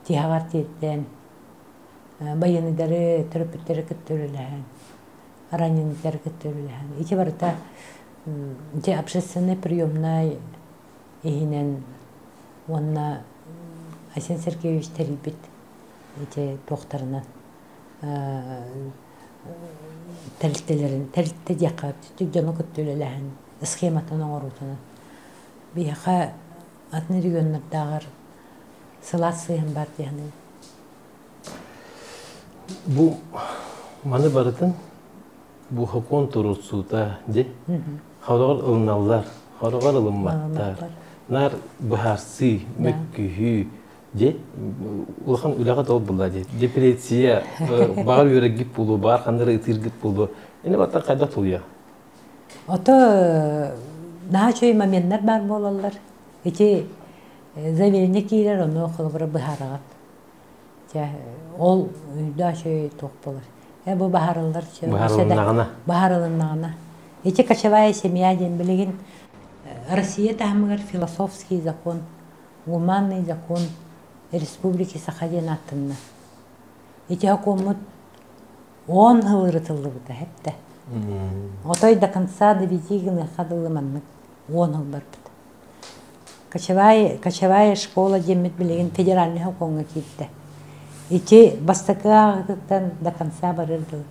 тиһэҕэр тиэрдэн байыаннайдары төрөппүттэри кытта үлэлэһэн раненыйдары кытта үлэлэһэн ити барыта ити общественнай приемнай иһинэн уонна Айсен Сергеевич тэрийбит ити туохтарынан тэрилтэлэрин тэрилтэ диэххэ дьону кытта үлэлэһэн схематын оҥоруутунан биһиэхэ атын регионнардааҕар сылаас сыһыан баар дии саныыбын. Бу маны барытын бу сокуон туруорсуута дии хороҕор ылыналлар, хороҕор ылымматтар. Наар быһаарсыы, мөккүһүү дии улахан үлэҕэ да буолла дии. Депрессия, баҕар үөрэргит буолуо, баҕар ханна эрэ ытыыргыт буолуо. Ини баттар хайдах тулуйа? Ото наһаа үчүгэй моменнар баар буолаллар. Ити заявление киирэр, ону холобура быһаараҕыт. Чэ, ол өйдөөх үчүгэй туох буолар. Э бу баһарыллар Баһарылыннаҕына. Баһарылыннаҕына. Ити кочевая семья диэн билигин Россия таһымыгар философский закон, гуманный закон Республики Саха диэн ааттанна. Ити сокуоммут 10 сыл ырытыллыбыта эттэ. Отой до конца доведи гыныахха дылы маннык 10 сыл барбыт. Кочевая, кочевая школа диэммит билигин федеральнай сокуоҥҥа киирдэ. Ити бастакы ааҕыытыттан до конца барыр дылы.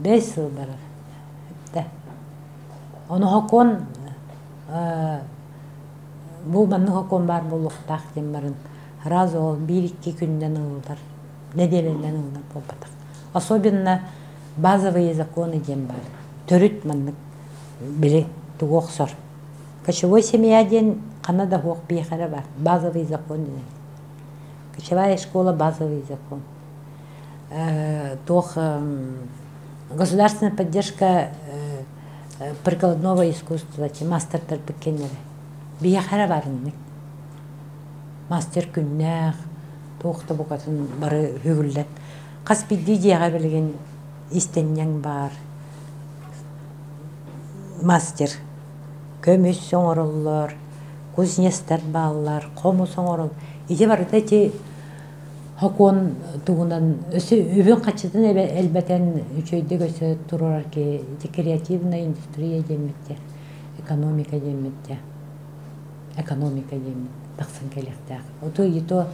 5 сыл барар. Эттэ. Ону сокуон бу маннык сокуон баар буолуохтаах диэн баран сразу ол биир-икки күнүнэн ылыллар, нэдиэлэнэн ылынар буолбатах. Особенно базовые законы диэн баар. Төрүт маннык били тугу охсор. Кочевой семья диэн ханна да суох биэхэ эрэ баар. Базовый закон диэн. Кочевая школа базовый закон. Туох государственная поддержка прикладного искусства мастердарбыт кэннэрэ. Биһиэхэ эрэ баар инник. Мастер күннээх, туох да букатын бары үгүллэн. Хас биирдии дьиэҕэ билигин истэнньэҥ баар. Мастер көмүс оҥороллор, кузнецтар бааллар, хомус оҥорол. Ити барыта ити сокуон туһунан өссө үбүн-харчытын элбэтэн үчүгэйдик өссө туруорар киһи ити креативная индустрия диэммиттэр, экономика диэммиттэр, экономика диэммит тахсан кэлиэхтээх. Ото ито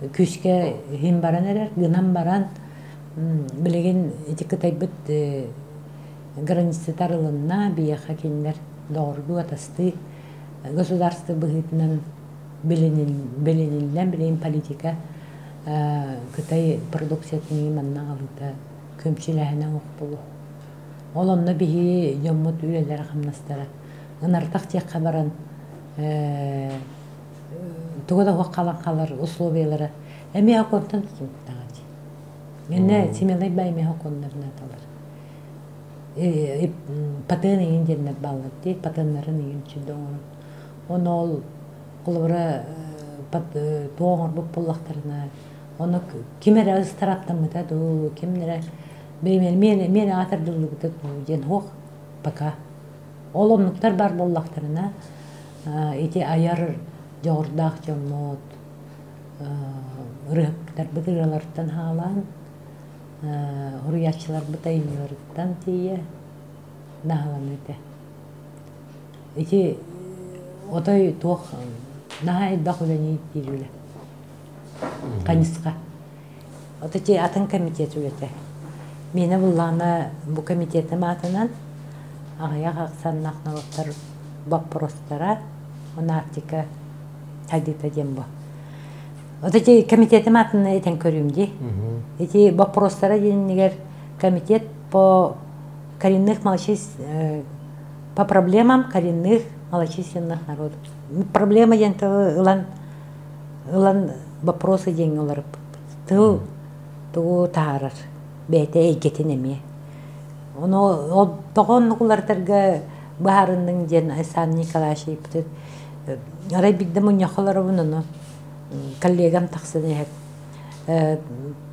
күүскэ иһин баран эрэр, гынан баран билигин ити кытайбыт границата арылынна, биһиэхэ кинилэр доҕордуу атастыы государство быһыытынан билиниллэн, билигин политика Кытай продукциятын манна аҕалыыта күөмчүлээһинэ оҥох буолуо. Ол онно биһиги дьоммут үлэлэрэ-хамнастара ынартах диэххэ баран тугу да суох халан хаалар условиялара эмиэ сокуонтан тутулуктааҕа дии. Иннэ смелай бай эмиэ сокуоннарынан талар. Патент иҥин диэннэр бааллар дии, патеннарын иҥин үчүгэй оҥорон. Ону ол холобура туох оҥорбут буоллахтарына, ону ким эрэ ыстарааптаммыта дуу, ким эрэ миэнэҕэ тардыллыбыта дуу диэн суох пока. Ол оннуктар баар буоллахтарына, ити айар дьоҕурдаах дьоммут ырыаһыттарбыт ырыаларыттан хаалаан, уруйааччыларбыт айымньыларыттан тиийэ наһааланыа этэ. Ити отой туох наһаа элбэх үлэни диир үлэ. Хайысха. Вот ити атын комитет үлэтэ. Миэнэ буллаҕына бу комитетым аатынан аҕыйах ахсааннаах норуоттар боппуруостара уонна Арктика сайдыыта диэн бу. Вот эти комитетым атын этэн көрүүм дии. Эти боппуруостара диэнигэр комитет по коренных малочис по проблемам коренных малочисленных народов. Проблема диэн тылы ылан ылан вопросы диэҥҥэ уларыппыт. Тыл тугу таһаарар бэйэтэ эйгэтин эмиэ. Ону ол тоҕо оннук уларытарга быһаарынныҥ диэн Александр Николаевич ыйыппыт. Арай биирдэ мунньахха олоробун ону коллегам тахсан иһэр.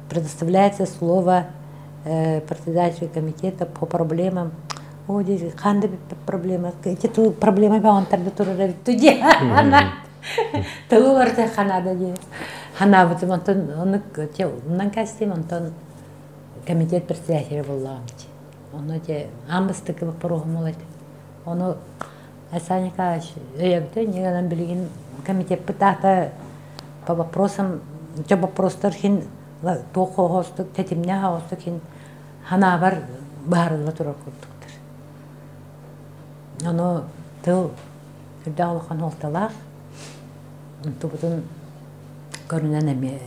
Предоставляется слово председателю комитета по проблемам. О, ханда проблема. Эти проблемы баҕантарда турар эбит дии. Тылы уларыта ханаада дии. Ханаабытым онтон оннук оннан кастим онтон комитет председателя буоллаҕым дии. Ону дьэ аан бастакы боппуруоһум ол этэ. Ону Александр Николаевич өйөөбүтэ, инньэ гынан билигин комитеппыт аата по вопросам, дьэ боппуруостар иһин туох оһоостук, тэтимнээх оһоостук иһин ханаабар быһаарылла турар курдуктар. Ону тыл үрдээх улахан суолталаах. Онтубутун көрүнэн эмиэ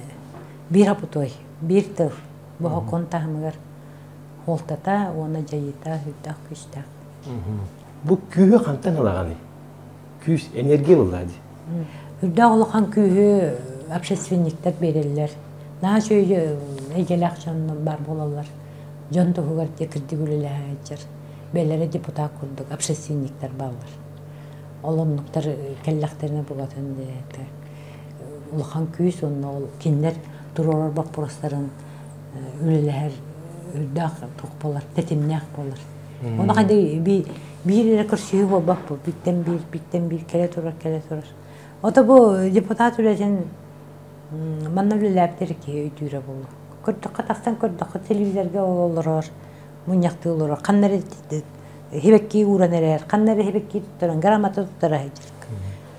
биир опутой, биир тыл бу сокуон таһымыгар суолтата уонна дьайыыта үрдээх күүстээх. Бу күүһү хантан ылаҕыный? Күүс, энергия буоллаа дии. Үрдээх улахан күүһү общественниктар биэрэллэр. Наһаа үчүгэй эйгэлээх дьон баар буолаллар. Дьон туһугар кирдик үлэлэһээччэр. Бэйэлэрэ депутат курдук общественниктар бааллар. Ол оннуктар кэллэхтэринэ букатын улахан күүс уонна ол кинилэр туруорар боппуруостарын үлэлэһэр үрдээх туох буолар, тэтимнээх буолар. Ону хайда биир эрэ көрсүһүү буолбаппыт, бииртэн биир, бииртэн биир кэлэ турар, кэлэ турар. Ото бу депутат үлэтин манна үлэлээбитэр киһи өйдүүрэ буолуо. Көрдөххө тахсан көрдөххө телевизорга олорор, мунньахтыы олорор, ханна эрэ хибэккии ууран эрэр, ханна эрэ хибэккии туттаран, грамота туттара сылдьар.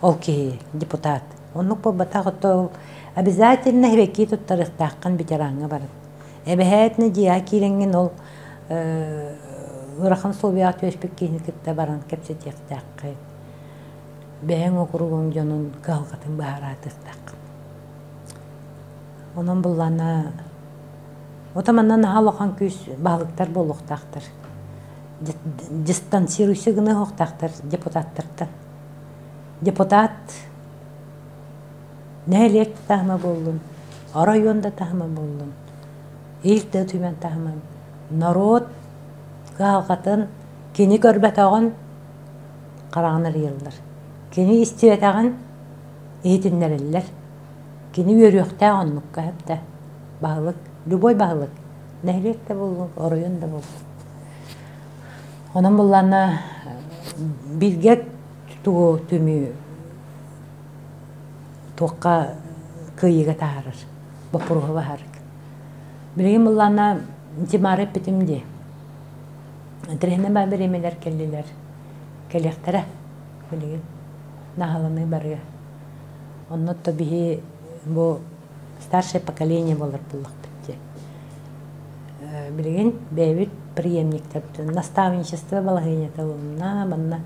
Ол киһи депутат. Оннук буолбатах, ото ол обязательно хибэккии туттарыахтааххын ветераҥҥа баран. Эбэһээтинэ дьиэҕэ киирэҥҥин ол ыарахан условияҕа түбэспит киһини кытта баран кэпсэтиэхтээххин. Бэйэҥ округуҥ дьонун кыһалҕатын быһаараатыахтааххын. Онон буллаана ото манна наһаа улахан күүс баһылыктар буолуохтаахтар. Дистанцируйся гыныахтаахтар депутаттартан. Депутат нэһилиэк да таһыма буоллун, оройуон да таһыма буоллун, Ил да Түмэн таһыма норуот кыһалҕатын кини көрбөтөҕүн хараҕын арыйаллар. Кини истибэтэҕин иһитиннэрэллэр. Кини үөрүөхтээх оннукка эптэ. Баһылык, любой баһылык, нэһилиэк да буоллун, оройуон да буоллун. Онон буллаана бииргэ тугу түмүү туохха кыайыыга таһаарар, боппуруоһу баһаарар. Билигин буллаана Тимары эппитим дии. Интэриэһинэй баар бириэмэлэр кэллилэр. Кэлиэхтэрэ билигин. Наһаланыы барыа. Онно то биһи бу старшее поколение буолар буоллахпыт дии. Билигин бэйэбит преемниктэрбитин наставничество балаһыанньата ылынна, манна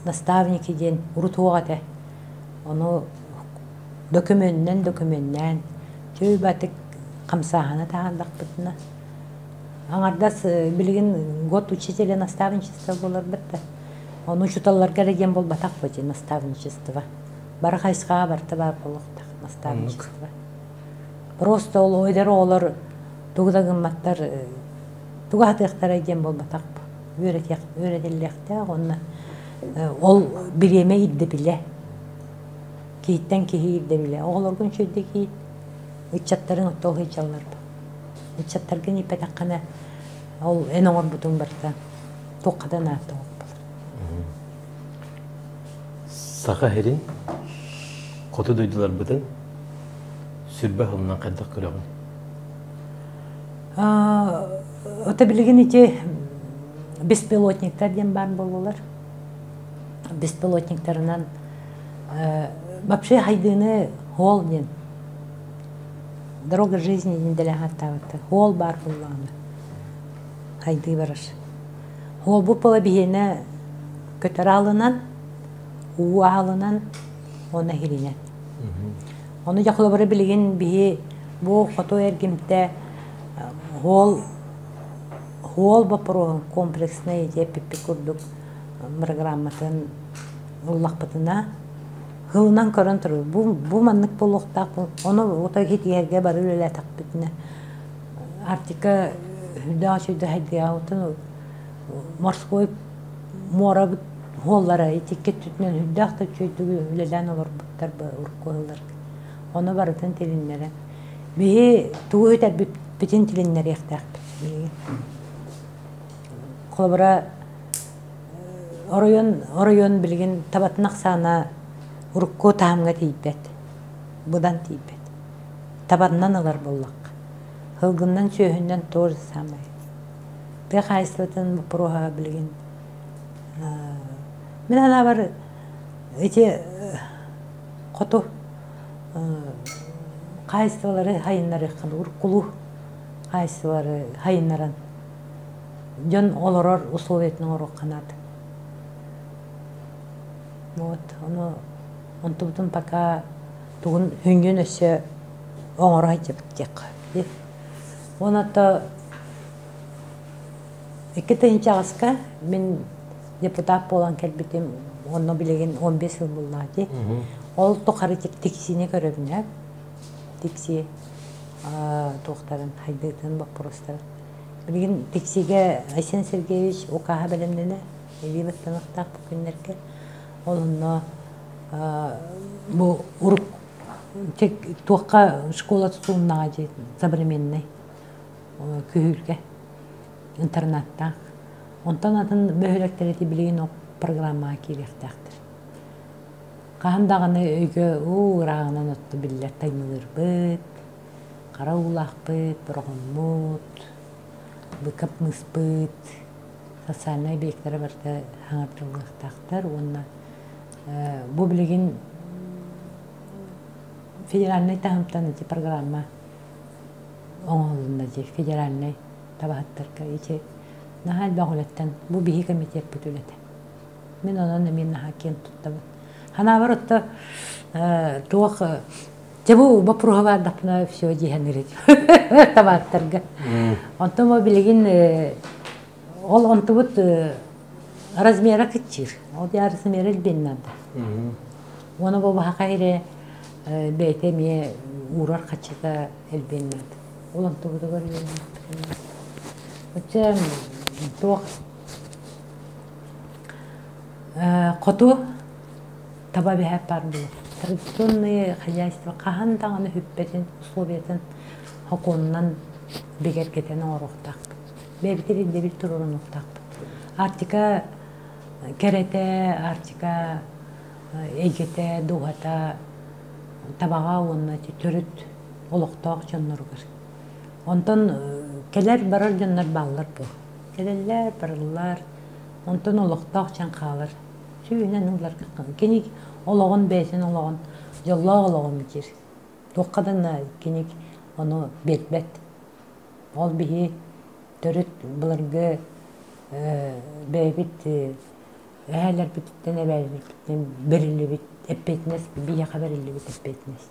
наставники диэн урут уох этэ. Ону дөкүмүөнүнэн дөкүмүөннээн чөй-батык хамсааһына таһаардахпытына аҥардас билигин год учителя наставничество буоларбыт да ону учууталларга эрэ диэн буолбатах бу наставничество бары хайысхаҕа барыта баар буолуохтаах наставничество просто ол эдэр оҕолор тугу да гымматтар тугу аһатыахтарай диэн буолбатах үөрэтиллиэхтээх уонна ол бириэмэ ирдэбилэ киһиттэн киһи ирдэбилэ оҕолоргун үчүгэйдик иит ыччаттарыҥ оттол сылдьаллар ыччаттаргын ииппэтэххинэ ол эн оҥорбутуҥ барыта туохха да наада буолар Саха сирин хоту дойдуларбытын сүрбэ сылынан хайдах көрөҕүн? Ото билигин ити беспилотниктар диэн баар буоллулар. Беспилотниктарынан вообще хайдыыны холл диэн дорога жизни диэн дэлэҕэ ааттаабыттар. Холл баар буоллаҕына хайдыы барар. Холбут буола биһиэнэ көтөр аалынан. Уу аалынан уонна иһиринэн. Ону дьэ холобура билигин биһи бу хоту эргимтэ хуол хуол боппуруоһун комплекснай ити эппиппит курдук программатын ыллахпытына һылынан көрөн турар. Бу, бу маннык буолуохтаах. Ону ото иһитиһэргэ бары үлэлээтэхпитинэ Арктика үрдээх үчүгэй хайдыаҕытын морской муорабыт уоллара итиккэ өттүтүнэн үрдээх да үчүгэйдик үлэлээн олорбуттар урукку ыалларга. Ону барытын тилиннэрэн. Биһи тугу үтэрбиппитин тилиннэриэхтээхпит билигин. Холобура, оройуон оройуон билигин табатын ахсаана урукку таһымҥа тиийбэт, быдан тиийбэт. Табаннан ылар буоллахха. Һылгыннан сүөһүннэн то же самое. Тыа хаһаайыстыбатын боппуруоһа билигин мин санаабар ити хоту хаһаайыстыбалары хайыннарыаххын уруккулуу хаһаайыстыбалары хайыннаран дьон олорор условиятын оҥоруохха наада. Вот ону онтубутун пока тугун хүнньүн өссө оҥоро сылдьабыт диэххэ. Уонна 2008-ка мин депутат буолан кэлбитим, онно билигин 15 сыл буоллаҕа дии. Ол тухары тиксиини көрөбүн тикси туохтарын, хайдыытын боппуруостарын. Билигин тиксигэ Айсен Сергеевич укааһа бэлэмнэнэ, илии баттаныахтаах бу күннэргэ. Ол онно бу урук туохха школа тутулуннаҕа дии современнай күһүүргэ интернаттаах. Онтон атын бөһүөлэктэр ити билигин ол программаҕа киириэхтээхтэр. Хаһан даҕаны өйгө уу ырааҕынан отто биллэр таймылыырбыт, хара уулаахпыт, бороҕоммут, быкап мыспыт, социальнай объектара барыта хаҥардыллыахтаахтар уонна бу билигин федеральнай таһымтан ити программа оҥоһулунна дии федеральнай табаһыттарга ити наһаа элбэх үлэттэн бу биһи комитеппыт үлэтэ. Мин онон эмиэ наһаа киэн туттабын. Ханаабар отто туох дьэ бу боппуруоһа баардахпына все диэһэн ырыт табааттарга. Онтон бу билигин ол онтубут размера кыччыыр. Ол размера элбиэн наада. Уонна бу баһаха эрэ бэйэтэ эмиэ уурар хаччыта элбиэн наада. Ол онтубутугар үөрэнэхпитин. Оччо туох хоту таба бэһэп баар буолар. Традиционное хозяйство хаһан даҕаны бүппэтин условиятын сокуонунан бигэргэтэн оҥоруохтаахпыт. Бэйэбитин ирдэбил туруорунуохтаахпыт. Арктика кэрэтэ, Арктика эйгэтэ, дууһата табаҕа уонна төрүт олохтоох дьонноругар. Онтон кэлэр-барар дьоннор бааллар буо. Кэлэллэр, бараллар, онтон олохтоох дьон хаалар. Сүүһүнэн ылларга кини олоҕун бэйэтин олоҕун дьоллоох олоҕун бүтэр. Туохха да кини ону биэрбэт. Ол биһи төрүт былыргы бэйэбит эһээлэрбититтэн, эбээлэрбититтэн бэриллибит эппиэтинэс, биһиэхэ бэриллибит эппиэтинэс.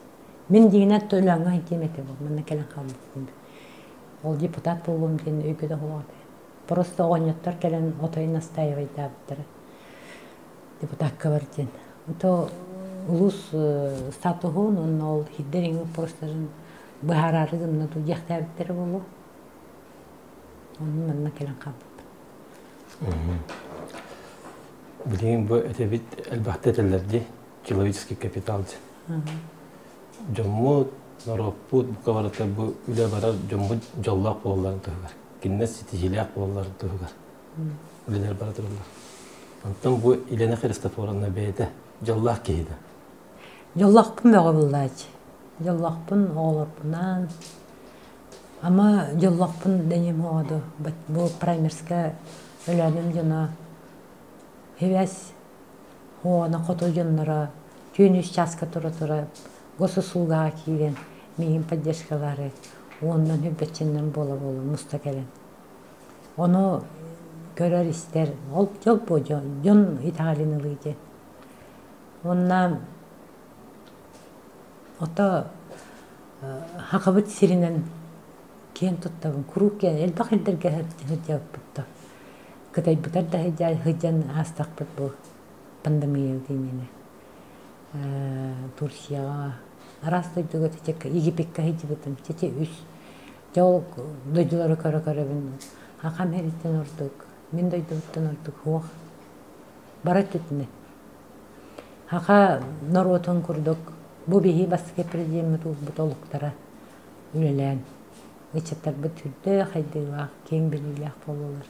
Мин дьиҥинэн Өлөөҥҥө сылдьыам этэ буол, манна кэлэн хаалбыппын. Ол депутат буолуом диэн өйгө да суох этэ. Просто оҕонньоттор кэлэн отой настаивайдаабыттара. Депутакка бар диэн. То улуус статуһун уонна ол хиддэр иҥ вопростарын быһаараары гынна дуу диэхтээбиттэрэ буолуо. Онон манна кэлэн хаалбыппын. Билигин бу этэбит элбэхтэ этэллэр дии, человеческий капитал диэн. Дьоммут, норуоппут бука барыта бу үлэ барар дьоммут дьоллоох буолалларын туһугар, кинилэр ситиһиилээх буолалларын туһугар үлэлэр бара тураллар. Онтон бу Елена Христофоровна бэйэтэ дьоллоох киһи да. Дьоллоохпун бөҕө буллааччы. Дьоллоохпун оҕолорбунаан Ама дьоллоохпун дэниэм оҕо бу праймерска Өлөөнүм дьоно хивэс уона хоту дьонноро түүн үс чааска тура-тура госуслугаҕа киирэн миигин поддержкалаары уонунан үрбэччиннэн буола-буола муста кэлэн ону көрөр-истэр ол дьол буо дьон итэҕэлин ылыы диэн. Уонна ото Хахабыт сиринэн киэн туттабын. Куруук киэн элбэх сирдэргэ сылдьыбыппыт. Кытайбытар да сылдьан аастахпыт бу пандемия иннинэ. Турцияҕа араас дойдуга Египеккэ сылдьыбытым. Чече үс. Дьэ ол дойдулары көрө-көрөбүн хахам сириттэн ордук, мин дойдубуттан ордук суох. Бары өттүтүнэн. Саха норуотун курдук бу биһи бастакы президеммит уурбут олуктара үлэлээн ыччаттарбыт сүрдээх сайдыылаах, киэҥ билиилээх буоллулар.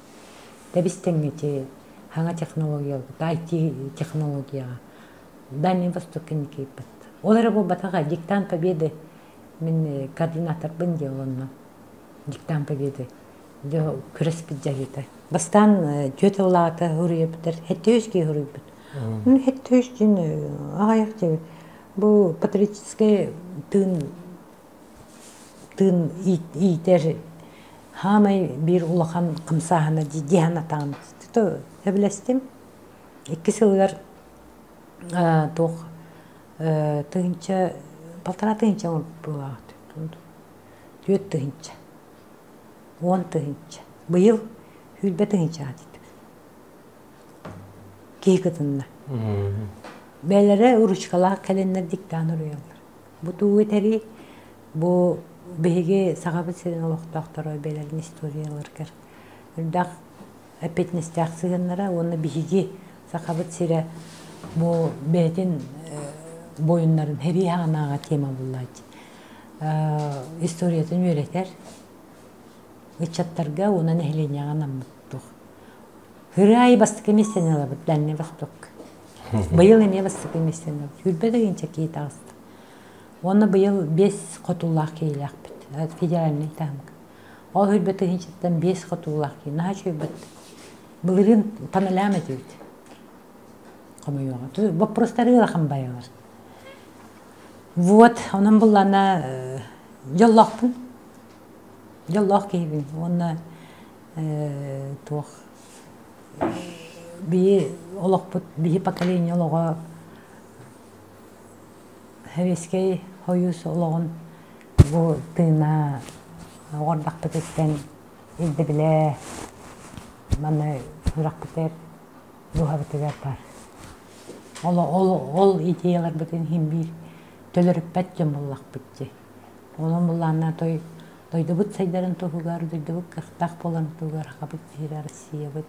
Тэбис-тэҥҥэ ити саҥа технологияларга, IT технологияҕа Дальний Восток кэнники ыыппыт. Ол эрэ буолбатаҕа, диктант победы мин координаторбын дии олонно. Диктант победы дьэ күрэспит дьайыыта. Бастаан түөрт сыллааҕыта суруйбуттар, сэттэ үс киһи суруйбут. Сэттэ үс диэн аҕыйах диэбит. Бу патриотическай тыын тыын иитэр хаамай биир улахан хамсааһына дии санатаҕын. Сөбүлэстим. Икки сылыгар туох тыһыынча полтора тыһыынча оҥорбут 4 тыһыынча, 10 тыһыынча. Быйыл 20 тыһыынчаҕа тиийдибит. Киһи кытынна. Бэйэлэрэ ручкалаах кэлэннэр диктант уруйаллар. Бу тугу этэрий? Бу биһиги Сахабыт сирин олохтоохторо бэйэлэрин историяларыгар элбэх эппиэтинэстээх сыһыаннара уонна биһиги Сахабыт сирэ бу бэйэтин буойуннарын сэрии саҕанааҕы тема буллааччы. Историятын үөрэтэр ыччаттарга уонна нэһилиэнньэҕэ анаммыт туох. Ырыа аайы бастакы миэстэни ылабыт Дальний Восток. Быйыл эмиэ бастакы миэстэни ылабыт. 20 тыһыынча киһи таҕыста. Уонна быйыл биэс хотуулаах киһилээхпит федеральнай таһымҥа. Ол 20 тыһыынчаттан биэс хотуулаах киһи наһаа үчүгэй. Былырыын по нолям этибит. Хомойуоҕа. Вопростары ыарахан байалар. Вот, онон буллана дьоллоохпун. Дьоллоох киһибин. Уонна туох биһи олохпут, биһи поколение олоҕо Советскай Союз олоҕун бу тыына оҕордохпутуттан ирдэбилэ манна сүрэхпитигэр, дууһабытыгар баар. Ол, ол, ол идеяларбытын иһин биир төлөрүппэт дьон буоллахпыт дии. Онон буллаанна той дойдубут сайдарын туһугар, дойдубут кыахтаах буоларын туһугар Сахабыт сирэ, Россиябыт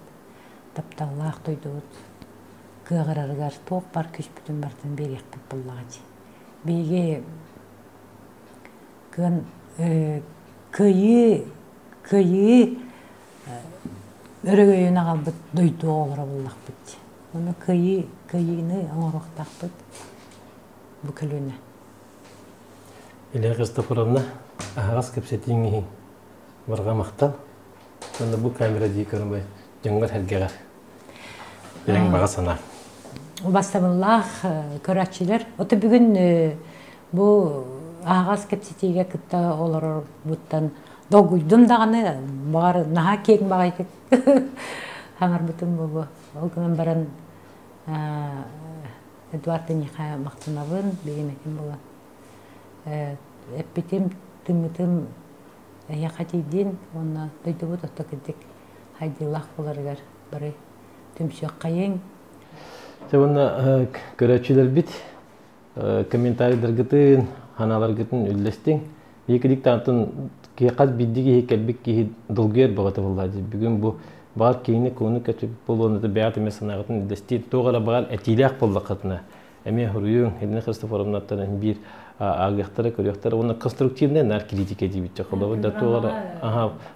тапталлаах дойдубут кыаҕырарыгар туох бар күүспүтүн барытын биэриэхпит буоллаҕа дии. Биһиги кыан кыайыы кыайыы өрөгөйүн аҕалбыт дойду оҕолоро буоллахпыт дии. Ону кыайыы кыайыыны оҥоруохтаахпыт бу көлүөнэ. Илья Христофоровна, аһаҕас кэпсэтииҥ иһин барҕа махтал. Уонна бу камера дии көрөн дьоҥҥор-сэргэҕэр бэйэҥ баҕа санаа. Убастабыллаах көрөөччүлэр, ото бүгүн бу аһаҕас кэпсэтиигэ кытта олорорбуттан долгуйдум даҕаны, баҕар наһаа киэҥ баҕайытык хаҥарбытым буолуо. Ол гынан баран Эдуард эйиэхэ махтанабын, бириэмэтин булан. Эппитим, тыыммытым эйиэхэ тиийдин уонна дойдубут ото кырдьык хайдыылаах буоларыгар бары түмсүөххэйиҥ. Дьэ уонна көрөөччүлэрбит комментарийдаргытын, ханааларгытын үллэстиҥ. Биһиги диктантын хас биирдии киһи кэлбит киһи долгуйар бөҕөтө буолла. Бүгүн бу баҕар киһини кууну көтүппүт буолуон бэйэҕит эмиэ санааҕытын үллэстии туох эрэ баҕар этиилээх буоллаххытына эмиэ суруйуҥ. Елена Христофоровнаттан биир ааҕыахтара, көрүөхтэрэ уонна конструктивная наар критика диэбит холобур да туох эрэ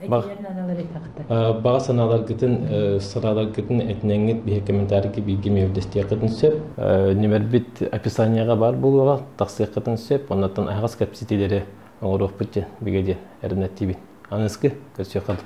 баҕа санааларгытын санааларгытын этинэҥҥит биһи комментарийга бииргэ эмиэ үллэстиэххитин сөп. Нүмербит описанияҕа баар буолуоҕа, тахсыаххытын сөп. Оннуттан аһаҕас кэпсэтиилэри оҥоруохпут диэн бигэ диэн эрэнэттиибин. Аныскы көрсүөххэ.